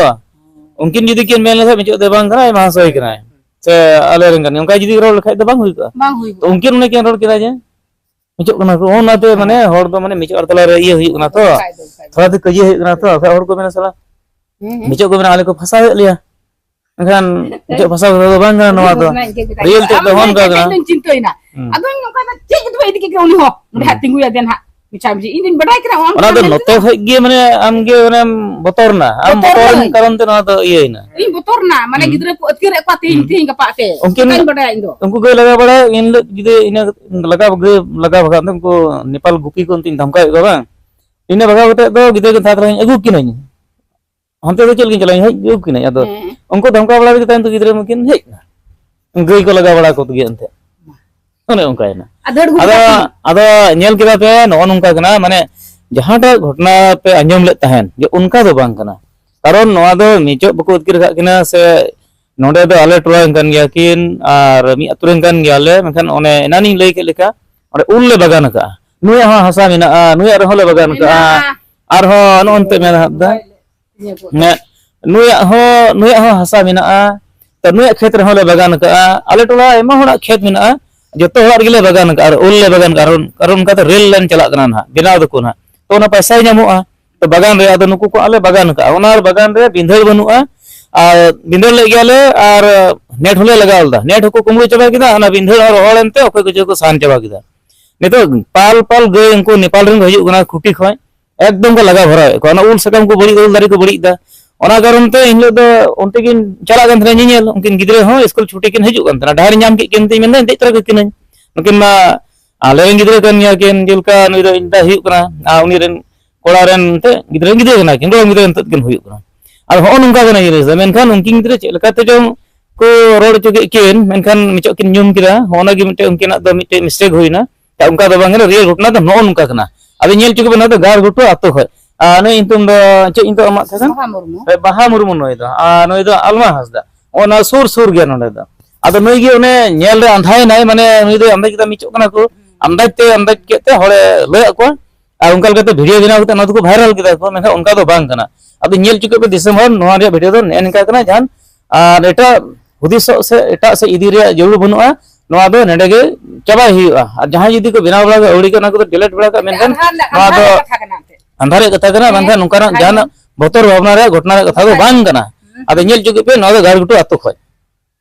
ᱩᱱᱠᱤᱱ ᱡᱩᱫᱤ ᱠᱤᱱ ᱢᱮᱱ ᱞᱮᱠᱷᱟᱱ ᱢᱩᱪᱟᱹᱫ ᱫᱚ ᱵᱟᱝ ᱠᱟᱱᱟᱭ, ᱢᱟᱦᱟᱥᱚᱭ ᱠᱟᱱᱟᱭ ᱥᱮ ᱟᱞᱮ ᱨᱮᱱ ᱠᱟᱱ, ᱚᱱᱠᱟ ᱡᱩᱫᱤ ᱨᱚᱲ ᱞᱮᱠᱷᱟᱡ ᱫᱚ ᱵᱟᱝ ᱦᱩᱭ ᱠᱚᱜᱼᱟ᱾ ᱵᱟᱝ ᱦᱩᱭ ᱛᱚ ᱠᱚᱜᱼᱟ᱾ ᱩᱱᱠᱤᱱ ᱚᱱᱮ ᱠᱤᱱ ᱨᱚᱲ ᱠᱮᱫᱟ ᱡᱮ ᱢᱩᱪᱟᱹᱫ ᱠᱟᱱᱟ ᱠᱚ, ᱚᱱᱟᱛᱮ ᱦᱮᱸ᱾ ᱢᱟᱱᱮ ᱦᱚᱲ ᱫᱚ ᱢᱟᱱᱮ ᱢᱩᱪᱟᱹᱫ ᱟᱨ ᱛᱟᱞᱟ ᱨᱮ ᱤᱭᱟᱹ ᱦᱩᱭᱩᱜ ᱠᱟᱱᱟ ᱛᱚ, ᱵᱟᱠᱷᱟᱡ ᱫᱚ, ᱵᱟᱠᱷᱟᱡ ᱫᱚ᱾ ᱛᱷᱚᱲᱟ ᱫᱚ ᱠᱟᱹᱭᱡᱟᱹ ᱦᱩᱭᱩᱜ ᱠᱟᱱᱟ ᱛᱚ, ᱵᱟᱠᱷᱟᱡ ᱦᱚᱲ ᱠᱚ ᱢᱮᱱᱟ ᱥᱟᱞᱟ ᱦᱮᱸ, ᱦᱮᱸ᱾ ᱢᱩᱪᱟᱹᱫ ᱠᱚ ᱢᱮᱱᱟ ᱟᱞᱮ ᱠᱚ ᱯᱷᱟᱸᱥᱟᱣᱮᱫ ᱞᱮᱭᱟ, ᱢᱮᱱᱠᱷᱟᱱ ᱢᱩᱪᱟᱹᱫ ᱯᱷᱟᱸᱥᱟᱣ ᱠᱟᱛᱷᱟ ᱫᱚ ᱵᱟᱝ ᱠᱟᱱᱟ ᱱᱚᱣᱟ ᱫᱚ᱾ ᱟᱹᱰᱤ ᱢᱚᱡᱽ ᱤᱭᱟᱹ ᱛᱮᱫ ᱟᱢ ᱫᱚ ᱦᱚᱸ ᱢᱮᱱ ᱚᱱᱠᱟ ᱠᱮᱫ ᱠᱷᱟᱱ ᱠᱟᱱᱟ᱾ ᱫᱚᱧ ᱪᱤᱱᱛᱟᱹᱭᱮᱱᱟ᱾ ᱦᱩᱸ᱾ ᱟᱫᱚᱧ ᱱᱚᱝᱠᱟ ᱫᱚ ᱪᱮᱫ ᱠᱚ ᱟᱹᱰᱤ ᱠᱮᱫ ᱠᱚ ᱩᱱᱤ ᱦᱚᱸ ᱱᱚᱰᱮ ᱦᱟᱸᱜ ᱦᱩᱸ᱾ ᱛᱤᱸᱜᱩᱭᱟ ᱫᱮᱱ ᱦᱟᱸᱜ᱾ ᱢᱮᱪᱷᱟ ᱢᱮᱪᱷᱤ᱾ ᱤᱧ ᱫᱩᱧ ᱵᱟᱰᱟᱭ ᱠᱟᱱᱟ ᱚᱱᱟ ᱚᱱᱟ ᱫᱚ ᱢᱮᱱᱛᱮ ᱱᱚᱛᱮ ᱫᱚ᱾ ᱠᱷᱚᱡ ᱜᱮ ᱢᱟᱱᱮ ᱟᱢ ᱜᱮ ᱚᱱᱮᱢ ᱵᱚᱛᱚᱨ ᱱᱟ᱾ ᱟᱢ ᱵᱚᱛᱚᱨ ᱵᱚᱛᱚᱨ ᱱᱟᱹᱧ᱾ ᱠᱟᱨᱚᱱ ᱛᱮ ᱱᱚᱣᱟ ᱫᱚ ᱤᱭᱟᱹᱭᱮᱱᱟ᱾ ᱤᱧ ᱵᱚᱛᱚᱨ ᱱᱟ, ᱢᱟᱱᱮ ᱦᱩᱸ᱾ ᱜᱤᱫᱽᱨᱟᱹ ᱠᱚ ᱟᱹᱛᱠᱤᱨᱮᱫ ᱠᱚᱣᱟ ᱛᱤᱦᱤᱧ, ᱦᱩᱸ᱾ ᱛᱤᱦᱤᱧ ᱜᱟᱯᱟ ᱛᱮ᱾ ᱩᱱᱠᱤᱱ ᱵᱟᱹᱧ ᱵᱟᱰᱟᱭᱟ ᱤᱧ ᱫᱚ᱾ ᱩᱱᱠᱩ ᱠᱚ ᱞᱟᱜᱟ ᱵᱟᱲᱟ, ᱮᱱ ᱦᱤᱞᱳᱜ ᱡᱩᱫᱤ ᱤᱱᱟᱹ ᱞᱟᱜᱟ ᱵᱷᱟᱜᱟᱣ ᱠᱟᱜ ᱩᱱᱠᱩ ᱱᱮᱯᱟᱞ ᱜᱩᱯᱤ ᱠᱚ ᱚᱱᱛᱮᱧ ᱫᱷᱟᱢᱠᱟᱣᱮᱫ ᱠᱚᱣᱟ ᱵᱟᱝ? ᱤᱱᱟᱹ ᱵᱷᱟᱜᱟᱣ ᱠᱟᱛᱮ ᱫᱚ ᱜᱤᱫᱽᱨᱟᱹ ᱠᱚ ᱛᱷᱟᱨ ᱛᱷᱟᱨᱤᱧ ᱟᱹᱜᱩ ᱠᱤᱱᱟᱹᱧ᱾ ᱦᱟᱱᱛᱮ ᱫᱚ ᱪᱮᱫ ᱞᱟᱹᱜᱤᱫ ᱤᱧ ᱪᱟᱞᱟᱜᱼᱟ? ᱤᱧ ᱦᱮᱡ ᱟᱹᱜᱩ ᱠᱤᱱᱟᱹᱧ᱾ ᱟᱫᱚ ᱦᱮᱸ᱾ ᱩᱱᱠᱩ ᱫᱷᱟᱢᱠᱟᱣ ᱵᱟᱲᱟ ᱠᱮᱫ ᱛᱟᱭᱚᱢ ᱛᱮ ᱜᱤᱫᱽᱨᱟᱹ ᱢᱟᱠᱤᱱ ᱦᱮᱡ ᱮᱱᱟ᱾ ᱜᱟᱹᱭ ᱠᱚ ᱞᱟᱜᱟ ᱵᱟᱲᱟ ᱠᱚ ᱛᱮᱜᱮ ᱮᱱᱛᱮ᱾ ᱚᱱᱮ ᱚᱱᱠᱟᱭᱮᱱᱟ᱾ ᱟᱫᱚ ᱟᱹᱰᱤ ᱟᱫᱚ, ᱠᱟᱹᱴᱤᱡ᱾ ᱟᱫᱚ ᱧᱮᱞ ᱠᱮᱫᱟ ᱯᱮ, ᱱᱚᱜᱼᱚ ᱱᱚᱝᱠᱟ ᱠᱟᱱᱟ, ᱢᱟᱱᱮ ᱡᱟᱦᱟᱸᱴᱟᱜ ᱜᱷᱚᱴᱚᱱᱟ ᱯᱮ ᱟᱸᱡᱚᱢ ᱞᱮᱫ ᱛᱟᱦᱮᱸᱱ, ᱡᱮ ᱚᱱᱠᱟ ᱫᱚ ᱵᱟᱝ ᱠᱟᱱᱟ᱾ ᱠᱟᱨᱚᱱ ᱱᱚᱣᱟ ᱫᱚ ᱢᱤᱪᱚᱜ ᱵᱟᱠᱚ ᱟᱹᱛᱠᱤᱨ ᱟᱠᱟᱫ ᱠᱤᱱᱟ ᱥᱮ ᱱᱚᱰᱮ ᱫᱚ ᱟᱞᱮ ᱴᱚᱞᱟ ᱨᱮᱱ ᱠᱟᱱ ᱜᱮᱭᱟ ᱠᱤᱱ ᱟᱨ ᱢᱤᱫ ᱟᱹᱛᱩ ᱨᱮᱱ ᱠᱟᱱ ᱜᱮᱭᱟᱞᱮ, ᱢᱮᱱᱠᱷᱟᱱ ᱚᱱᱮ ᱮᱱᱟᱱᱤᱧ ᱞᱟᱹᱭ ᱠᱮᱫ ᱞᱮᱠᱟ, ᱚᱸᱰᱮ ᱩᱞ ᱞᱮ ᱵᱟᱜᱟᱱ ᱟᱠᱟᱫᱼᱟ, ᱱᱩᱭᱟᱜ ᱦᱚᱸ ᱦᱟᱥᱟ ᱢᱮᱱᱟᱜᱼᱟ, ᱱᱩᱭᱟᱜ ᱨᱮᱦᱚᱸ ᱞᱮ ᱵᱟᱜᱟᱱ ᱟᱠᱟᱫᱼᱟ, ᱢᱮᱱᱟᱜᱼᱟ᱾ ᱟᱨᱦᱚᱸ ᱱᱚᱜᱼᱚ ᱱᱚᱱᱛᱮ ᱢᱮᱱᱟᱜ ᱫᱟ᱾ ᱤᱭᱟᱹ ᱠᱚ᱾ ᱦᱮᱸ, ᱱᱩᱭᱟᱜ ᱦᱚᱸ, ᱱᱩᱭᱟᱜ ᱦᱚᱸ ᱦᱟᱥᱟ ᱢᱮᱱᱟᱜᱼᱟ, ᱛᱚ ᱱᱩᱭᱟᱜ ᱠᱷᱮᱛ ᱨᱮᱦᱚᱸ ᱞᱮ ᱵᱟᱜᱟᱱ ᱟᱠᱟᱫᱼᱟ, ᱟᱞᱮ ᱴᱚᱞᱟ ᱟᱭᱢᱟ ᱦᱚᱲᱟᱜ ᱠᱷᱮᱛ ᱢᱮᱱᱟᱜᱼᱟ, ᱡᱚᱛᱚ ᱦᱚᱲᱟᱜ ᱨᱮᱜᱮ ᱞᱮ ᱵᱟᱜᱟᱱ ᱟᱠᱟᱫᱼᱟ, ᱟᱨ ᱩᱞ ᱞᱮ ᱵᱟᱜᱟᱱ ᱟᱠᱟᱫᱼᱟ, ᱟᱨ ᱠᱟᱨᱚᱱ ᱚᱱᱠᱟᱛᱮ ᱨᱮᱞ ᱞᱟᱭᱤᱱ ᱪᱟᱞᱟᱜ ᱠᱟᱱᱟ ᱱᱟᱦᱟᱜ, ᱵᱮᱱᱟᱣ ᱫᱟᱠᱚ ᱱᱟᱦᱟᱜ, ᱛᱚ ᱚᱱᱟ ᱯᱚᱭᱥᱟᱭ ᱧᱟᱢᱚᱜᱼᱟ᱾ ᱛᱚ ᱵᱟᱜᱟᱱ ᱨᱮ, ᱟᱫᱚ ᱱᱩᱠᱩ ᱠᱚ ᱟᱞᱮ ᱵᱟᱜᱟᱱ ᱟᱠᱟᱫᱼᱟ, ᱚᱱᱟ ᱵᱟᱜᱟᱱ ᱨᱮ ᱵᱷᱤᱸᱫᱟᱹᱲ ᱵᱟᱹᱱᱩᱜᱼᱟ, ᱟᱨ ᱵᱷᱤᱸᱫᱟᱹᱲ ᱞᱮᱫ ᱜᱮᱭᱟᱞᱮ, ᱟᱨ ᱱᱮᱴ ᱦᱚᱸᱞᱮ ᱞᱟᱜᱟᱣ ᱞᱮᱫᱟ, ᱱᱮᱴ ᱦᱚᱸᱠᱚ ᱠᱩᱢᱵᱽᱲᱩ ᱪᱟᱵᱟ ᱠᱮᱫᱟ, ᱚᱱᱟ ᱵᱷᱤᱸᱫᱟᱹᱲ ᱦᱚᱸ ᱨᱚᱦᱚᱲ ᱮᱱᱛᱮ ᱚᱠᱚᱭ ᱠᱚᱪᱚ ᱠᱚ ᱥᱟᱦᱟᱱ ᱪᱟᱵᱟ ᱠᱮᱫᱟ᱾ ᱱᱤᱛᱚᱜ ᱯᱟᱞ ᱯᱟᱞ ᱜᱟᱹᱭ ᱩᱱᱠᱩ ᱱᱮᱯᱟᱞ ᱨᱮᱱ ᱠᱚ ᱦᱤᱡᱩᱜ ᱠᱟᱱᱟ ᱠᱷᱩᱴᱤ ᱠᱷᱚᱱ, ᱮᱠᱫᱚᱢ ᱠᱚ ᱞᱟᱜᱟ ᱵᱷᱚᱨᱟᱣᱮᱫ ᱠᱚᱣᱟ, ᱚᱱᱟ ᱩᱞ ᱥᱟᱠᱟᱢ ᱠᱚ ᱵᱟᱹᱲᱤᱡ, ᱩᱞ ᱫᱟᱨᱮ ᱠᱚ ᱵᱟᱹᱲᱤᱡ ᱮᱫᱟ᱾ ᱚᱱᱟ ᱠᱟᱨᱚᱱ ᱛᱮ ᱮᱱ ᱦᱤᱞᱳᱜ ᱫᱚ ᱚᱱᱛᱮ ᱠᱤᱱ ᱪᱟᱞᱟᱜ ᱠᱟᱱ ᱛᱟᱦᱮᱱᱟ ᱧᱮᱧᱮᱞ, ᱩᱱᱠᱤᱱ ᱜᱤᱫᱽᱨᱟᱹ ᱦᱚᱸ ᱥᱠᱩᱞ ᱪᱷᱩᱴᱤ ᱠᱤᱱ ᱦᱤᱡᱩᱜ ᱠᱟᱱ ᱛᱟᱦᱮᱱᱟ, ᱰᱟᱦᱟᱨ ᱧᱟᱢ ᱠᱮᱫ ᱠᱤᱱ ᱛᱮ ᱢᱮᱱᱫᱟ ᱫᱮᱡ ᱛᱚᱨᱟ ᱠᱟᱹᱠᱤᱱᱟᱹᱧ᱾ ᱱᱩᱠᱤᱱ ᱢᱟ ᱟᱞᱮ ᱨᱮᱱ ᱜᱤᱫᱽᱨᱟᱹ ᱠᱟᱱ ᱜᱮᱭᱟ ᱠᱤᱱ, ᱡᱮᱞᱮᱠᱟ ᱱᱩᱭ ᱫᱚ ᱤᱧ ᱫᱟᱫᱟ ᱦᱩᱭᱩᱜ ᱠᱟᱱᱟ, ᱟᱨ ᱩᱱᱤ ᱨᱮᱱ ᱠᱚᱲᱟ ᱨᱮᱱ ᱮᱱᱛᱮᱫ ᱜᱤᱫᱽᱨᱟᱹ, ᱜᱤᱫᱽᱨᱟᱹ ᱠᱟᱱᱟ ᱠᱤᱱ, ᱜᱚᱲᱚᱢ ᱜᱤᱫᱽᱨᱟᱹ ᱱᱤᱛᱚᱜ ᱠᱤᱱ ᱦᱩᱭᱩᱜ ᱠᱟᱱᱟ᱾ ᱟᱫᱚ ᱦᱚᱸᱜᱼᱚ ᱱᱚᱝᱠᱟ ᱠᱟᱱᱟ ᱡᱤᱱᱤᱥ ᱫᱚ᱾ ᱢᱮᱱᱠᱷᱟᱱ ᱩᱱᱠᱤᱱ ᱜᱤᱫᱽᱨᱟᱹ ᱪᱮᱫ ᱞᱮᱠᱟ ᱛᱮ ᱪᱚᱝ ᱠᱚ ᱨᱚᱲ ᱦᱚᱪᱚ ᱠᱮᱫ ᱠᱤᱱ, ᱢᱮᱱᱠᱷᱟᱱ ᱢᱤᱪᱚᱜ ᱠᱤᱱ ᱧᱩᱢ ᱠᱮᱫᱟ, ᱦᱚᱸᱜᱼᱚ ᱱᱟ ᱜᱮ ᱢᱤᱫᱴᱮᱡ ᱩᱱᱠᱤᱱᱟᱜ ᱫᱚ ᱢᱤᱫᱴᱮᱡ ᱢᱤᱥᱴᱮᱠ ᱦᱩᱭᱱᱟ᱾ ᱚᱱᱠᱟ ᱫᱚ ᱵᱟᱝ ᱠᱟᱱᱟ, ᱨᱤᱭᱮᱞ ᱜᱷᱚᱴᱚᱱᱟ ᱫᱚ ᱱᱚᱜᱼᱚ ᱱᱚᱝᱠᱟ ᱠᱟᱱᱟ᱾ ᱟᱫᱚ ᱧᱮᱞ ᱦᱚᱪᱚ ᱠᱚᱵᱮᱱ, ᱱᱚᱣᱟ ᱫᱚ ᱜᱟᱲ ᱜᱷᱩᱴᱩ ᱟᱛᱳ ᱠᱷᱚᱡ᱾ ᱟᱨ ᱱᱩᱭ ᱧᱩᱛᱩᱢ ᱫᱚ ᱪᱮᱫ ᱧᱩᱛᱩᱢ ᱟᱢᱟᱜ ᱛᱟᱦᱮᱸ ᱠᱟᱱᱟ? ᱵᱟᱦᱟ ᱢᱩᱨᱢᱩ᱾ ᱦᱳᱭ, ᱵᱟᱦᱟ ᱢᱩᱨᱢᱩ ᱱᱩᱭ ᱫᱚ᱾ ᱟᱨ ᱱᱩᱭ ᱫᱚ ᱟᱞᱢᱟ ᱦᱟᱸᱥᱫᱟ᱾ ᱚᱱᱟ ᱥᱩᱨ ᱥᱩᱨ ᱜᱮᱭᱟ ᱱᱚᱰᱮ ᱫᱚ᱾ ᱟᱫᱚ ᱱᱩᱭ ᱜᱮ ᱚᱱᱮ ᱧᱮᱞ ᱨᱮ ᱟᱸᱫᱷᱟᱭᱮᱱᱟᱭ, ᱢᱟᱱᱮ ᱱᱩᱭ ᱫᱚ ᱟᱢᱫᱟ ᱠᱮᱫᱟ ᱢᱤᱪᱚᱜ ᱠᱟᱱᱟ ᱠᱚ, ᱟᱢᱫᱟᱡ ᱛᱮ, ᱟᱢᱫᱟᱡ ᱠᱮᱫ ᱛᱮ ᱦᱚᱲᱮ ᱞᱟᱹᱭᱟᱫ ᱠᱚᱣᱟ᱾ ᱟᱨ ᱚᱱᱠᱟ ᱞᱮᱠᱟᱛᱮ ᱵᱷᱤᱰᱤᱭᱳ ᱵᱮᱱᱟᱣ ᱠᱟᱛᱮ ᱚᱱᱟ ᱫᱚᱠᱚ ᱵᱷᱟᱭᱨᱟᱞ ᱠᱮᱫᱟ ᱠᱚ, ᱢᱮᱱᱠᱷᱟᱱ ᱚᱱᱠᱟ ᱫᱚ ᱵᱟᱝ ᱠᱟᱱᱟ᱾ ᱟᱫᱚ ᱧᱮᱞ ᱦᱚᱪᱚ ᱠᱮᱫ ᱯᱮ ᱫᱤᱥᱚᱢ ᱦᱚᱲ, ᱱᱚᱣᱟ ᱨᱮᱭᱟᱜ ᱵᱷᱤᱰᱤᱭᱳ ᱫᱚ ᱱᱮᱜᱼᱮ ᱱᱤᱝᱠᱟ ᱠᱟᱱᱟ, ᱡᱟᱦᱟᱱ ᱟᱨ ᱮᱴᱟᱜ ᱦᱩᱫᱤᱥᱚᱜ ᱥᱮ ᱮᱴᱟᱜ ᱥᱮᱫ ᱤᱫᱤ ᱨᱮᱭᱟᱜ ᱡᱟᱹᱨᱩᱲ ᱵᱟᱹᱱᱩᱜᱼᱟ᱾ ᱱᱚᱣᱟ ᱫᱚ ᱱᱚᱰᱮ ᱜᱮ ᱪᱟᱵᱟᱭ ᱦᱩᱭᱩᱜᱼᱟ᱾ ᱟᱨ ᱡᱟᱦᱟᱸᱭ ᱡᱩᱫᱤ ᱠᱚ ᱵᱮᱱᱟᱣ ᱵᱟᱲᱟ ᱠᱟᱜ ᱟᱹᱣᱲᱤ ᱜᱮ, ᱚᱱᱟ ᱠᱚᱫᱚ ᱰᱤᱞᱤᱴ ᱵᱟᱲᱟ ᱠᱟᱜ᱾ ᱢᱮᱱᱠᱷᱟᱱ ᱟᱸᱫᱷᱟᱨ ᱱᱚᱣᱟ ᱫᱚ ᱨᱮᱭᱟᱜ ᱠᱟᱛᱷᱟ ᱠᱟᱱᱟ ᱮᱱᱛᱮᱫ᱾ ᱟᱸᱫᱷᱟᱨ ᱨᱮᱭᱟᱜ ᱠᱟᱛᱷᱟ ᱠᱟᱱᱟ᱾ ᱦᱮᱸ᱾ ᱢᱮᱱᱠᱷᱟᱱ ᱱᱚᱝᱠᱟᱱᱟᱜ ᱡᱟᱦᱟᱱᱟᱜ ᱵᱚᱛᱚᱨ ᱵᱷᱟᱵᱽᱱᱟ ᱨᱮᱭᱟᱜ ᱜᱷᱚᱴᱚᱱᱟ ᱨᱮᱭᱟᱜ ᱠᱟᱛᱷᱟ ᱫᱚ ᱵᱟᱝ ᱠᱟᱱᱟ᱾ ᱦᱩᱸ᱾ ᱟᱫᱚ ᱧᱮᱞ ᱦᱚᱪᱚ ᱠᱮᱫ ᱯᱮ, ᱱᱚᱣᱟ ᱫᱚ ᱜᱟᱲᱜᱷᱩᱴᱩ ᱟᱛᱳ ᱠᱷᱚᱡ᱾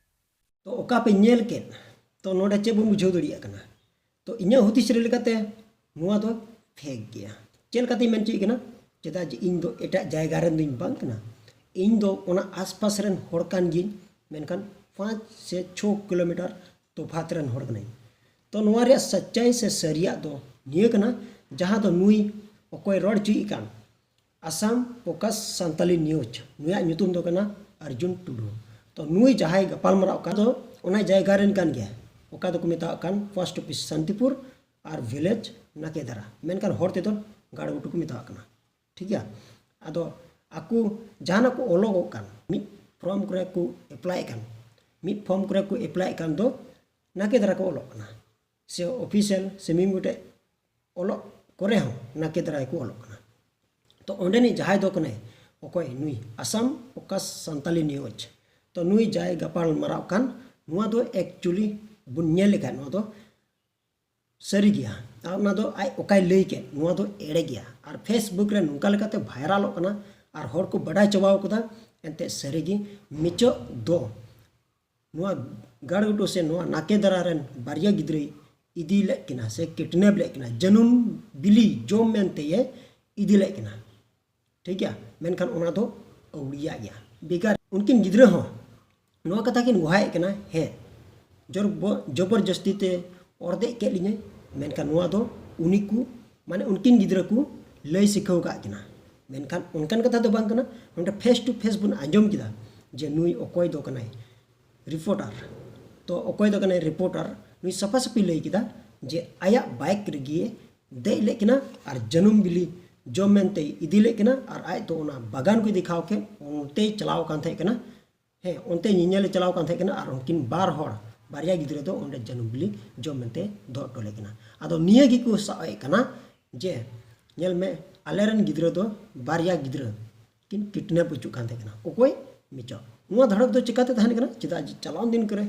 ᱛᱚ ᱚᱠᱟ ᱯᱮ ᱧᱮᱞ ᱠᱮᱫ? ᱛᱚ ᱱᱚᱰᱮ ᱪᱮᱫ ᱵᱚᱱ ᱵᱩᱡᱷᱟᱹᱣ ᱫᱟᱲᱮᱭᱟᱜ ᱠᱟᱱᱟ? ᱛᱚ ᱤᱧᱟᱹᱜ ᱦᱩᱫᱤᱥ ᱨᱮ ᱞᱮᱠᱟᱛᱮ ᱱᱚᱣᱟ ᱫᱚ ᱯᱷᱮᱠ ᱜᱮᱭᱟ᱾ ᱪᱮᱫ ᱞᱮᱠᱟᱛᱤᱧ ᱢᱮᱱ ᱦᱚᱪᱚᱭᱮᱫ ᱠᱟᱱᱟ? ᱪᱮᱫᱟᱜ ᱡᱮ ᱤᱧ ᱫᱚ ᱮᱴᱟᱜ ᱡᱟᱭᱜᱟ ᱨᱮᱱ ᱫᱚᱧ ᱵᱟᱝ ᱠᱟᱱᱟ, ᱤᱧ ᱫᱚ ᱚᱱᱟ ᱟᱥᱯᱟᱥ ᱨᱮᱱ ᱦᱚᱲ ᱠᱟᱱ ᱜᱤᱭᱟᱹᱧ, ᱢᱮᱱᱠᱷᱟᱱ ᱯᱟᱸᱪ ᱥᱮ ᱪᱷᱚ ᱠᱤᱞᱳᱢᱤᱴᱟᱨ ᱛᱚᱯᱷᱟᱛ ᱨᱮᱱ ᱦᱚᱲ ᱠᱟᱹᱱᱟᱹᱧ᱾ ᱛᱚ ᱱᱚᱣᱟ ᱨᱮᱭᱟᱜ ᱥᱟᱪᱪᱟᱭ ᱥᱮ ᱥᱟᱹᱨᱤᱭᱟᱜ ᱫᱚ ᱱᱤᱭᱟᱹ ᱠᱟᱱᱟ, ᱡᱟᱦᱟᱸ ᱫᱚ ᱱᱩᱭ ᱚᱠᱚᱭ ᱨᱚᱲ ᱦᱚᱪᱚᱭᱮᱫ ᱠᱟᱱ, ᱟᱥᱟᱢ ᱯᱷᱳᱠᱟᱥ ᱥᱟᱱᱛᱟᱞᱤ ᱱᱤᱭᱩᱡᱽ, ᱱᱩᱭᱟᱜ ᱧᱩᱛᱩᱢ ᱫᱚ ᱠᱟᱱᱟ ᱟᱨᱡᱩᱱ ᱴᱩᱰᱩ᱾ ᱛᱚ ᱱᱩᱭ ᱡᱟᱦᱟᱸᱭ ᱜᱟᱯᱟᱞᱢᱟᱨᱟᱣ ᱠᱟᱱ ᱫᱚ ᱚᱱᱟ ᱡᱟᱭᱜᱟ ᱨᱮᱱ ᱠᱟᱱ ᱜᱮᱭᱟ, ᱚᱠᱟ ᱫᱚᱠᱚ ᱢᱮᱛᱟᱜ ᱠᱟᱱ ᱯᱳᱥᱴ ᱚᱯᱷᱤᱥ ᱥᱟᱱᱛᱤᱯᱩᱨ ᱟᱨ ᱵᱷᱤᱞᱮᱡᱽ ᱱᱟᱠᱮᱫᱟᱨᱟ, ᱢᱮᱱᱠᱷᱟᱱ ᱦᱚᱲ ᱛᱮᱫᱚ ᱜᱟᱲᱜᱷᱩᱴᱩ ᱠᱚ ᱢᱮᱛᱟᱜ ᱠᱟᱱᱟ᱾ ᱴᱷᱤᱠ ᱜᱮᱭᱟ᱾ ᱟᱫᱚ ᱟᱠᱚ ᱡᱟᱦᱟᱱᱟᱜ ᱠᱚ ᱚᱞᱚᱜᱚᱜ ᱠᱟᱱ, ᱢᱤᱫ ᱯᱷᱨᱚᱢ ᱠᱚᱨᱮ ᱠᱚ ᱮᱯᱞᱟᱭᱮᱫ ᱠᱟᱱ, ᱢᱤᱫ ᱯᱷᱨᱚᱢ ᱠᱚᱨᱮ ᱠᱚ ᱮᱯᱞᱟᱭᱮᱫ ᱠᱟᱱ ᱫᱚ ᱱᱟᱠᱮᱫᱟᱨᱟ ᱠᱚ ᱚᱞᱚᱜ ᱠᱟᱱᱟ, ᱥᱮ ᱚᱯᱷᱤᱥᱤᱭᱟᱞ ᱥᱮ ᱢᱤᱢᱤᱫ ᱜᱚᱴᱮᱡ ᱚᱞᱚᱜ ᱠᱚᱨᱮ ᱦᱚᱸ ᱱᱟᱠᱮᱫᱟᱨᱟ ᱜᱮᱠᱚ ᱚᱞᱚᱜ ᱠᱟᱱᱟ᱾ ᱛᱚ ᱚᱸᱰᱮᱱᱤᱡ ᱡᱟᱦᱟᱸᱭ ᱫᱚ ᱠᱟᱱᱟᱭ, ᱚᱠᱚᱭ ᱱᱩᱭ ᱟᱥᱟᱢ ᱯᱷᱳᱠᱟᱥ ᱥᱟᱱᱛᱟᱞᱤ ᱱᱤᱭᱩᱡᱽ, ᱛᱚ ᱱᱩᱭ ᱡᱟᱦᱟᱸᱭ ᱜᱟᱯᱟᱞ ᱢᱟᱨᱟᱣ ᱠᱟᱱ, ᱱᱚᱣᱟ ᱫᱚ ᱮᱠᱪᱩᱭᱮᱞᱤ ᱵᱚᱱ ᱧᱮᱞ ᱞᱮᱠᱷᱟᱱ ᱱᱚᱣᱟ ᱫᱚ ᱥᱟᱹᱨᱤ ᱜᱮᱭᱟ᱾ ᱟᱨ ᱚᱱᱟ ᱫᱚ ᱟᱡ ᱚᱠᱟᱭ ᱞᱟᱹᱭ ᱠᱮᱫ, ᱱᱚᱣᱟ ᱫᱚ ᱮᱲᱮ ᱜᱮᱭᱟ᱾ ᱟᱨ ᱯᱷᱮᱥᱵᱩᱠ ᱨᱮ ᱱᱚᱝᱠᱟ ᱞᱮᱠᱟᱛᱮ ᱵᱷᱟᱭᱨᱟᱞᱚᱜ ᱠᱟᱱᱟ ᱟᱨ ᱦᱚᱲ ᱠᱚ ᱵᱟᱰᱟᱭ ᱪᱟᱵᱟᱣ ᱠᱟᱫᱟ᱾ ᱮᱱᱛᱮᱫ ᱥᱟᱹᱨᱤ ᱜᱮ ᱢᱤᱪᱚᱜ ᱫᱚ ᱱᱚᱣᱟ ᱜᱟᱲᱜᱷᱩᱴᱩ ᱥᱮ ᱱᱚᱣᱟ ᱱᱟᱠᱮᱫᱟᱨᱟ ᱨᱮᱱ ᱵᱟᱨᱭᱟ ᱜᱤᱫᱽᱨᱟᱹᱭ ᱤᱫᱤ ᱞᱮᱫ ᱠᱤᱱᱟ ᱥᱮ ᱠᱤᱰᱱᱮᱯ ᱞᱮᱫ ᱠᱤᱱᱟ, ᱡᱟᱹᱱᱩᱢ ᱵᱤᱞᱤ ᱡᱚᱢ ᱢᱮᱱᱛᱮᱭᱮ ᱤᱫᱤ ᱞᱮᱫ ᱠᱤᱱᱟ᱾ ᱴᱷᱤᱠ ᱜᱮᱭᱟ, ᱢᱮᱱᱠᱷᱟᱱ ᱚᱱᱟ ᱫᱚ ᱟᱹᱣᱲᱤᱭᱟᱜ ᱜᱮᱭᱟ᱾ ᱵᱮᱠᱟᱨ ᱩᱱᱠᱤᱱ ᱜᱤᱫᱽᱨᱟᱹ ᱦᱚᱸ ᱱᱚᱣᱟ ᱠᱟᱛᱷᱟ ᱠᱤᱱ ᱜᱚᱦᱟᱭᱮᱫ ᱠᱟᱱᱟ, ᱦᱮᱸ, ᱡᱚᱨ-, ᱵᱚ-, ᱡᱚᱵᱚᱨᱡᱚᱥᱛᱤ ᱛᱮ ᱚᱨ ᱫᱮᱡ ᱠᱮᱫ ᱞᱤᱧᱟᱹᱭ, ᱢᱮᱱᱠᱷᱟᱱ ᱱᱚᱣᱟ ᱫᱚ ᱩᱱᱤ ᱠᱚ, ᱢᱟᱱᱮ ᱩᱱᱠᱤᱱ ᱜᱤᱫᱽᱨᱟᱹ ᱠᱚ ᱞᱟᱹᱭ ᱥᱤᱠᱷᱟᱹᱣ ᱠᱟᱜ ᱠᱤᱱᱟ᱾ ᱢᱮᱱᱠᱷᱟᱱ ᱚᱱᱠᱟᱱ ᱠᱟᱛᱷᱟ ᱫᱚ ᱵᱟᱝ ᱠᱟᱱᱟ, ᱱᱚᱰᱮ ᱯᱷᱮᱥ ᱴᱩ ᱯᱷᱮᱥ ᱵᱚᱱ ᱟᱸᱡᱚᱢ ᱠᱮᱫᱟ ᱡᱮ ᱱᱩᱭ ᱚᱠᱚᱭ ᱫᱚ ᱠᱟᱱᱟᱭ, ᱨᱤᱯᱳᱨᱴᱟᱨ᱾ ᱛᱚ ᱚᱠᱚᱭ ᱫᱚ ᱠᱟᱱᱟᱭ ᱨᱤᱯᱳᱨᱴᱟᱨ, ᱱᱩᱭ ᱥᱟᱯᱷᱟ ᱥᱟᱹᱯᱷᱤ ᱞᱟᱹᱭ ᱠᱮᱫᱟ ᱡᱮ ᱟᱭᱟᱜ ᱵᱟᱭᱤᱠ ᱨᱮᱜᱮ ᱫᱮᱡ ᱞᱮᱫ ᱠᱤᱱᱟ ᱟᱨ ᱡᱟᱹᱱᱩᱢ ᱵᱤᱞᱤ ᱡᱚᱢ ᱢᱮᱱᱛᱮ ᱤᱫᱤ ᱞᱮᱫ ᱠᱤᱱᱟ ᱟᱨ ᱟᱡ ᱫᱚ ᱚᱱᱟ ᱵᱟᱜᱟᱱ ᱠᱚᱭ ᱫᱮᱠᱷᱟᱣ ᱠᱮᱫ, ᱚᱱᱛᱮᱭ ᱪᱟᱞᱟᱣ ᱠᱟᱱ ᱛᱟᱦᱮᱸ ᱠᱟᱱᱟ᱾ ᱦᱮᱸ, ᱚᱱᱛᱮ ᱧᱮᱧᱮᱞᱮ ᱪᱟᱞᱟᱣ ᱠᱟᱱ ᱛᱟᱦᱮᱸ ᱠᱟᱱᱟ ᱟᱨ ᱩᱱᱠᱤᱱ ᱵᱟᱨ ᱦᱚᱲ, ᱵᱟᱨᱭᱟ ᱜᱤᱫᱽᱨᱟᱹ ᱫᱚ ᱚᱸᱰᱮ ᱡᱟᱹᱱᱩᱢ ᱵᱤᱞᱤ ᱡᱚᱢ ᱢᱮᱱᱛᱮ ᱫᱚᱦᱚ ᱦᱚᱴᱚ ᱞᱮᱫ ᱠᱤᱱᱟ᱾ ᱟᱫᱚ ᱱᱤᱭᱟᱹ ᱜᱮᱠᱚ ᱥᱟᱵ ᱮᱫ ᱠᱟᱱᱟ ᱡᱮ ᱧᱮᱞ ᱢᱮ, ᱟᱞᱮᱨᱮᱱ ᱜᱤᱫᱽᱨᱟᱹ ᱫᱚ ᱵᱟᱨᱭᱟ ᱜᱤᱫᱽᱨᱟᱹ ᱠᱤᱱ ᱠᱤᱰᱱᱮᱯ ᱦᱚᱪᱚᱜ ᱠᱟᱱ ᱛᱟᱦᱮᱸ ᱠᱟᱱᱟ᱾ ᱚᱠᱚᱭ? ᱢᱤᱪᱚ᱾ ᱱᱚᱣᱟ ᱫᱷᱟᱲᱚᱠ ᱫᱚ ᱪᱤᱠᱟᱛᱮ ᱛᱟᱦᱮᱱ ᱠᱟᱱᱟ? ᱪᱮᱫᱟᱜ ᱡᱮ ᱪᱟᱞᱟᱣ ᱫᱤᱱ ᱠᱚᱨᱮ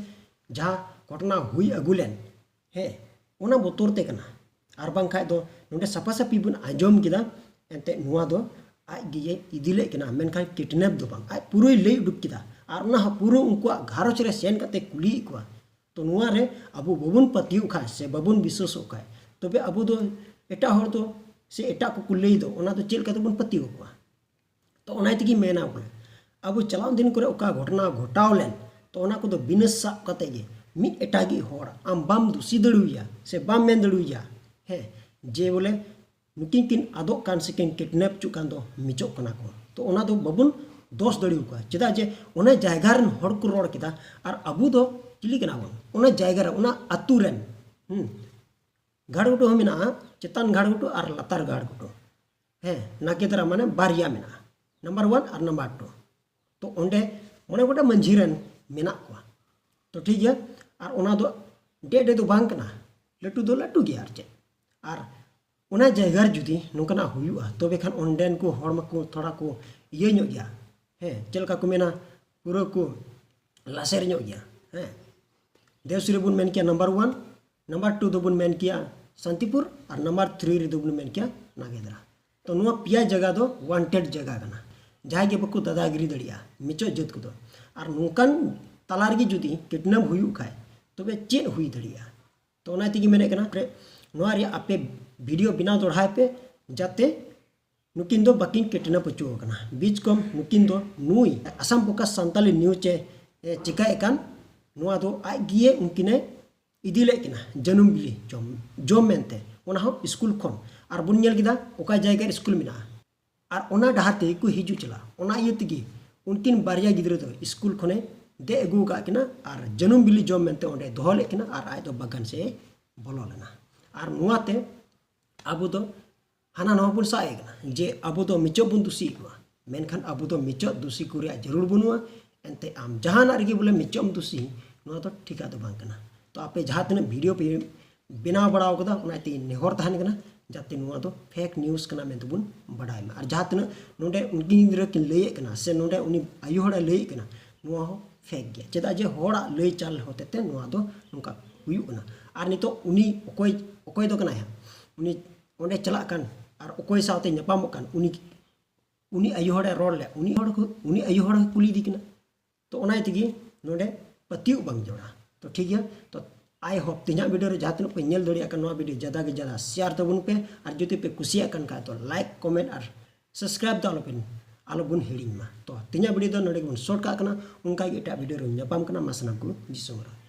ᱡᱟᱦᱟᱸ ᱜᱷᱚᱴᱚᱱᱟ ᱦᱩᱭ ᱟᱹᱜᱩ ᱞᱮᱱ, ᱦᱮᱸ, ᱚᱱᱟ ᱵᱚᱛᱚᱨ ᱛᱮ ᱠᱟᱱᱟ᱾ ᱟᱨ ᱵᱟᱝᱠᱷᱟᱡ ᱫᱚ ᱱᱚᱰᱮ ᱥᱟᱯᱷᱟ ᱥᱟᱹᱯᱷᱤ ᱵᱚᱱ ᱟᱸᱡᱚᱢ ᱠᱮᱫᱟ, ᱮᱱᱛᱮᱫ ᱱᱚᱣᱟ ᱫᱚ ᱟᱡ ᱜᱮᱭ ᱤᱫᱤ ᱞᱮᱫ ᱠᱤᱱᱟ, ᱢᱮᱱᱠᱷᱟᱱ ᱠᱤᱰᱱᱮᱯ ᱫᱚ ᱵᱟᱝ, ᱟᱡ ᱯᱩᱨᱟᱹᱭ ᱞᱟᱹᱭ ᱩᱰᱩᱠ ᱠᱮᱫᱟ᱾ ᱟᱨ ᱚᱱᱟ ᱦᱚᱸ ᱯᱩᱨᱟᱹ ᱩᱱᱠᱩᱣᱟᱜ ᱜᱷᱟᱨᱚᱸᱡᱽ ᱨᱮ ᱥᱮᱱ ᱠᱟᱛᱮ ᱠᱩᱞᱤᱭᱮᱫ ᱠᱚᱣᱟ᱾ ᱛᱚ ᱱᱚᱣᱟ ᱨᱮ ᱟᱵᱚ ᱵᱟᱵᱚᱱ ᱯᱟᱹᱛᱭᱟᱹᱣ ᱠᱷᱟᱡ ᱥᱮ ᱵᱟᱵᱚᱱ ᱵᱤᱥᱣᱟᱥᱚᱜ ᱠᱷᱟᱡ, ᱛᱚᱵᱮ ᱟᱵᱚ ᱫᱚ ᱮᱴᱟᱜ ᱦᱚᱲ ᱫᱚ ᱥᱮ ᱮᱴᱟᱜ ᱠᱚᱠᱚ ᱞᱟᱹᱭ ᱫᱚ, ᱚᱱᱟ ᱫᱚ ᱪᱮᱫ ᱞᱮᱠᱟ ᱛᱮᱵᱚᱱ ᱯᱟᱹᱛᱭᱟᱹᱣ ᱠᱚᱣᱟ? ᱛᱚ ᱚᱱᱟ ᱛᱮᱜᱮ ᱢᱮᱱᱟ ᱵᱚᱞᱮ, ᱟᱵᱚ ᱪᱟᱞᱟᱣ ᱫᱤᱱ ᱠᱚᱨᱮ ᱚᱠᱟ ᱜᱷᱚᱴᱚᱱᱟ ᱜᱷᱚᱴᱟᱣ ᱞᱮᱱ, ᱛᱚ ᱚᱱᱟ ᱠᱚᱫᱚ ᱵᱤᱱᱟᱹ ᱥᱟᱵ ᱠᱟᱛᱮ ᱜᱮ ᱢᱤᱫ ᱮᱴᱟᱜᱤᱡ ᱦᱚᱲ ᱟᱢ ᱵᱟᱢ ᱫᱩᱥᱤ ᱫᱟᱲᱮᱣᱟᱭᱟ ᱥᱮ ᱵᱟᱢ ᱢᱮᱱ ᱫᱟᱲᱮᱣᱟᱭᱟ, ᱦᱮᱸ, ᱡᱮ ᱵᱚᱞᱮ ᱱᱩᱠᱤᱱ ᱠᱤᱱ ᱟᱫᱚᱜ ᱠᱟᱱ ᱥᱮ ᱠᱤᱱ ᱠᱤᱰᱱᱮᱯ ᱦᱚᱪᱚᱜ ᱠᱟᱱ ᱫᱚ ᱢᱤᱪᱚᱜ ᱠᱟᱱᱟ ᱠᱚ᱾ ᱛᱚ ᱚᱱᱟ ᱫᱚ ᱵᱟᱵᱚᱱ ᱫᱳᱥ ᱫᱟᱲᱮ ᱟᱠᱚᱣᱟ, ᱪᱮᱫᱟᱜ ᱡᱮ ᱚᱱᱟ ᱡᱟᱭᱜᱟ ᱨᱮᱱ ᱦᱚᱲ ᱠᱚ ᱨᱚᱲ ᱠᱮᱫᱟ᱾ ᱟᱨ ᱟᱵᱚ ᱫᱚ ᱪᱤᱞᱤ ᱠᱟᱱᱟ ᱵᱚᱱ? ᱚᱱᱟ ᱡᱟᱭᱜᱟ ᱨᱮ, ᱚᱱᱟ ᱟᱹᱛᱩ ᱨᱮᱱ, ᱦᱩᱸ, ᱜᱷᱟᱲᱜᱷᱩᱴᱩ ᱦᱚᱸ ᱢᱮᱱᱟᱜᱼᱟ, ᱪᱮᱛᱟᱱ ᱜᱷᱟᱲᱜᱷᱩᱴᱩ ᱟᱨ ᱞᱟᱛᱟᱨ ᱜᱷᱟᱲᱜᱷᱩᱴᱩ᱾ ᱦᱮᱸ, ᱱᱟᱠᱮᱫᱨᱟ ᱢᱟᱱᱮ ᱵᱟᱨᱭᱟ ᱢᱮᱱᱟᱜᱼᱟ, ᱱᱟᱢᱵᱟᱨ ᱳᱣᱟᱱ ᱟᱨ ᱱᱟᱢᱵᱟᱨ ᱴᱩ᱾ ᱛᱚ ᱚᱸᱰᱮ ᱢᱚᱬᱮ ᱜᱚᱴᱟᱝ ᱢᱟᱹᱡᱷᱤ ᱨᱮᱱ ᱢᱮᱱᱟᱜ ᱠᱚᱣᱟ᱾ ᱛᱚ ᱴᱷᱤᱠ ᱜᱮᱭᱟ, ᱟᱨ ᱚᱱᱟ ᱫᱚ ᱰᱮ ᱰᱮ ᱫᱚ ᱵᱟᱝ ᱠᱟᱱᱟ, ᱞᱟᱹᱴᱩ ᱫᱚ ᱞᱟᱹᱴᱩ ᱜᱮᱭᱟ᱾ ᱟᱨ ᱪᱮᱫ, ᱚᱱᱟ ᱡᱟᱭᱜᱟ ᱨᱮ ᱡᱩᱫᱤ ᱱᱚᱝᱠᱟᱱᱟᱜ ᱦᱩᱭᱩᱜᱼᱟ, ᱛᱚᱵᱮ ᱠᱷᱟᱱ ᱚᱸᱰᱮᱱ ᱠᱚ ᱦᱚᱲ ᱢᱟᱠᱚ ᱛᱷᱚᱲᱟ ᱠᱚ ᱤᱭᱟᱹ ᱧᱚᱜ ᱜᱮᱭᱟ᱾ ᱦᱮᱸ, ᱪᱮᱫ ᱞᱮᱠᱟ ᱠᱚ ᱢᱮᱱᱟ, ᱯᱩᱨᱟᱹ ᱠᱚ ᱞᱟᱥᱮᱨ ᱧᱚᱜ ᱜᱮᱭᱟ᱾ ᱦᱮᱸ, ᱫᱮᱣᱥᱤ ᱨᱮᱵᱚᱱ ᱢᱮᱱ ᱠᱮᱭᱟ ᱱᱟᱢᱵᱟᱨ ᱳᱣᱟᱱ, ᱱᱟᱢᱵᱟᱨ ᱴᱩ ᱫᱚᱵᱚᱱ ᱢᱮᱱ ᱠᱮᱭᱟ ᱥᱟᱱᱛᱤᱯᱩᱨ, ᱟᱨ ᱱᱟᱢᱵᱟᱨ ᱛᱷᱨᱤ ᱨᱮᱫᱚ ᱵᱚᱱ ᱢᱮᱱ ᱠᱮᱭᱟ ᱱᱟᱜᱮᱫᱨᱟ᱾ ᱛᱚ ᱱᱚᱣᱟ ᱯᱮᱭᱟ ᱡᱟᱭᱜᱟ ᱫᱚ ᱳᱣᱟᱱᱴᱮᱰ ᱡᱟᱭᱜᱟ ᱠᱟᱱᱟ, ᱡᱟᱦᱟᱸᱭ ᱜᱮ ᱵᱟᱠᱚ ᱫᱟᱫᱟᱜᱤᱨᱤ ᱫᱟᱲᱮᱭᱟᱜᱼᱟ ᱢᱤᱪᱚᱜ ᱡᱟᱹᱛ ᱠᱚᱫᱚ᱾ ᱟᱨ ᱱᱚᱝᱠᱟᱱ ᱛᱟᱞᱟ ᱨᱮᱜᱮ ᱡᱩᱫᱤ ᱠᱤᱰᱱᱮᱯ ᱦᱩᱭᱩᱜ ᱠᱷᱟᱡ, ᱛᱚᱵᱮ ᱪᱮᱫ ᱦᱩᱭ ᱫᱟᱲᱮᱭᱟᱜᱼᱟ? ᱛᱚ ᱚᱱᱟ ᱛᱮᱜᱮ ᱢᱮᱱᱮᱫ ᱠᱟᱱᱟ, ᱱᱚᱣᱟ ᱨᱮᱭᱟᱜ ᱟᱯᱮ ᱵᱷᱤᱰᱤᱭᱳ ᱵᱮᱱᱟᱣ ᱫᱚᱦᱲᱟᱭ ᱯᱮ, ᱡᱟᱛᱮ ᱱᱩᱠᱤᱱ ᱫᱚ ᱵᱟᱹᱠᱤᱱ ᱠᱤᱰᱱᱮᱯ ᱦᱚᱪᱚ ᱟᱠᱟᱱᱟ᱾ ᱵᱤᱪ ᱠᱚᱢ ᱱᱩᱠᱤᱱ ᱫᱚ ᱱᱩᱭ ᱟᱥᱟᱢ ᱯᱷᱳᱠᱟᱥ ᱥᱟᱱᱛᱟᱞᱤ ᱱᱤᱭᱩᱡᱽ ᱮ, ᱮ ᱪᱤᱠᱟᱭᱮᱫ ᱠᱟᱱ, ᱱᱚᱣᱟ ᱫᱚ ᱟᱡ ᱜᱮ ᱩᱱᱠᱤᱱᱮ ᱤᱫᱤ ᱞᱮᱫ ᱠᱤᱱᱟ ᱡᱟᱹᱱᱩᱢ ᱵᱤᱞᱤ ᱡᱚᱢ ᱡᱚᱢ ᱢᱮᱱᱛᱮ, ᱚᱱᱟ ᱦᱚᱸ ᱥᱠᱩᱞ ᱠᱷᱚᱱ᱾ ᱟᱨ ᱵᱚᱱ ᱧᱮᱞ ᱠᱮᱫᱟ ᱚᱠᱟ ᱡᱟᱭᱜᱟ ᱨᱮ ᱥᱠᱩᱞ ᱢᱮᱱᱟᱜᱼᱟ, ᱟᱨ ᱚᱱᱟ ᱰᱟᱦᱟᱨ ᱛᱮᱜᱮ ᱠᱚ ᱦᱤᱡᱩᱜ ᱪᱟᱞᱟᱜᱼᱟ᱾ ᱚᱱᱟ ᱤᱭᱟᱹ ᱛᱮᱜᱮ ᱩᱱᱠᱤᱱ ᱵᱟᱨᱭᱟ ᱜᱤᱫᱽᱨᱟᱹ ᱫᱚ ᱥᱠᱩᱞ ᱠᱷᱚᱱᱮ ᱫᱮᱡ ᱟᱹᱜᱩ ᱟᱠᱟᱫ ᱠᱤᱱᱟ ᱟᱨ ᱡᱟᱹᱱᱩᱢ ᱵᱤᱞᱤ ᱡᱚᱢ ᱢᱮᱱᱛᱮ ᱚᱸᱰᱮ ᱫᱚᱦᱚ ᱞᱮᱫ ᱠᱤᱱᱟ, ᱟᱨ ᱟᱡ ᱫᱚ ᱵᱟᱜᱟᱱ ᱥᱮᱫ ᱮ ᱵᱚᱞᱚ ᱞᱮᱱᱟ᱾ ᱟᱨ ᱱᱚᱣᱟᱛᱮ ᱟᱵᱚ ᱫᱚ ᱦᱟᱱᱟ ᱱᱟᱣᱟ ᱵᱚᱱ ᱥᱟᱵ ᱮᱫ ᱠᱟᱱᱟ ᱡᱮ ᱟᱵᱚ ᱫᱚ ᱢᱤᱪᱚᱜ ᱵᱚᱱ ᱫᱩᱥᱤᱭᱮᱫ ᱠᱚᱣᱟ, ᱢᱮᱱᱠᱷᱟᱱ ᱟᱵᱚ ᱫᱚ ᱢᱤᱪᱚᱜ ᱫᱩᱥᱤ ᱠᱚ ᱨᱮᱭᱟᱜ ᱡᱟᱹᱨᱩᱲ ᱵᱟᱹᱱᱩᱜᱼᱟ᱾ ᱮᱱᱛᱮ ᱟᱢ ᱡᱟᱦᱟᱱᱟᱜ ᱨᱮᱜᱮ ᱵᱚᱞᱮ ᱢᱤᱪᱚᱜ ᱮᱢ ᱫᱩᱥᱤ, ᱱᱚᱣᱟ ᱫᱚ ᱴᱷᱤᱠᱟ ᱫᱚ ᱵᱟᱝ ᱠᱟᱱᱟ᱾ ᱛᱚ ᱟᱯᱮ ᱡᱟᱦᱟᱸ ᱛᱤᱱᱟᱹᱜ ᱵᱷᱤᱰᱤᱭᱳ ᱯᱮ ᱵᱮᱱᱟᱣ ᱵᱟᱲᱟᱣ ᱠᱟᱫᱟ, ᱚᱱᱟ ᱛᱮ ᱱᱮᱦᱚᱨ ᱛᱟᱦᱮᱱ ᱠᱟᱱᱟ ᱡᱟᱛᱮ ᱱᱚᱣᱟ ᱫᱚ ᱯᱷᱮᱠ ᱱᱤᱭᱩᱡᱽ ᱠᱟᱱᱟ ᱢᱮᱱᱛᱮ ᱵᱚᱱ ᱵᱟᱰᱟᱭ ᱢᱟ᱾ ᱟᱨ ᱡᱟᱦᱟᱸ ᱛᱤᱱᱟᱹᱜ ᱱᱚᱰᱮ ᱩᱱᱠᱤᱱ ᱜᱤᱫᱽᱨᱟᱹ ᱠᱤᱱ ᱞᱟᱹᱭᱮᱫ ᱠᱟᱱᱟ ᱥᱮ ᱱᱚᱰᱮ ᱩᱱᱤ ᱟᱭᱳ ᱦᱚᱲᱮ ᱞᱟᱹᱭᱮᱫ ᱠᱟᱱᱟ, ᱱᱚᱣᱟ ᱦᱚᱸ ᱯᱷᱮᱠ ᱜᱮᱭᱟ᱾ ᱪᱮᱫᱟᱜ ᱡᱮ ᱦᱚᱲᱟᱜ ᱞᱟᱹᱭ ᱪᱟᱞ ᱦᱚᱛᱮ ᱛᱮ ᱱᱚᱣᱟ ᱫᱚ ᱱᱚᱝᱠᱟ ᱦᱩᱭᱩᱜ ᱠᱟᱱᱟ᱾ ᱟᱨ ᱱᱤᱛᱚᱜ ᱩᱱᱤ ᱚᱠᱚᱭ ᱚᱠᱚᱭ ᱫᱚ ᱠᱟᱱᱟᱭ ᱦᱟᱸᱜ, ᱩᱱᱤ ᱚᱸᱰᱮ ᱪᱟᱞᱟᱜ ᱠᱟᱱ ᱟᱨ ᱚᱠᱚᱭ ᱥᱟᱶᱛᱮ ᱧᱟᱯᱟᱢᱚᱜ ᱠᱟᱱ, ᱩᱱᱤ ᱩᱱᱤ ᱟᱭᱳ ᱦᱚᱲᱮ ᱨᱚᱲ ᱞᱮᱫ, ᱩᱱᱤ ᱦᱚᱲ ᱠᱚ ᱩᱱᱤ ᱟᱭᱳ ᱦᱚᱲ ᱦᱚᱸ ᱠᱩᱞᱤ ᱤᱫᱤ ᱠᱟᱱᱟ᱾ ᱛᱚ ᱚᱱᱟ ᱛᱮᱜᱮ ᱱᱚᱰᱮ ᱯᱟᱹᱛᱭᱟᱹᱣ ᱵᱟᱝ ᱡᱚᱲᱟ᱾ ᱛᱚ ᱴᱷᱤᱠ ᱜᱮᱭᱟ, ᱛᱚ I hope ᱛᱮᱦᱮᱧᱟᱜ ᱵᱷᱤᱰᱤᱭᱳ ᱨᱮ ᱡᱟᱦᱟᱸ ᱛᱤᱱᱟᱹᱜ ᱯᱮ ᱧᱮᱞ ᱫᱟᱲᱮᱭᱟᱜ ᱠᱟᱱ, ᱱᱚᱣᱟ ᱵᱷᱤᱰᱤᱭᱳ ᱡᱟᱫᱟ ᱜᱮ ᱡᱟᱫᱟ ᱥᱮᱭᱟᱨ ᱛᱟᱵᱚᱱ ᱯᱮ, ᱟᱨ ᱡᱩᱫᱤ ᱯᱮ ᱠᱩᱥᱤᱭᱟᱜ ᱠᱟᱱ ᱠᱷᱟᱡ ᱛᱚ ᱞᱟᱭᱤᱠ, ᱠᱚᱢᱮᱱᱴ ᱟᱨ ᱥᱟᱵᱥᱠᱨᱟᱭᱤᱵ ᱫᱚ ᱟᱞᱚᱵᱚᱱ ᱟᱞᱚᱵᱚᱱ ᱦᱤᱲᱤᱧ ᱢᱟ᱾ ᱛᱚ ᱛᱮᱦᱮᱧᱟᱜ ᱵᱷᱤᱰᱤᱭᱳ ᱫᱚ ᱱᱚᱰᱮ ᱜᱮᱵᱚᱱ ᱥᱚᱨᱴ ᱠᱟᱜ ᱠᱟᱱᱟ᱾ ᱚᱱᱠᱟ ᱜᱮ ᱮᱴᱟᱜ ᱵᱷᱤᱰᱤᱭᱳ ᱨᱮ ᱧᱟᱯᱟᱢ ᱠᱟᱱᱟ᱾ ᱢᱟ ᱥᱟᱱᱟᱢ ᱠᱚ ᱡᱤᱥᱩ ᱢᱟᱨᱟᱝ᱾